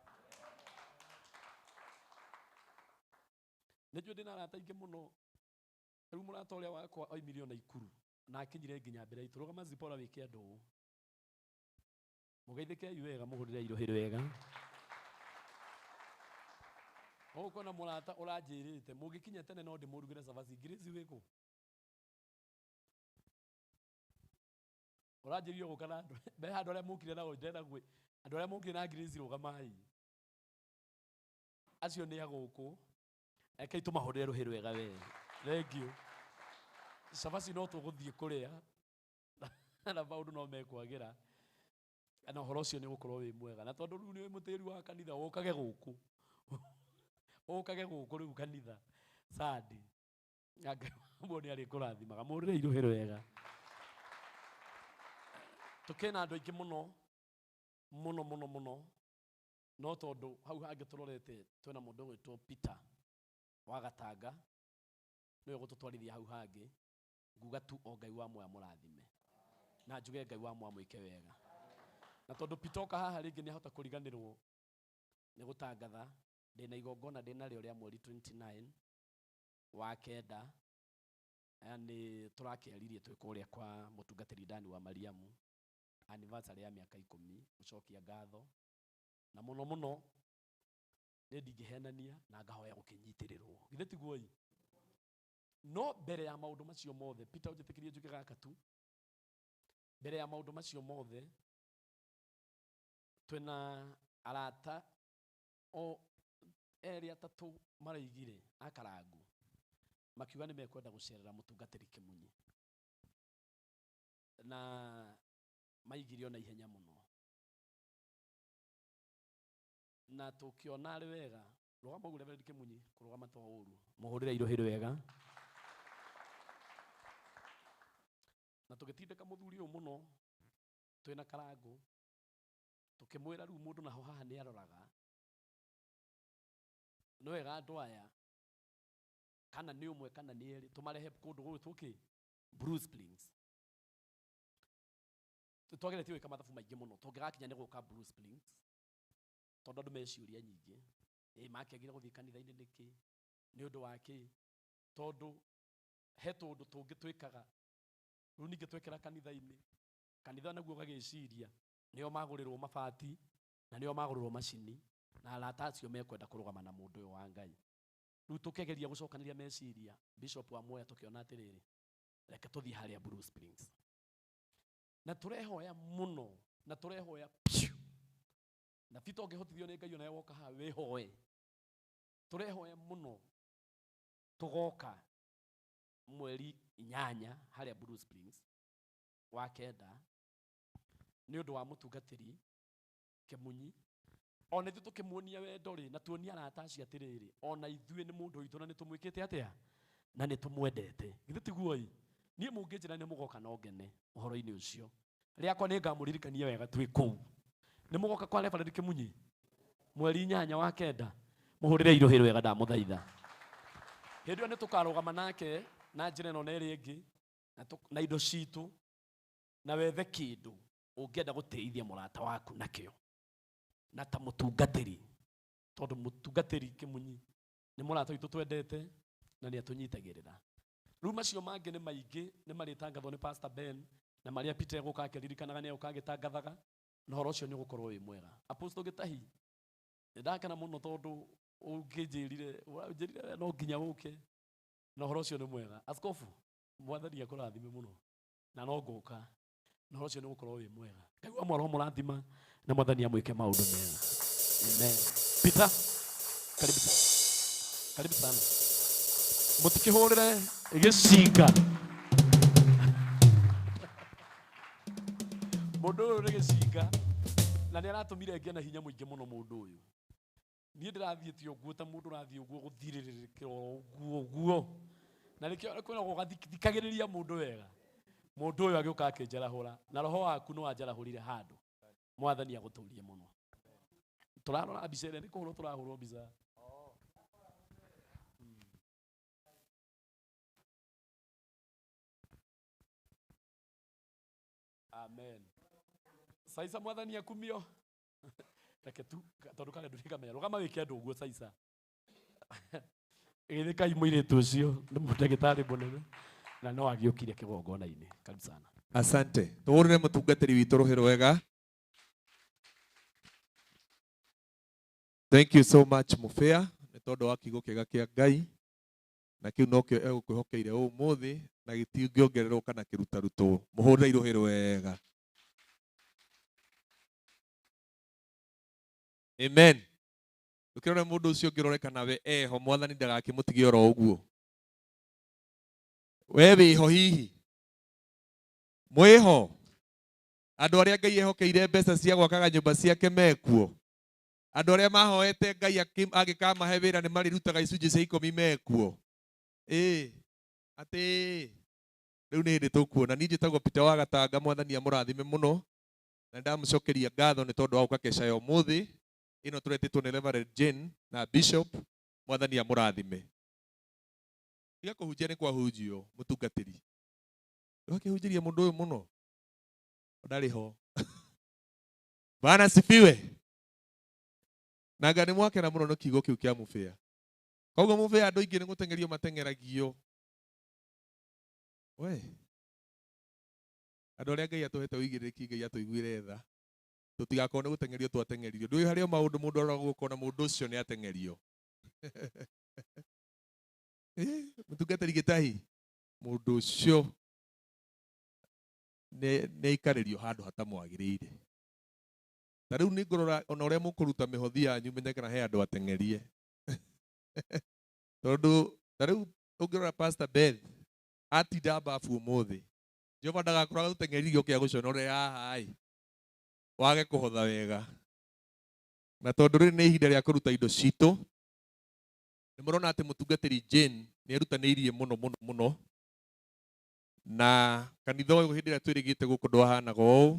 nĩ njũĩ ndĩna arata aingĩ mũno rĩu mũrata ũrĩa wakwa oimire ona ikuru na akinyire nginya mbere itũ rũgama Zipporah wĩke andũ ũũ mũgeithĩkei wega mũhũrĩre irũhĩ wega gũkũ na mũrata ũranjĩrĩte mũngĩkinya tene no ndĩmũrugĩre cabaci Grace wĩkũ ũranjĩrire gũka na andũ me handũ arĩa mũkire nao ndĩrenda gwĩ andũ arĩa mũkire na Grace rũgamai acio nĩ a gũkũ rekei tũmahũrĩre rũhĩ rwega we thengiũ cabaci no tũgũthiĩ kũrĩa na maũndũ no mekwagĩra na ũhoro ũcio nĩ ũgũkorwo wĩ mwega na tondũ rĩu nĩ mũtĩri wa kanitha ũkage gũkũ ũkage gũkũ rĩu kanitha Sunday na Ngai wa nĩ arĩkũrathimaga mũrĩre irũhĩ rwega tũkĩna andũ aingĩ mũno mũno mũno mũno no tondũ hau hangĩ tũrorete twĩna mũndũ ũgwĩtwo Peter wa Gatanga nĩwe ũgũtũtwarithia hau hangĩ nguga tu o Ngai wa muoya mũrathime na njuge Ngai wa muoya mwĩke wega na tondũ Peter oka haha rĩngĩ nĩ ahota kũriganĩrwo nĩ gũtangatha ndĩna igongona ndĩnarĩo rĩa mweri 29 wa kenda aya nĩ tũrakĩaririe twĩ kũrĩa kwa mũtungatĩri Dani wa Mariamu anniversary ya mĩaka ikũmi gũcokia ngatho na mũno mũno nĩ ndingĩhenania na ngahoya gũkĩnyitĩrĩrwo githĩ tiguo ĩ no mbere ya maũndũ macio mothe Peter ũnjĩtĩkĩrie njuge gaka tu mbere ya maũndũ macio mothe twĩna arata o erĩ atatũ maraigire akarangu makiuga nĩ mekwenda gũcerera mũtungatĩri Kĩmunyi na maigire ona ihenya mũno na tũkĩona arĩ wega rũgama ũguo Reverend Kĩmunyi kũrũgama to ũru mũhũrĩre irũhĩ wega na tũgĩtindĩka mũthuri ũyũ mũno twĩna karangũ tũkĩmwĩra rĩu mũndũ naho haha nĩ aroraga nĩ wega andũ aya kana nĩ ũmwe kana nĩ erĩ tũmarehe kũndũ gũgwĩtwo kĩ Blue Springs twageretie gwĩka mathabu maingĩ mũno tũngĩgakinya nĩ gũka Blue Springs tondũ andũ me ciũria nyingĩ ĩ makĩagire gũthiĩ kanitha-inĩ nĩkĩ nĩ ũndũ wa kĩ tondũ he tũndũ tũngĩ twĩkaga rĩu ningĩ twekĩra kanitha-inĩ kanitha naguo ũgagĩciria nĩo magũrĩrwo mabati na nĩo magũrĩrwo macini na arata acio mekwenda kũrũgama na mũndũ ũyũ wa Ngai rĩu tũkĩgeria gũcokanĩria meciria Bishop wa Mwea tũkĩona atĩrĩrĩ reke tũthiĩ harĩa Blue Springs na tũrehoya mũno na tũrehoya piu na Peter ũngĩhotithio nĩ Ngai onawe woka haha wĩhoe tũrehoya mũno tũgoka mweri inyanya harĩa Blue Springs wa kenda nĩ ũndũ wa mũtungatĩri Kĩmunyi ona ithuĩ tũkĩmuonia wendo rĩ na tuonie arata acio atĩrĩrĩ ona ithuĩ nĩ mũndũ witũ na nĩ tũmwĩkĩte atĩa na nĩ tũmwendete githĩ tiguo ĩ niĩ mũngĩnjĩra nĩ mũgoka no ngene ũhoro-inĩ ũcio rĩakwa nĩ ngamũririkania wega twĩ kũu nĩ mũgoka kwa Reverend Kĩmunyi mweri inyanya wa kenda mũhũrĩre irũhĩ rwega ndamũthaitha hĩndĩ ĩyo nĩ tũkarũgama nake na njĩra ĩno na ĩrĩa ĩngĩ na indo citũ na wethe kĩndũ ũngĩenda gũteithia mũrata waku nakĩo na ta mũtungatĩri tondũ mũtungatĩri Kĩmunyi nĩ mũrata witũ twendete na nĩ atũnyitagĩrĩra rĩu macio mangĩ nĩ maingĩ nĩ marĩtangathwo nĩ Pastor Ben na marĩa Peter egũka akĩririkanaga nĩ egũka agĩtangathaga na ũhoro ũcio nĩ ũgũkorwo wĩ mwega Apostle Gĩtahi nĩ ndakena mũno tondũ ũngĩnjĩrire ũranjĩrire we no nginya ũke na ũhoro ũcio nĩ mwega askofu mwathani akũrathime mũno na no ngũka na ũhoro ũcio nĩ ũgũkorwo wĩ mwega Ngai wa mwaro mũrathima na mwathani amwĩke maũndũ mega amen Peter karibu karibu sana mũtikĩhũrĩre gĩcinga Mũndũ ũyũ nĩ gĩcinga na nĩ aratũmire ngĩe na hinya mũingĩ mũno mũndũ ũyũ. Niĩ ndĩrathiĩte ũguo ta mũndũ ũrathiĩ ũguo gũthirĩrĩkĩra ũguo ũguo. Na nĩkĩo kwĩragwo ũgathikagĩrĩria mũndũ wega. Mũndũ ũyũ agĩũka akĩnjarahũra na roho waku nĩ wanjarahũrire handũ. Mwathani agũtũrie mũno. Tũrarora mbica ĩrĩa nĩ kũhũrwo tũrahũrwo mbica. Amen. Saica mwathani akumio. Reke tu tondu kare ndurikamenya rũgama wĩke andũ ũguo Saica. Gĩthĩkai mũirĩtu ũcio nĩ mũndagĩtarĩ mũnene na no agĩũkire kĩgongona-inĩ. Karibu sana. Asante. Tũhũrĩre mũtungatĩri witũ rũhĩ rwega. Thank you so much Mubea nĩ tondũ wa kiugo kĩega kĩa Ngai na kĩu nokĩo egũkwĩhokeire ũmũthĩ na gĩtingĩongererwo kana kĩrutarutwo. Mũhũrĩre rũhĩ rwega. Amen. Ũkĩrora mũndũ ũcio ũngĩ ũrore kana we eho mwathani ndagakĩmũtige oro ũguo. We wĩho hihi? Mwĩho? Andũ arĩa Ngai ehokeire mbeca cia gwakaga nyũmba ciake mekuo. Andũ arĩa mahoete Ngai angĩkamahe wĩra nĩ marĩrutaga icunjĩ cia ikũmi mekuo. Ĩĩ, atĩ rĩu nĩ hĩndĩ tũkuona. Niĩ njĩtagwo Peter wa Gatanga, mwathani amũrathime mũno. Na ndamũcokeria ngatho nĩ tondũ wa gũka keca ya ũmũthĩ ĩno tũretĩtwo nĩ Reverend Jane na Bishop, mwathani amũrathime. Tiga kũhunjia nĩ kwahunjio mũtungatĩri. Ndũgakĩhunjĩrie mũndũ ũyũ mũno. Ndarĩ ho. Bwana sifiwe. Na nga nĩ mwakena mũno nĩ kiugo kĩu kĩa Mubea. Koguo Mubea andũ aingĩ nĩ gũteng'erio mateng'eragio. We. Andũ arĩa Ngai atũhete ũigĩrĩrĩki Ngai atũiguĩre tha. Tũtigakorwo nĩ gũteng'erio twateng'eririo. Ndũĩ harĩ o maũndũ mũndũ aroragwo ũkona mũndũ ũcio nĩ ateng'erio. Mũtungatĩri Gĩtahi, mũndũ ũcio nĩ aikarĩrio handũ hatamwagĩrĩire. Ta rĩu nĩ ngũrora ona ũrĩa mũkũruta mĩhothi yanyu menye kana he andũ ateng'erie. Tondũ ta rĩu ũngĩrora Pastor Beth atinda mbabu ũmũthĩ. Jehova ndagakorwo agũteng'eririe ũkĩaga gũconore haha ĩ. Wage kũhotha wega. Na tondũ rĩrĩ nĩ ihinda rĩa kũruta indo citũ, nĩ mũrona atĩ mũtungatĩri Jane nĩ erutanĩirie mũno mũno mũno. Na kanitha ũyũ hĩndĩ ĩrĩa twĩrĩgĩte gũkũ ndwahanaga ũũ.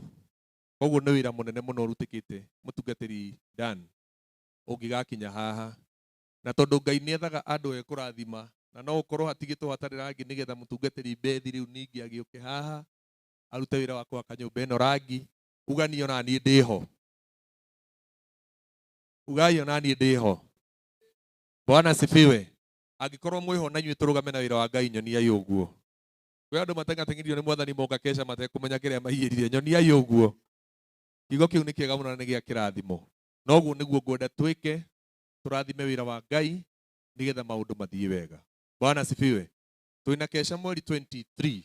Koguo nĩ wĩra mũnene mũno ũrutĩkĩte mũtungatĩri Dan ũngĩgakinya haha. Na tondũ Ngai nĩ ethaga andũ ekũrathima, na no ũkorwo hatigĩtwo hatarĩ rangi nĩgetha mũtungatĩri Beth rĩu ningĩ agĩũke haha arute wĩra wa kũhaka nyũmba ĩno rangi. Uga niĩ ona niĩ ndĩho. Ugai ona niĩ ndĩho. Bwana sifiwe. Angĩkorwo mwĩho na inyuĩ tũrũgame na wĩra wa Ngai nyoniai ũguo. Kwĩ andũ matengateng'erio nĩ mwathani moka keca matekũmenya kĩrĩa maiyĩrire, nyoniai ũguo. Kiugo kĩu nĩ kĩega mũno na nĩ gĩa kĩrathimo. Noguo nĩguo ngwenda twĩke, tũrathime wĩra wa Ngai nĩgetha maũndũ mathiĩ wega. Bwana sifiwe. Twĩna keca mweri 23.